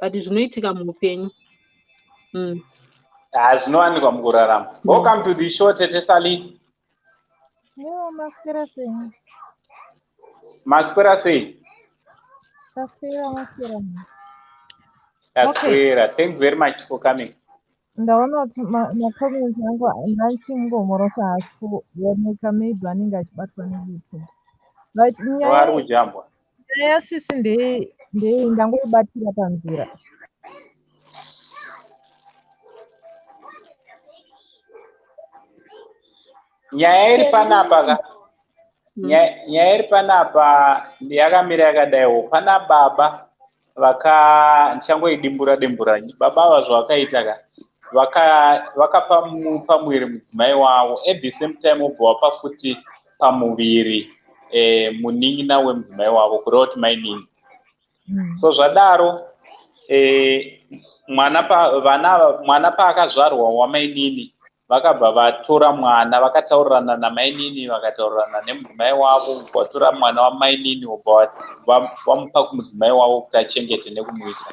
but zvinoitika muupenyu. Ha, zvinowanikwa mukurarama. Welcome to the show, Tete Sali. Yo, maswera sei? Maswera sei? Taswera, maswera. Taswera. Thanks very much for coming. Ndaona kuti macomments angu ndachingomhorosa, haasi kuoneka, maybe anenge achibatwa nebupo. But Vari nyaya kujambwa. Nyaya yasisi ndei, ndangoibatira panzira. Nyaya iri panapa ka, nyaya iri panapa yakamira yakadaiwo. Pana baba vaka, ndichangoidimbura dimbura. Baba ava zvavakaita ka, vakapa pamuviri mudzimai wavo, at the same time wobva wapa futi pamuviri munin'ina wemudzimai wavo, kureva kuti mainini. So zvadaro, mwana pa, vana mwana paakazvarwa wamainini, vakabva vatora mwana, vakataurirana namainini, vakataurirana nemudzimai wavo, vatora mwana wamainini, vobva vamupa kumudzimai wavo kuti achengete nekumuisa.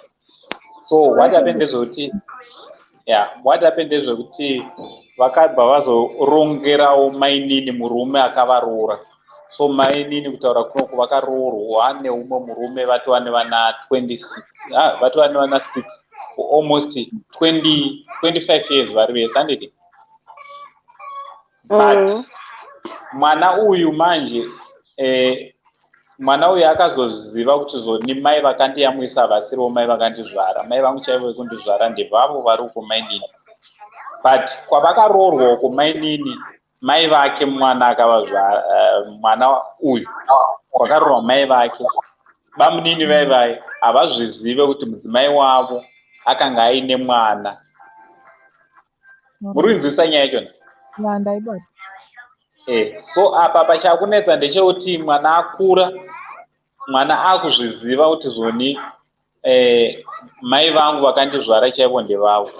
So what happened ndezvekuti, yeah, what happened ndezvekuti vakabva vazorongerawo mainini murume akavaroora. So mainini, kutaura kunoku, vakaroorwa neumwe murume, vatova nevana 26, ah, vatova nevana 6 for almost 20 25 years vari vese, handiti? But mwana uyu manje, mwana uyu akazoziva kuti zoni mai vakandiyamwisa havasiriwo mai vakandizvara. Mai vangu chaivo vekundizvara ndevavo vari uko mainini. But kwavakaroorwa uko mainini, mai vake mwana akavazvara, mwana uyu kwakaroorwa mai vake, bamunini vaivai havazvizive kuti mudzimai wavo akanga aine mwana. Muri kuinzwisisa nyaya yachona? Ya, ndaibata. So apa pachakunetsa ndechekuti mwana akura, mwana akuzviziva kuti zoni mai vangu vakandizvara chaivo ndevavo.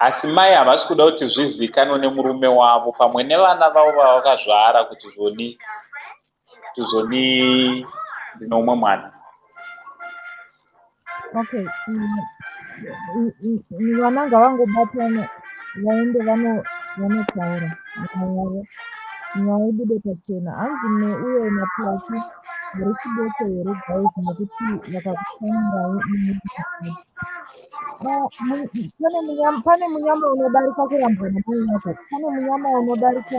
Asi mai havasi kuda kuti zvizikanwe nemurume wavo pamwe nevana vavo vavakazvara kuti zvoni, kuti zvoni ndine umwe mwana. Okay, vana ngavangobatana vaende vanotaura nyaya yavo, nyaya ibude pachena. Hanzi neuyo naPlaki hari chiboko here guys, nekuti vakakufanirawo. Pane munyama unodarika kurambwa namai vako? Pane munyama unodarika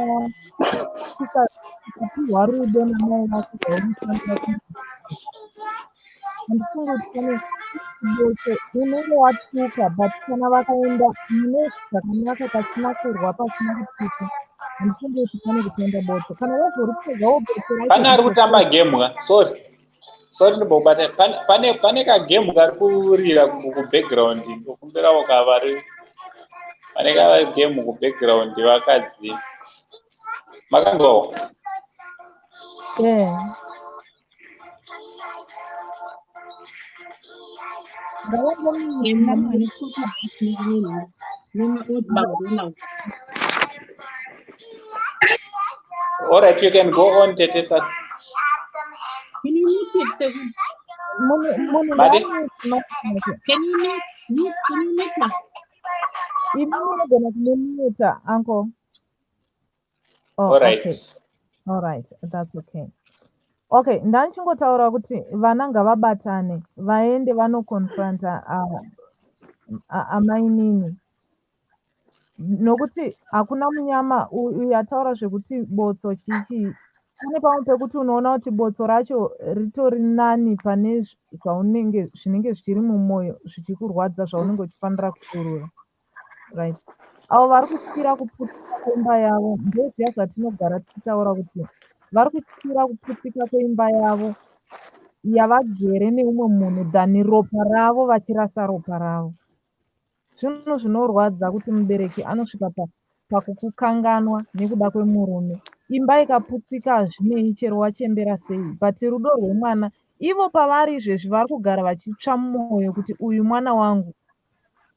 kusapiwa rudo namai vako rwaunofanira? Handifungi kuti pane botso unenge watuka, but kana vakaenda mune zvakanaka, pasina kurwa, pasina kutuka, handifungi kuti pane kutenda botso kana vazoripedzawo botso racho. Pane ari kutamba game ka. Sorry, sorry, ndimbobata. Pane kagame kari kurira kubackground. Ndokumbirawo kavari pane kagame kubackground. Vakadzi, makanzwawo? Yeah. Enda nemaOld McDonald. All right, you can go on, Tete. Can you mute it, Segun? Munhu Madi? ngaamute. Can you mute? Mute? Can you mute her? Imi munogona kumumuta, uncle. Oh, All right. okay. All right, that's okay. Okay, ndanchingotaura kuti vana ngavabatane vaende vanoconfronta amainini, nokuti hakuna munyama uyu ataura zvekuti botso chichi. Pane pamwe pekuti unoona kuti botso racho ritori nani pane zvaunenge zvinenge zvichiri mumwoyo zvichikurwadza, zvaunenge uchifanira kukurura, right? Avo vari kutyira kuputsika kwemba yavo, ndozviya zvatinogara tichitaura kuti vari kutyira kuputsika kweimba yavo yavagere neumwe munhu than ropa ravo, vachirasa ropa ravo. Zvinhu zvinorwadza kuti mubereki anosvika pakukukanganwa nekuda kwemurume. Imba ikaputsika hazvinei chero wachembera sei, but rudo rwemwana ivo pavari izvezvi vari kugara vachitsva mumwoyo kuti uyu mwana wangu,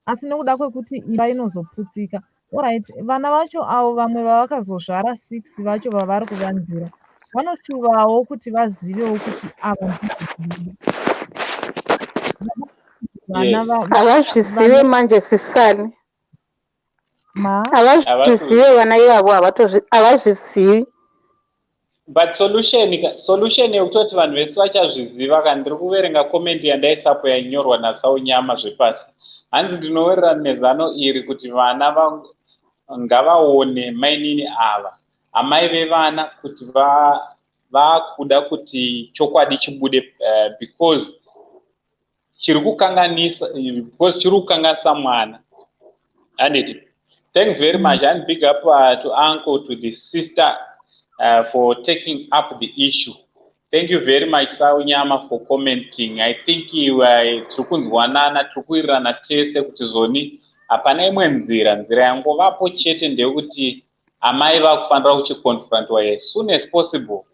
asi nekuda kwekuti imba inozoputsika. Alright, vana vacho avo vamwe vavakazozvara six vacho vavari kuvanzira vanoshuvawo kuti vazivewo kuti ava ndizvo vana. Havazvizive manje, sisani. Ma Havazvizive vana ivavo, havazvizivi. But solution yekutoti vanhu vese vachazviziva kana ndiri kuverenga comment yandaisapo yainyorwa naSaunyama zvepasi. Hanzi, "Ndinowirirana nezano iri kuti vana ngavaone mainini ava, amai vevana, kuti vakuda kuti chokwadi chibude, because chiri kukanganisa, because chiri kukanganisa mwana." Handiti? Thanks very much and big up to uncle, to the sister, for taking up the issue. Thank you very much, Saunyama, for commenting. I think tiri kunzwanana, tiri kuwirirana tese kuti zoni hapana imwe nzira. Nzira yangovapo chete ndeyekuti amai vakufanira kuchiconfrontwa as soon as possible.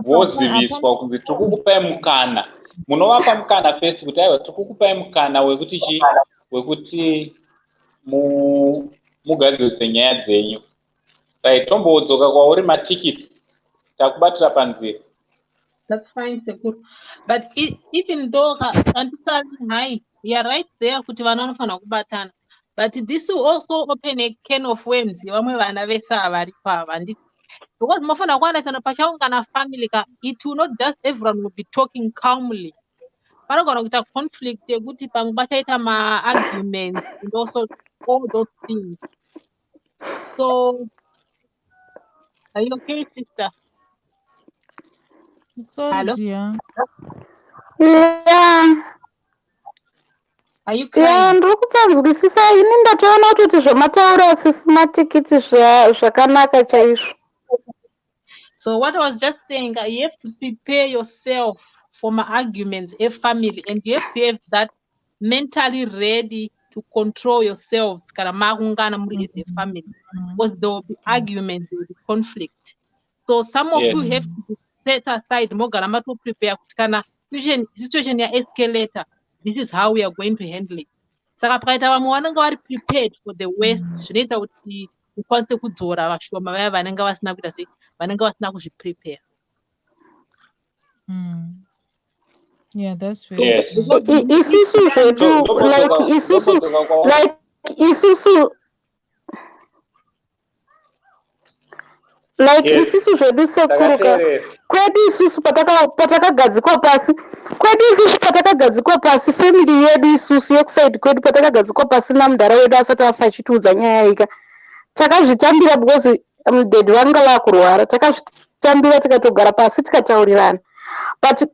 Voziviswa kunzi tiri kukupai mukana. Munovapa mukana first kuti aiwa, tiri kukupai mukana wekuti chi wekuti mugadzirise nyaya dzenyu. Right, tombodzoka kwauri, Matikiti, takubatira panzira. That's fine, Sekuru. But even though andisali hai, you are right there kuti vana vanofanira kubatana. But this will also open a can of worms yevamwe vana vese ava varipo ava, handiti? Because munofanira kuunderstand pachaungana family ka, it will not just everyone will be talking calmly. Panogona kuita conflict yekuti pamwe pachaita maarguments and also all those things. So, are you okay, sister? Sorry. Hello? Dear. Yeah. Are you Ya, crying? ndiri kupanzwisisa ini. Ndatoona kutoti zvamataura, sisi Matikiti, zvakanaka chaizvo. So what I was just saying, you have to prepare yourself for maarguments, a family, and you have to have that mentally ready to control yourselves. Kana maungana muri as a family, because there will be arguments, there will be conflict. So some of you have to be set aside, mogara mato prepare kuti kana situation ya escalator, this is how we are going to handle it. Saka pakaita vamwe vanenge vari prepared for the worst, zvinoita kuti ukwanise kudzora vashoma vaya vanenge vasina kuita sei, vanenge vasina kuzviprepare. Yeah, that's very Yes. true. Isusu zvedu, like isusu, Ndopodzoka kwauri. like isusu, like isusu zvedu sekuruka Takateerera. Kwedu isusu patakagadzikwa pasi, kwedu isusu patakagadzikwa pasi, family yedu isusu yekusaidi kwedu, patakagadzikwa pasi namudhara wedu asati afa achitiudza nyaya ika, takazvitambira because mudhedhi vanga vakurwara. Takazvitambira, tikatogara pasi, tikataurirana. But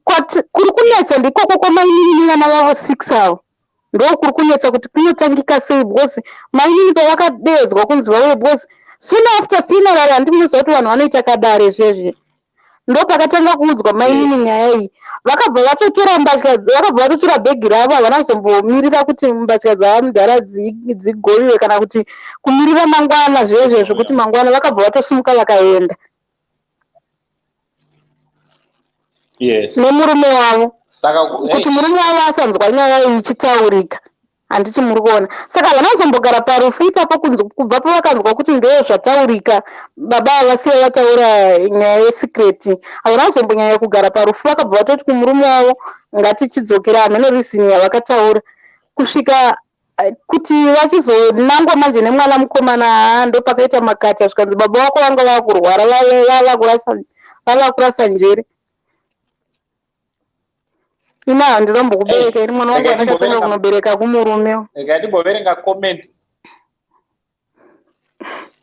kuri kunetsa ndikoko kwamainini nevana vavo six avo, ndo kuri kunetsa kuti kunotangika sei, because mainini pavakadeedzwa kunzi vauye, because soon after funeral, handimuziva kuti vanhu vanoita kadare zvezve, ndo pakatanga kuudzwa mainini nyaya iyi. Vakabva vatotora mbatya, vakabva vatotora bhegi ravo. Havana kuzombomirira kuti mbatya dzavamudhara dzigoviwe kana kuti kumirira mangwana zvezve, zvokuti mangwana vakabva vatosimuka vakaenda nemurume wavo, Saka kuti murume wavo asanzwa nyaya iyi ichitaurika. Handiti muri kuona? Saka havana kuzombogara parufu ipapo kubva pavakanzwa kuti ndo zvataurika, baba havasiya vataura nyaya yesecret, havana kuzombonyanya kugara parufu. Vakabva vatoti kumurume wavo, "Ngatichidzokera." Hameno reason yavakataura kusvika kuti vachizonangwa manje nemwana mukomana. Haa, ndo pakaita makata, zvikanzi baba vako vanga vakurwara, vava kurasa njere. Ina handinombokubereka ini mwana wangu Regai andakatanga kunobereka kumurume. Regai timboverenga comment,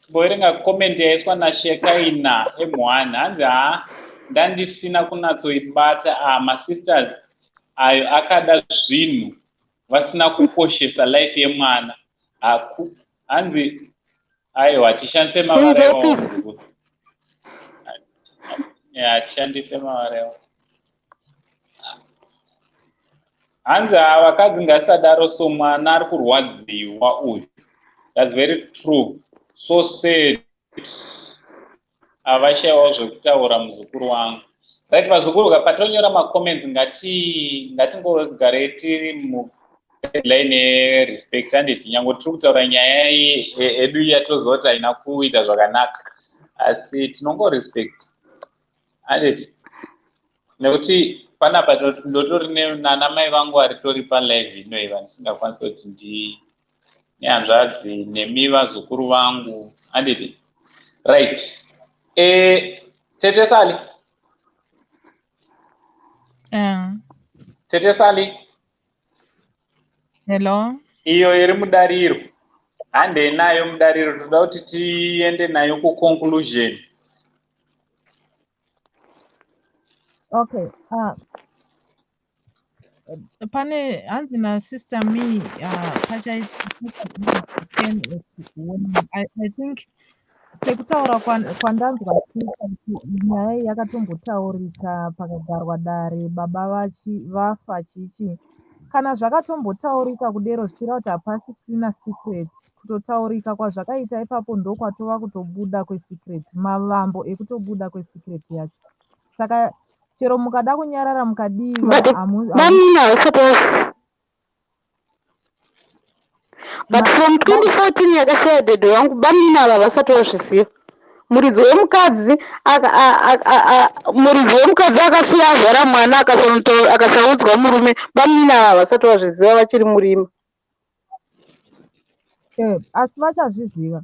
timboverenga comment yaiswa naShekaina M1. Hanzi, "Ha, ndandisina kunatsoibata. Ah, masisters ayo akada zvinhu vasina kukoshesa life yemwana." Haku hanzi, aiwa, tishandise mavara iwawo, muzukuru. Ya, tishandise mavara iwawo. Hanzi, "Ha, vakadzi ngatisadaro so, mwana ari kurwadziwa uyu." That's very true. So sad, avashayiwawo zvekutaura muzukuru wangu. Right, vazukuru, patonyora macomments, ngatingogarei tiri muline yerespect, handiti? Nyange tiri kutaura nyaya yedu yatoziva kuti haina kuita zvakanaka, asi tinongorespect, handiti? Nekuti panapa ndotori nana mai vangu varitori palive inoyi, vandisingakwanisi kuti ndi nehanzvadzi nemi vazukuru vangu, handiti? Right, tete Sali. Tete Sali. Hello. Iyo iri mudariro, handei nayo mudariro. Toda kuti tiende nayo kuconclusion. Okay. Pane hanzi nasister me, pachaita. I think sekutaura kwandanzwa kuita kuti nyaya iyi yakatombotaurika pakagarwa dare baba vafa chichi. Kana zvakatombotaurika kudero, zvichireva kuti hapasisina secret. Kutotaurika kwazvakaita ipapo ndokwatova kutobuda kwesecret, mavambo ekutobuda kwesecret yacho. Saka chero mukada kunyarara mukadii, But bamina havasati but from 2014 yakashaya dhedhe wangu, bamina ava vasati vazviziva. Muridzi wemukadzi muridzi wemukadzi akasiya azvara mwana, akasaudzwa murume. Bamina ava vasati vazviziva, vachiri murima. Asi vachazviziva,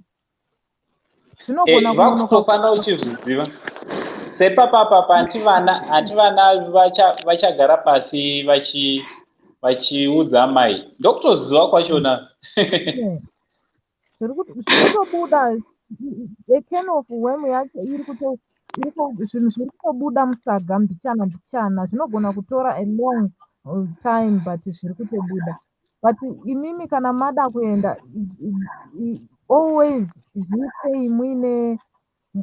zvinogona kunonoka. Vakutofanira uchizviziva sepapapapa. Hanti vana vachagara pasi vachiudza mai, ndokutoziva kwachona. Zviri kutobuda. A can of worm yacho iri kuto zvinhu zviri kutobuda musaga mbichana mbichana. Zvinogona kutora a long time, but zviri kutobuda. But imimi kana mada kuenda, always zviitei muine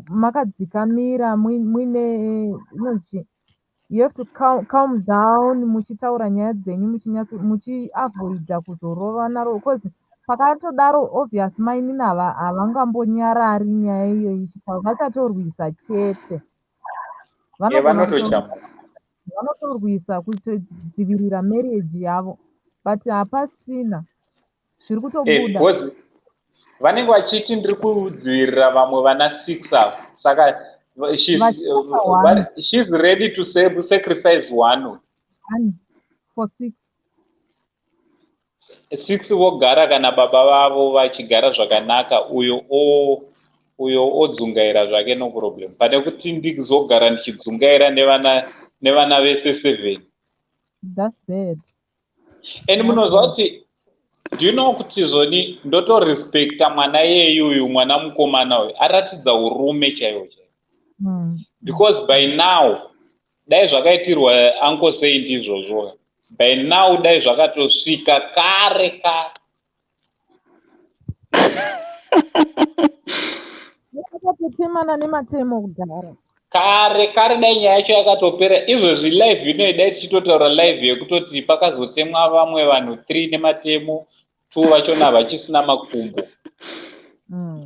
makadzikamira, muine inonzi chii, you have to calm down muchitaura nyaya dzenyu, muchiavoida kuzorovana, because pakatodaro obvious mainini havangambonyarari nyaya iyoyi ichitaura, vachatorwisa chete. Vanogona Vanotojamuka. Vanotorwisa kutodzivirira marriage yavo, but hapasina. Zviri kutobuda. Because vanenge vachiti ndiri kudzivirira vamwe vana six ava, saka she's ready to sacrifice one. One for six. Six vogara kana baba vavo vachigara zvakanaka, uyo o uyo odzungaira zvake, no problem, pane kuti ndizogara ndichidzungaira nevana vese seven. That's bad. And munoziva kuti, do you know kuti zvoni ndotorespekta mwana iyeyuyu, mwana mukomana uyu aratidza urume chaiwo chaiwo, because by now dai zvakaitirwa Uncle Saint izvozvo, by now dai zvakatosvika kare kare. Akatotemana nematemo kudhara. Kare kare dai nyaya yacho yakatopera. Izvozvi live inoi dai tichitotaura live yekutoti pakazotemwa vamwe vanhu three nematemo, two vachona vachisina makumbo,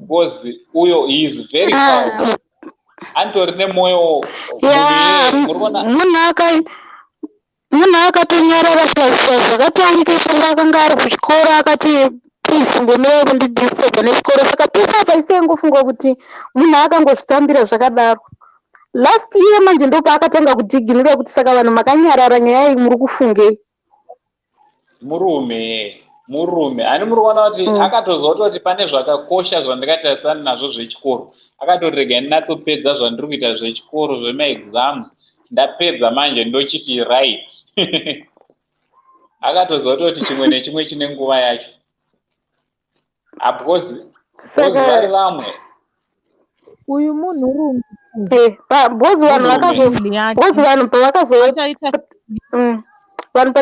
because uyo he is very powerful, anitori nemwoyo. Munhu munhu akatonyarara zvakataurika sanga akanga ari kuchikoro, akati, "Please, mbomira kundidisturba nechikoro." Saka pese apa isengofunga kuti munhu akangozvitambira zvakadaro. Last year manje ndopaakatanga kudhiginura kuti saka vanhu makanyarara nyaya iyi muri kufungei? Murume hani, muri kuona kuti akatoziva kutoti pane zvakakosha zvandingatarisana nazvo zvechikoro, akatoti regai ndinatsopedza zvandiri kuita zvechikoro, zvemaexams, ndapedza manje ndochiti right. Akatoziva kutoti chimwe nechimwe chine nguva yacho, because vari vamwe. Uyu munhurume. Because vanhu vakazo vanhu pavakazo vanhu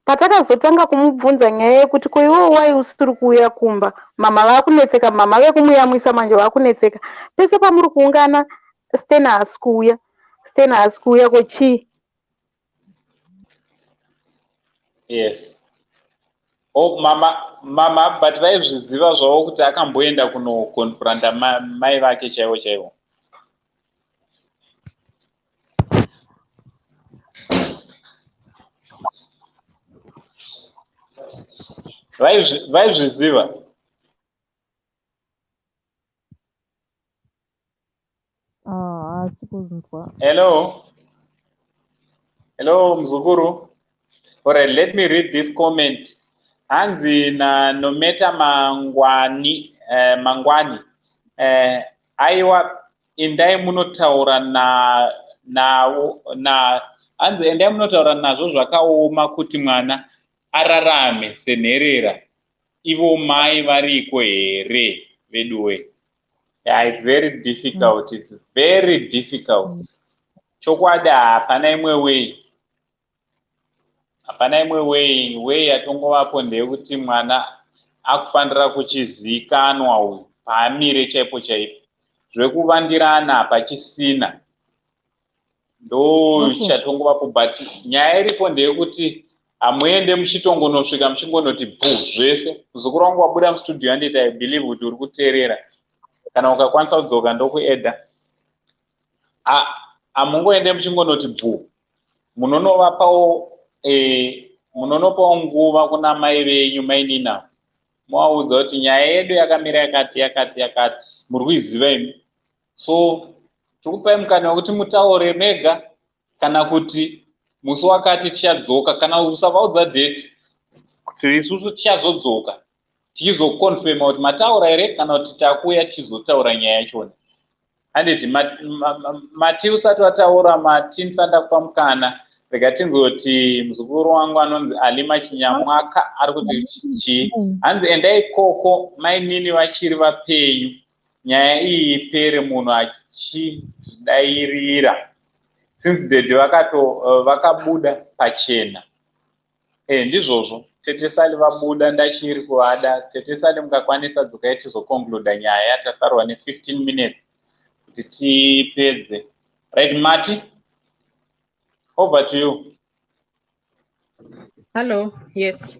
patakazotanga kumubvunza nyaya yekuti ko iwewo wai usiri kuuya kumba, mama vakunetseka, mama vekumuyamwisa manje vakunetseka, pese pamuri kuungana Sten haasi kuuya, Sten haasi kuuya, ko chii? Yes, oh, mama but vaizviziva zvavo kuti akamboenda kunoconfronta mai vake chaivo chaivo? Vaizviziva? Haasi kunzwa. Hello, hello, muzukuru. Alright, let me read this comment. Hanzi naNometa Mangwani, Mangwani, aiwa, endai munotaura na nawo na hanzi endai munotaura nazvo, zvakaoma kuti mwana ararame senherera ivo mai variko here veduwe? Yeah, it's very difficult, it's very difficult. Chokwadi hapana imwe way, hapana imwe way. Way yatongovapo ndeyekuti mwana akufanira kuchizikanwa uyu paamire chaipo chaipo, zvekuvandirana hapachisina, ndo chatongovapo. But nyaya iripo ndeyekuti hamuende muchitongonosvika muchingonoti bhu zvese. Muzukuru wangu wabuda mustudio, anditi I believe kuti uri kuteerera, kana ukakwanisa kudzoka ndokuedha. Hamungoende muchingonoti bhu, munonovapawo munonopawo nguva kuna mai venyu, mainina, movaudza kuti nyaya yedu yakamira yakati yakati yakati, muri kuiziva imi, so tiri mukana wekuti mutaure mega, kana kuti musi wakati tichadzoka, kana usavaudza date, kuti isusu tichazodzoka tichizoconfirma kuti mataura here kana kuti takuuya tichizotaura nyaya yachona. Handiti mati usati wataura, mati ndisanda kupa mukana, rega tinzoti muzukuru wangu anonzi Alima Chinyamwaka ari kuti chii. Hanzi endai ikoko mainini vachiri vapenyu, nyaya iyi ipere munhu achizvidairira, since daddy vakato vakabuda pachena. Ndizvozvo, tete Sali vabuda, ndachiri kuvada. Tete Sali, mukakwanisa dzokai tizoconcluda nyaya, tasarwa ne15 minutes kuti tipedze. Right, Mati, over to you. Hello, yes.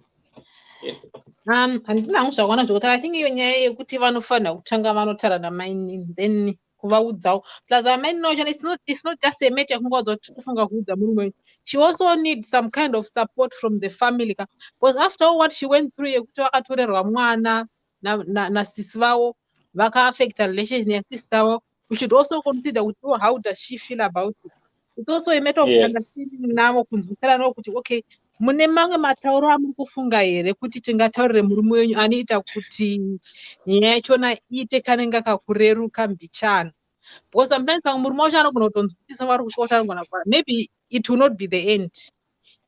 Handina hangu zvakwana zvekutaura. I think iyo nyaya yekuti vanofanira kutanga vanotaura namainini, then Kuvaudzawo. Plus amainini vacho, it's not just a matter yekungoudza kuti kufunga kuudza murume wenyu. She also needs some kind of support from the family ka, because after all what she went through, yekuti vakatorerwa mwana nasisi vavo, vakaaffecta relation yasister vavo, we should also consider kuti, oh, how does she feel about it? It's also a matter of understanding navo, kunzwisana navo kuti, okay, mune mamwe matauro amuri kufunga here kuti tingataurire murume wenyu anoita kuti nyaya yachona iite kanenge kakureruka mbichana? Because sometimes pamwe murume wacho anogona kutonzwisisa vari kusvika kuti anogona, maybe it will not be the end.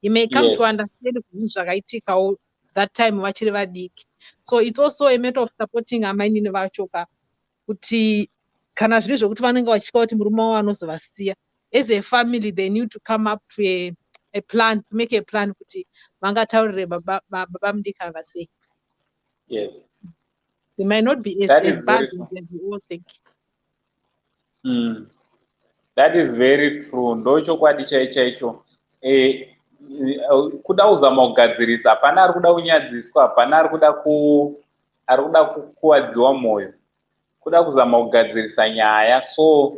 He may come to understand zvinhu zvakaitikawo that time vachiri vadiki. So it's also a matter of supporting amainini vacho ka, kuti kana zviri zvokuti vanenge vachitya kuti murume wavo anozovasiya, as a family they need to come up to a plan, to make a plan kuti vangataurire baba mudiki ava sei. They might not be as bad as we all think. That is very true. Ndo chokwadi chaicho. Kuda kuzama kugadzirisa, hapana ari kuda kunyadziswa, hapana ari kuda kukuwadziwa mwoyo. Kuda kuzama kugadzirisa nyaya, so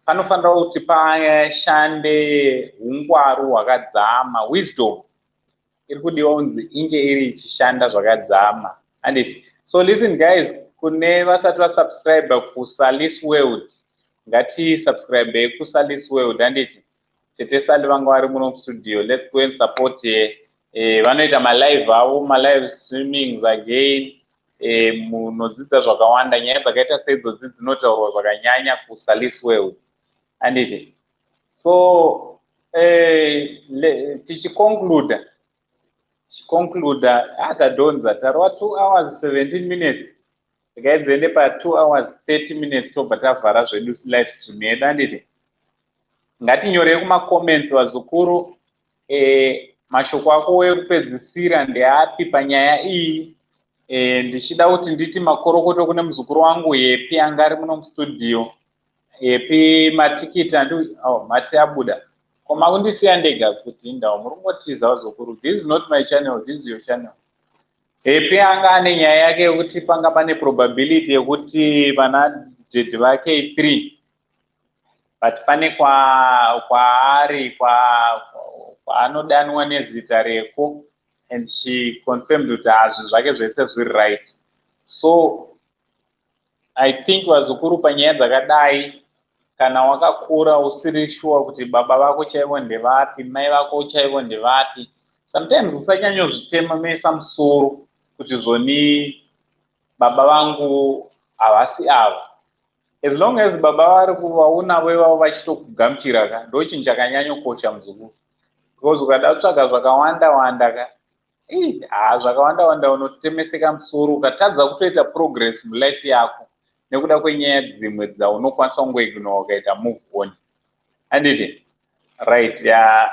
panofanira kuti pashande ungwaru hwakadzama. Wisdom iri kudiwa kunzi inge iri ichishanda zvakadzama. And so listen guys, kune vasati vasubscribe kuSalis World, ngatisubscribei kuSalis World, handiti? Tete Sali vanga vari muno mustudio. Let's go and support. Vanoita malive avo, malive streamings again. Munodzidza zvakawanda. Nyaya dzakaita seidzodzi dzinotaurwa zvakanyanya kuSalis World, handiti? So tichiconcluda, tadhonza, tarova 2 hours 17 minutes. Regai dziende pa2 hours 30 minutes, tobva tavhara zvedu live stream yedu, handiti? Ngatinyorei kumacomments, vazukuru. Mashoko ako ekupedzisira ndeapi panyaya iyi? Ndichida kuti nditi makorokoto kune muzukuru wangu Yepi, anga ari muno mustudio. Yepi matikiti andi, oh, mati abuda. Ko makundisiya ndega futi? Indau muri kungotiza, vazukuru. This is not my channel, this is your channel. Hepi anga ane nyaya yake yekuti panga pane probability yekuti vana dhedhi vake 3, but pane kwaari kwaanodanwa nezita reko, and she confirmed kuti hazvinhu zvake zvese zviri right. So I think, vazukuru, panyaya dzakadai, kana wakakura usiri sure kuti baba vako chaivo ndevapi, mai vako chaivo ndevapi, sometimes usanyanyozvitema mesa musoro kuti zvoni baba vangu havasi ava. As long as baba vari kuvaunavo ivavo vachitokugamuchira ka, ndo chinhu chakanyanyokosha, muzukuru, because ukada kutsvaga zvakawanda wanda ka, ha, zvakawanda wanda, unotemeseka musoro, ukatadza kutoita progress mulife yako nekuda kwenyaya dzimwe dzaunokwanisa kungoignore ukaita move on, handiti? Right, ya.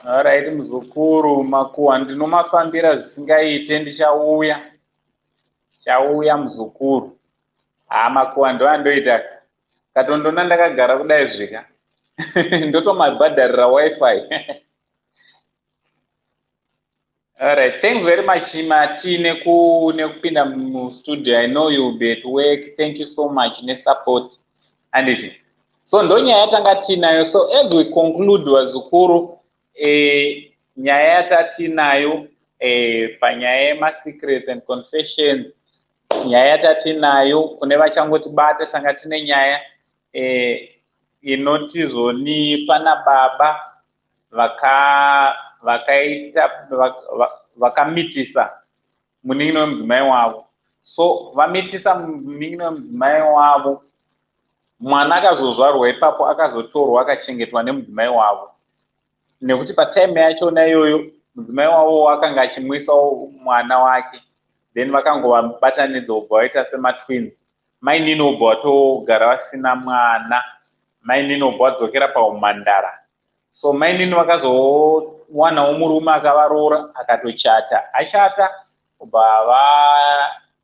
Alright, muzukuru, makuhwa ndinomafambira zvisingaite. Ndichauya, ndichauya, muzukuru. Ha, makuhwa ndo andoita. Katondona ndakagara kudai zvika, ndotomabhadharira WiFi. Alright, thanks very much, Mati, nekupinda mustudio. I know you'll be at work. Thank you so much nesupport. Anditi? So ndo nyaya yatanga tinayo. So as we conclude, vazukuru, nyaya yatatinayo panyaya yemasecrets and confessions, nyaya yatatinayo kune vachangotibata, tanga tine nyaya inoti zvoni pana baba vakaita vakamitisa munin'ina wemudzimai wavo. So vamitisa munin'ina wemudzimai wavo, mwana akazozvarwa ipapo akazotorwa akachengetwa nemudzimai wavo, nekuti patime yachona iyoyo mudzimai wavo akanga achimwisawo mwana wake. Then vakangovabatanidza, ubva vaita sematwins. Mainini ubva vatogara vasina mwana. Mainini ubva vadzokera paumhandara. So mainini vakazowanawo murume akavaroora, akatochata. Achata, ubva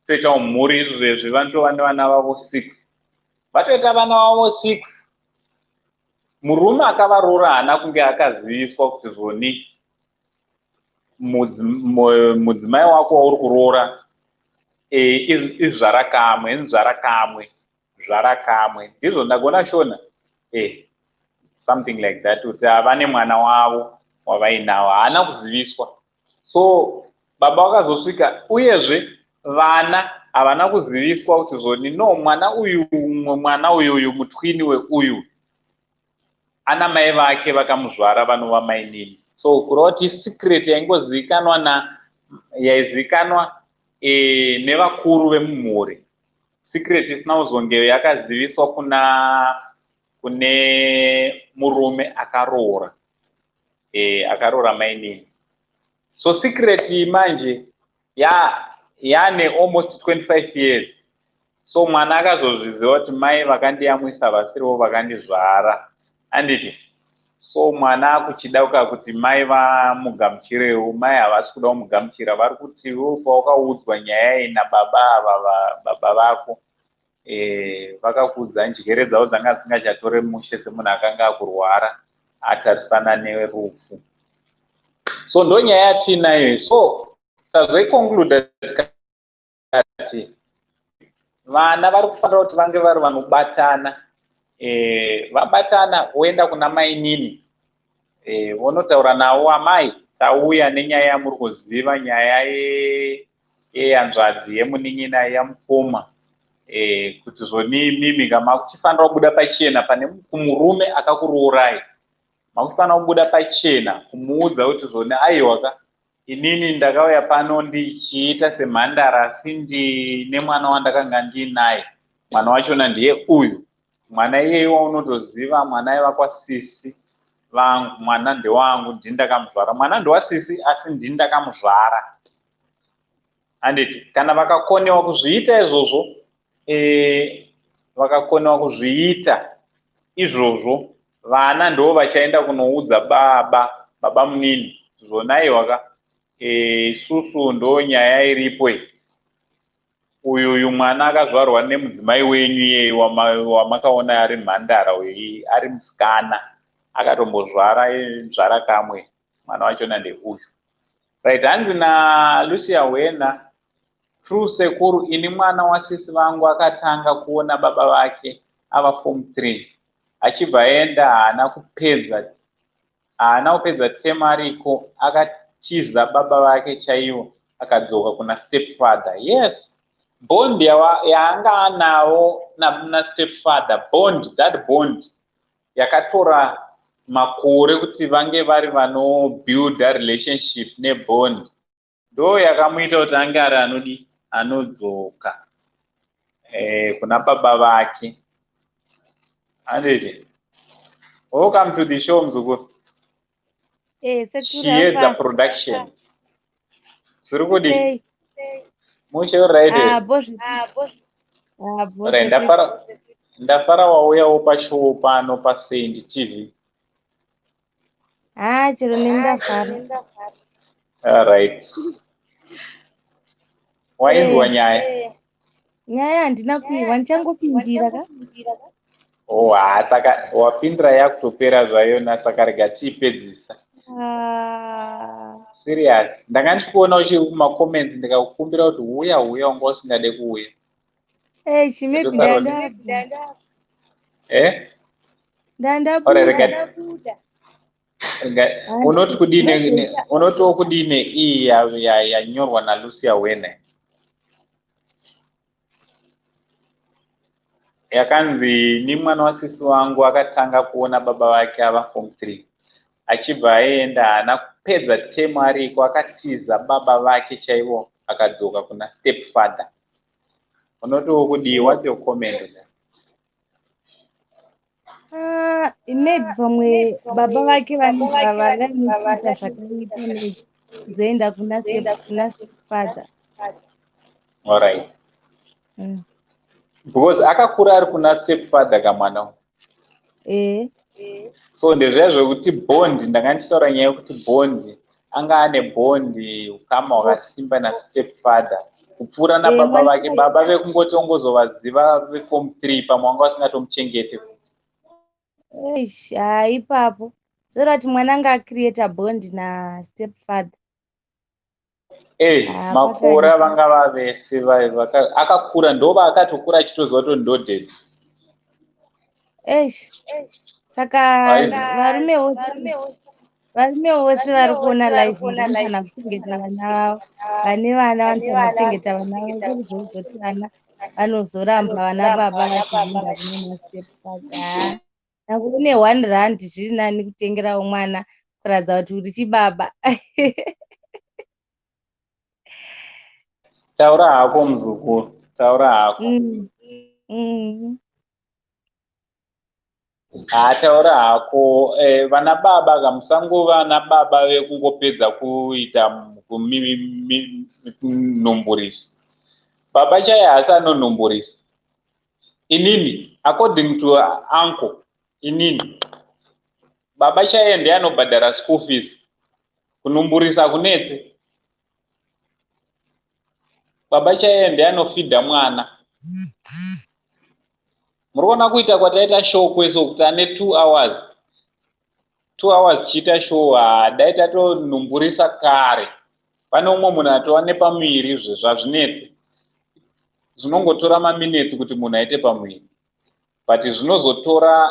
vatoitawo mhuri. Izvezvi vanotova nevana vavo 6. Vatoita vana vavo 6. Murume akavaroora haana kunge akaziviswa kuti zvoni. Mudzimai wako wauri kuroora izvara kamwe, inzvara kamwe, zvara kamwe, ndizvo ndagona Shona, something like that, kuti vane mwana wavo wavainawo, haana kuziviswa. So baba vakazosvika, uyezve vana havana kuziviswa kuti zvoni, no, mwana uyu, umwe mwana uyuyu, mutwini weuyu, ana mai vake vakamuzvara vanova mainini. So kureva kuti secret yaingozivikanwa na yaizivikanwa nevakuru vemumhuri, secret isina kuzonge yakaziviswa kune murume akaroora mainini. So secret iyi manje yane almost 25 years. So mwana akazozviziva kuti mai vakandiyamwisa vasirivo vakandizvara, handiti? So mwana akuchida kuti mai vamugamuchirewo. Mai havasi kuda kumugamuchira, vari kuti iwe pawakaudzwa nyaya iyi nababa ava, baba vako vakakuudza, njere dzavo dzanga dzisingachatore mushe, semunhu akanga akurwara atarisana nerufu. So ndo nyaya yatiinayo. So tazoiconcluda tikati vana vari kufanira kuti vange vari vanobatana, vabatana voenda kuna mainini, vonotaura navo: "Amai, tauya nenyaya yamuri kuziva, nyaya yehanzvadzi yemunin'ina yamukoma, kuti zvoni mimi makuchifanira kubuda pachena pane kumurume akakuroorai, makufanira kubuda pachena kumuudza kuti zvoni, aiwaka, inini ndakauya pano ndichiita semhandara, asi ndine mwana wandakanga ndiinaye. Mwana wachona ndiye uyu, mwana iyeyu waunotoziva, mwana aiva kwasisi vangu, mwana ndewangu, ndini ndakamuzvara. Mwana ndewasisi, asi ndini ndakamuzvara," handiti? Kana vakakonewa kuzviita izvozvo, vakakonewa kuzviita izvozvo, vana ndo vachaenda kunoudza baba munini zvonaiwaka, isusu ndo nyaya iripo iyi, uyuyu mwana akazvarwa nemudzimai wenyu iyeye wamakaona ari mhandara, uyu ari musikana, akatombozvara zvara kamwe, mwana wachona ndeuyu. Right, hanzi naLucia Wena: "True sekuru, ini mwana wasisi vangu akatanga kuona baba vake ava form 3, achibva aenda, haana kupedza term ariko, akatiza baba vake chaivo, akadzoka kuna step father." Yes, bond yaanga anavo nastep father, bond, that bond yakatora makore kuti vange vari vanobuilda relationship nebond, ndo yakamuita kuti ange ari anodi anodzoka kuna baba vake, handiti? Welcome to the show, muzukuru. Chiedza Production, zviri kudi mushe? Right, ndafara wauyawo pashow pano paSaint TV. Ha, chero neni ndafara. Alright, wainzwa nyaya? Nyaya handina kuiwa, ndichangopindira ka. Oh, ha, saka wapindira yakutopera zvayona, saka rega tiipedzisa. Ah. Serious, ndanga ndichikuona uchiri kumacomments, ndikakukumbira kuti uya, uya, wanga usingade kuuya. Eish, maybe ndanda Ndandabuda. Unoti kudini, unotiwo kudini iyi yanyorwa naLucia Wene, yakanzi, "Ni mwana wasisi wangu akatanga kuona baba vake ava form 3, achibva aenda, haana kupedza term ariko, akatiza baba vake chaivo, akadzoka kuna step father"? Unotiwo kudii? What's your comment on that? Ah, maybe pamwe baba vake vaimuchiita zvakaipa, maybe kuzoenda kuna step father. Alright. Because akakura ari kuna step father kamwana. So ndezviya zvekuti bond, ndanga ndichitaura nyaya yekuti bond, anga ane bond, ukama hwakasimba nastep father kupfuura nababa vake. Baba vekungoti ongozovaziva veform 3, pamwe vanga vasingatomuchengete. Eish, ha, ipapo zvoreva kuti mwana anga acreata bond nastep father. Ei, Ah, makore pakaipa. avanga vavese akakura ndova akatokura achitoziva kuti ndodhedhi. Eish. Saka varume vose vari kuona live vanofanira kuchengeta vana vavo. Vane vana vanofanira kuchengeta vana vavo kwete zvekuzoti vana vanozoramba vana baba vachienda kune mastepfather. Haa, nyange une R1 zviri nani kutengerawo mwana kuratidza kuti uri chibaba. Taura hako muzukuru, taura hako. Ha, taura hako. Vana baba kamusangova vana baba vekungopedza kuita kunhumburisa. Baba chaiye haasi anonhumburisa. Inini, according to uncle, inini baba chaiye ndiye anobhadhara school fees. Kunhumburisa kunetse. Baba chaiye ndiye anofidha mwana. Muri kuona kuita kwataita show kwese kuti ane 2 hours, 2 hours tichiita show. Ha, dai tatonhumburisa kare. Pane umwe munhu atova nepamuviri izvo zvazvinetse. Zvinongotora maminutes kuti munhu aite pamuviri, but zvinotora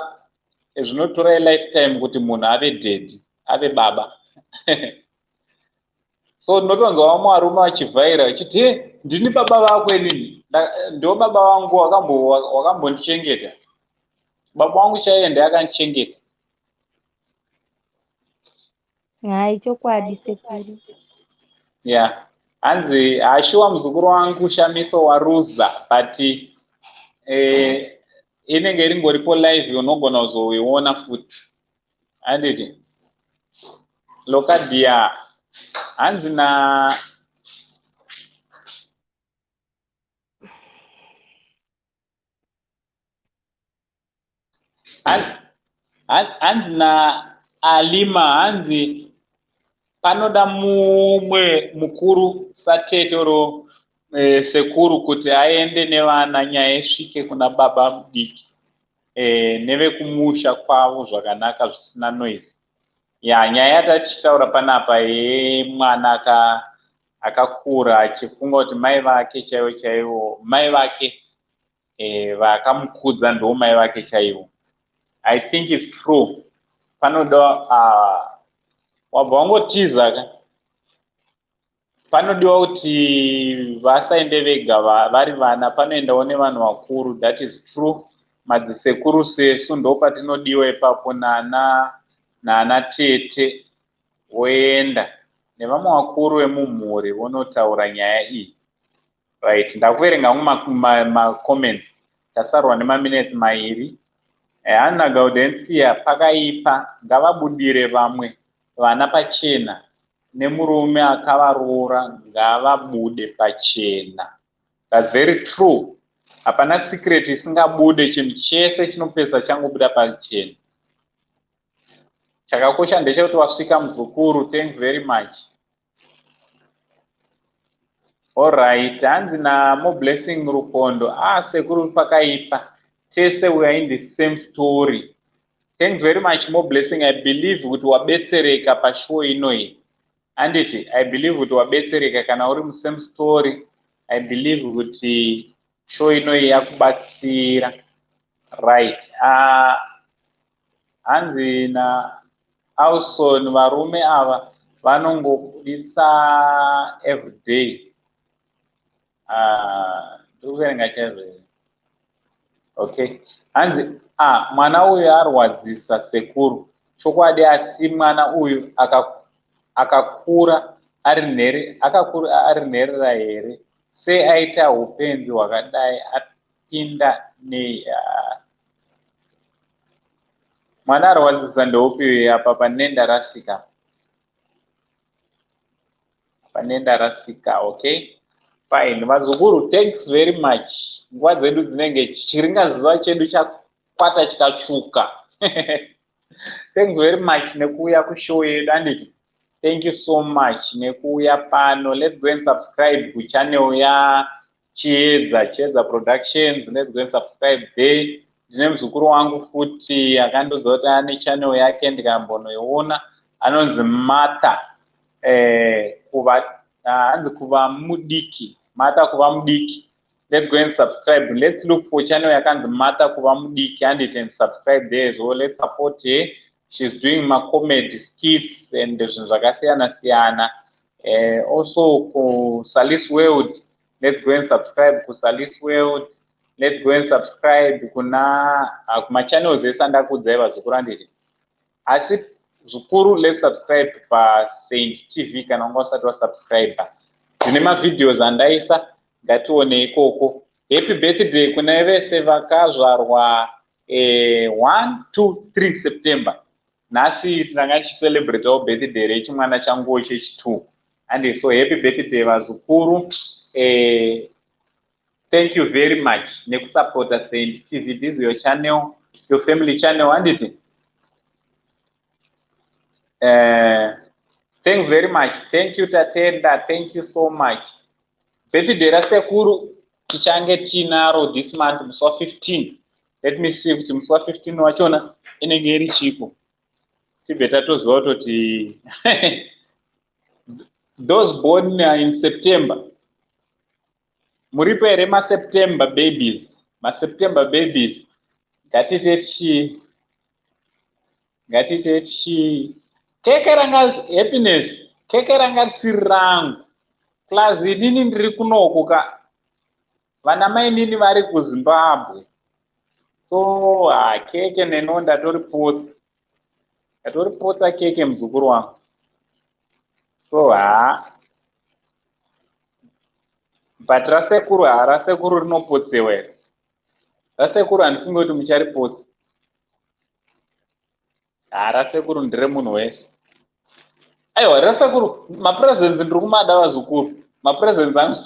lifetime kuti munhu ave daddy, ave baba. So ndinotonzwa vamwe varume vachivhaira vachiti, "He, ndini baba vako inini." Ndo baba vangu wakambondichengeta. Baba vangu chaiye ndiye akandichengeta. Hai, chokwadi sekuru. Ya, hanzi hashuwa muzukuru wangu Shamiso waruza, but inenge iringoripo live, unogona kuzoiona futi, handiti? Lokadia, hanzi na hanzi na Alima, hanzi panoda mumwe mukuru satete oro sekuru kuti aende nevana, nyaya isvike kuna baba mudiki nevekumusha kwavo zvakanaka, zvisina noise. Ya, nyaya yatati tichitaura panapa yemwana akakura achifunga kuti mai vake chaivo chaivo, mai vake vakamukudza ndo mai vake chaivo. I think it's true, panoda wabva wangotiza ka. Panodiwa kuti vasaende vega vari vana, panoendawo nevanhu vakuru. That is true. Madzisekuru sesu ndo patinodiwa ipapo, nana tete voenda nevamwe vakuru vemumhuri vonotaura nyaya iyi. Right, ndakuverenga hangu macomments. Tasarwa nemaminutes 2. Hanna Gaudensia, pakaipa, ngavabudire vamwe vana pachena, nemurume akavaroora ngavabude pachena. That's very true. Hapana secret isingabude, chinhu chese chinopesa changobuda pachena. Chakakosha ndechekuti wasvika muzukuru. Thanks very much. Alright, hanzi namo Blessing Rukondo, ah, sekuru pakaipa, tese we are in the same story. Thanks very much, Mo Blessing. I believe kuti wabetsereka pashow inoyi, handiti? I believe kuti wabetsereka kana uri musame story. I believe kuti show inoyi yakubatsira. Right, hanzi na Alson, varume ava vanongobuditsa everyday. Ndiri kuverenga chaizvo here? Okay, hanzi, ah, mwana uyu arwadzisa sekuru, chokwadi. Asi mwana uyu akakura akakura ari nherera here? Sei aita upenzi hwakadai? Apinda nei? Ah. Mwana arwadzisa ndeupi apa? Pane ndarasika, pane ndarasika. Okay, fine. Vazukuru, thanks very much. Nguva dzedu dzinenge chiringazuva chedu chakwata chikatsvuka. Thanks very much nekuuya kushow yedu, anditi? Thank you so much nekuuya pano. Let's go and subscribe kuchannel yaChiedza, Chiedza Productions. Let's go and subscribe there. Ndine muzukuru wangu futi akandiudza kuti ane channel yake, ndikambonoiona, anonzi Martha kuva. Hanzi kuva mudiki, Martha kuva mudiki. Let's go and subscribe. Let's look for channel yakanzi Martha kuva mudiki handiti, and subscribe there as well. Let's support her. She's doing macomedy skits and zvinhu zvakasiyana siyana. Also kuSalis World, let's go and subscribe kuSalis World. Let's go and subscribe kuna kumachannels ese andakuudzai vazukuru handiti. Asi zvikuru let's subscribe paSaint TV kana wanga usati wasubscribe. Ndine mavideos andaisa, ngatione ikoko. Happy birthday kune vese vakazvarwa 1 2 3 September. Nhasi tanga tichicelebratewo birthday rechimwana changuwo chechi2 and so happy birthday vazukuru. Thank you very much nekusupporta Saint TV. This is your channel, your family channel handiti. Thanks very much. Thank you Tatenda, thank you so much. Birthday rasekuru tichange tinaro this month musi wa15. Let me see kuti musi wa15 wachona inenge iri chiko, tibve tatoziva kutoti those born in September muripo here? MaSeptember babies, maSeptember babies, ngatite tichi ngatite tichi keke ranga happiness, keke ranga risiri rangu. Plus inini ndiri kunoku ka, vana mainini vari kuZimbabwe, so ha, keke neno ndatoripotsa, ndatoripotsa keke muzukuru wangu. So ha, but rasekuru, ha, rasekuru rinopotsewa here? Rasekuru handifungi kuti mucharipotsa. Ha, rasekuru nderemunhu wese. Aiwa, rasekuru mapresents ndiri kumada vazukuru, mapresents angu,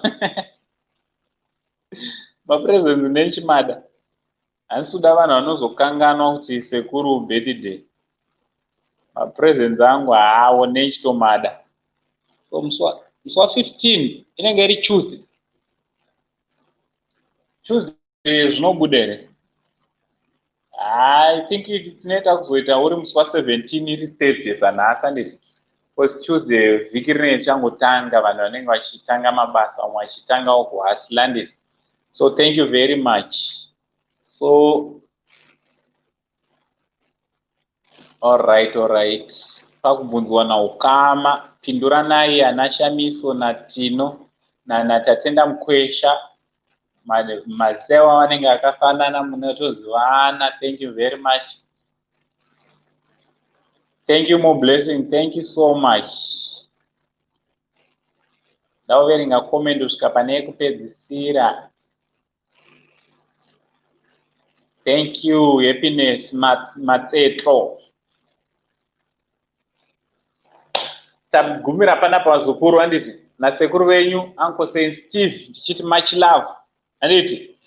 mapresents nechimada. Handisi kuda vanhu vanozokanganwa kuti sekuru birthday. Mapresents angu haawo nechitomada. So musi wa15 inenge iri Tuesday. Tuesday zvinobuda here? I think tinoita kuzoita uri musi wa17, iri Thursday sanhasi handiti, because Tuesday vhiki rinenge richangotanga, vanhu vanenge vachitanga mabasa, vamwe vachitangawo kuhustla handiti. So thank you very much. So alright, alright, pakubvunzwa naukama, pinduranai ana Shamiso naTino naTatenda Mukwesha, mazita iwavo anenge akafanana, munotozivana. Thank you very much. Thank you, more blessing. Thank you so much. Ndakuverenga comment kusvika pane yekupedzisira. Thank you, Happiness Matsetlo. Tagumira panapa vazukuru handiti, nasekuru venyu Uncle Saint Steve, ndichiti much love handiti.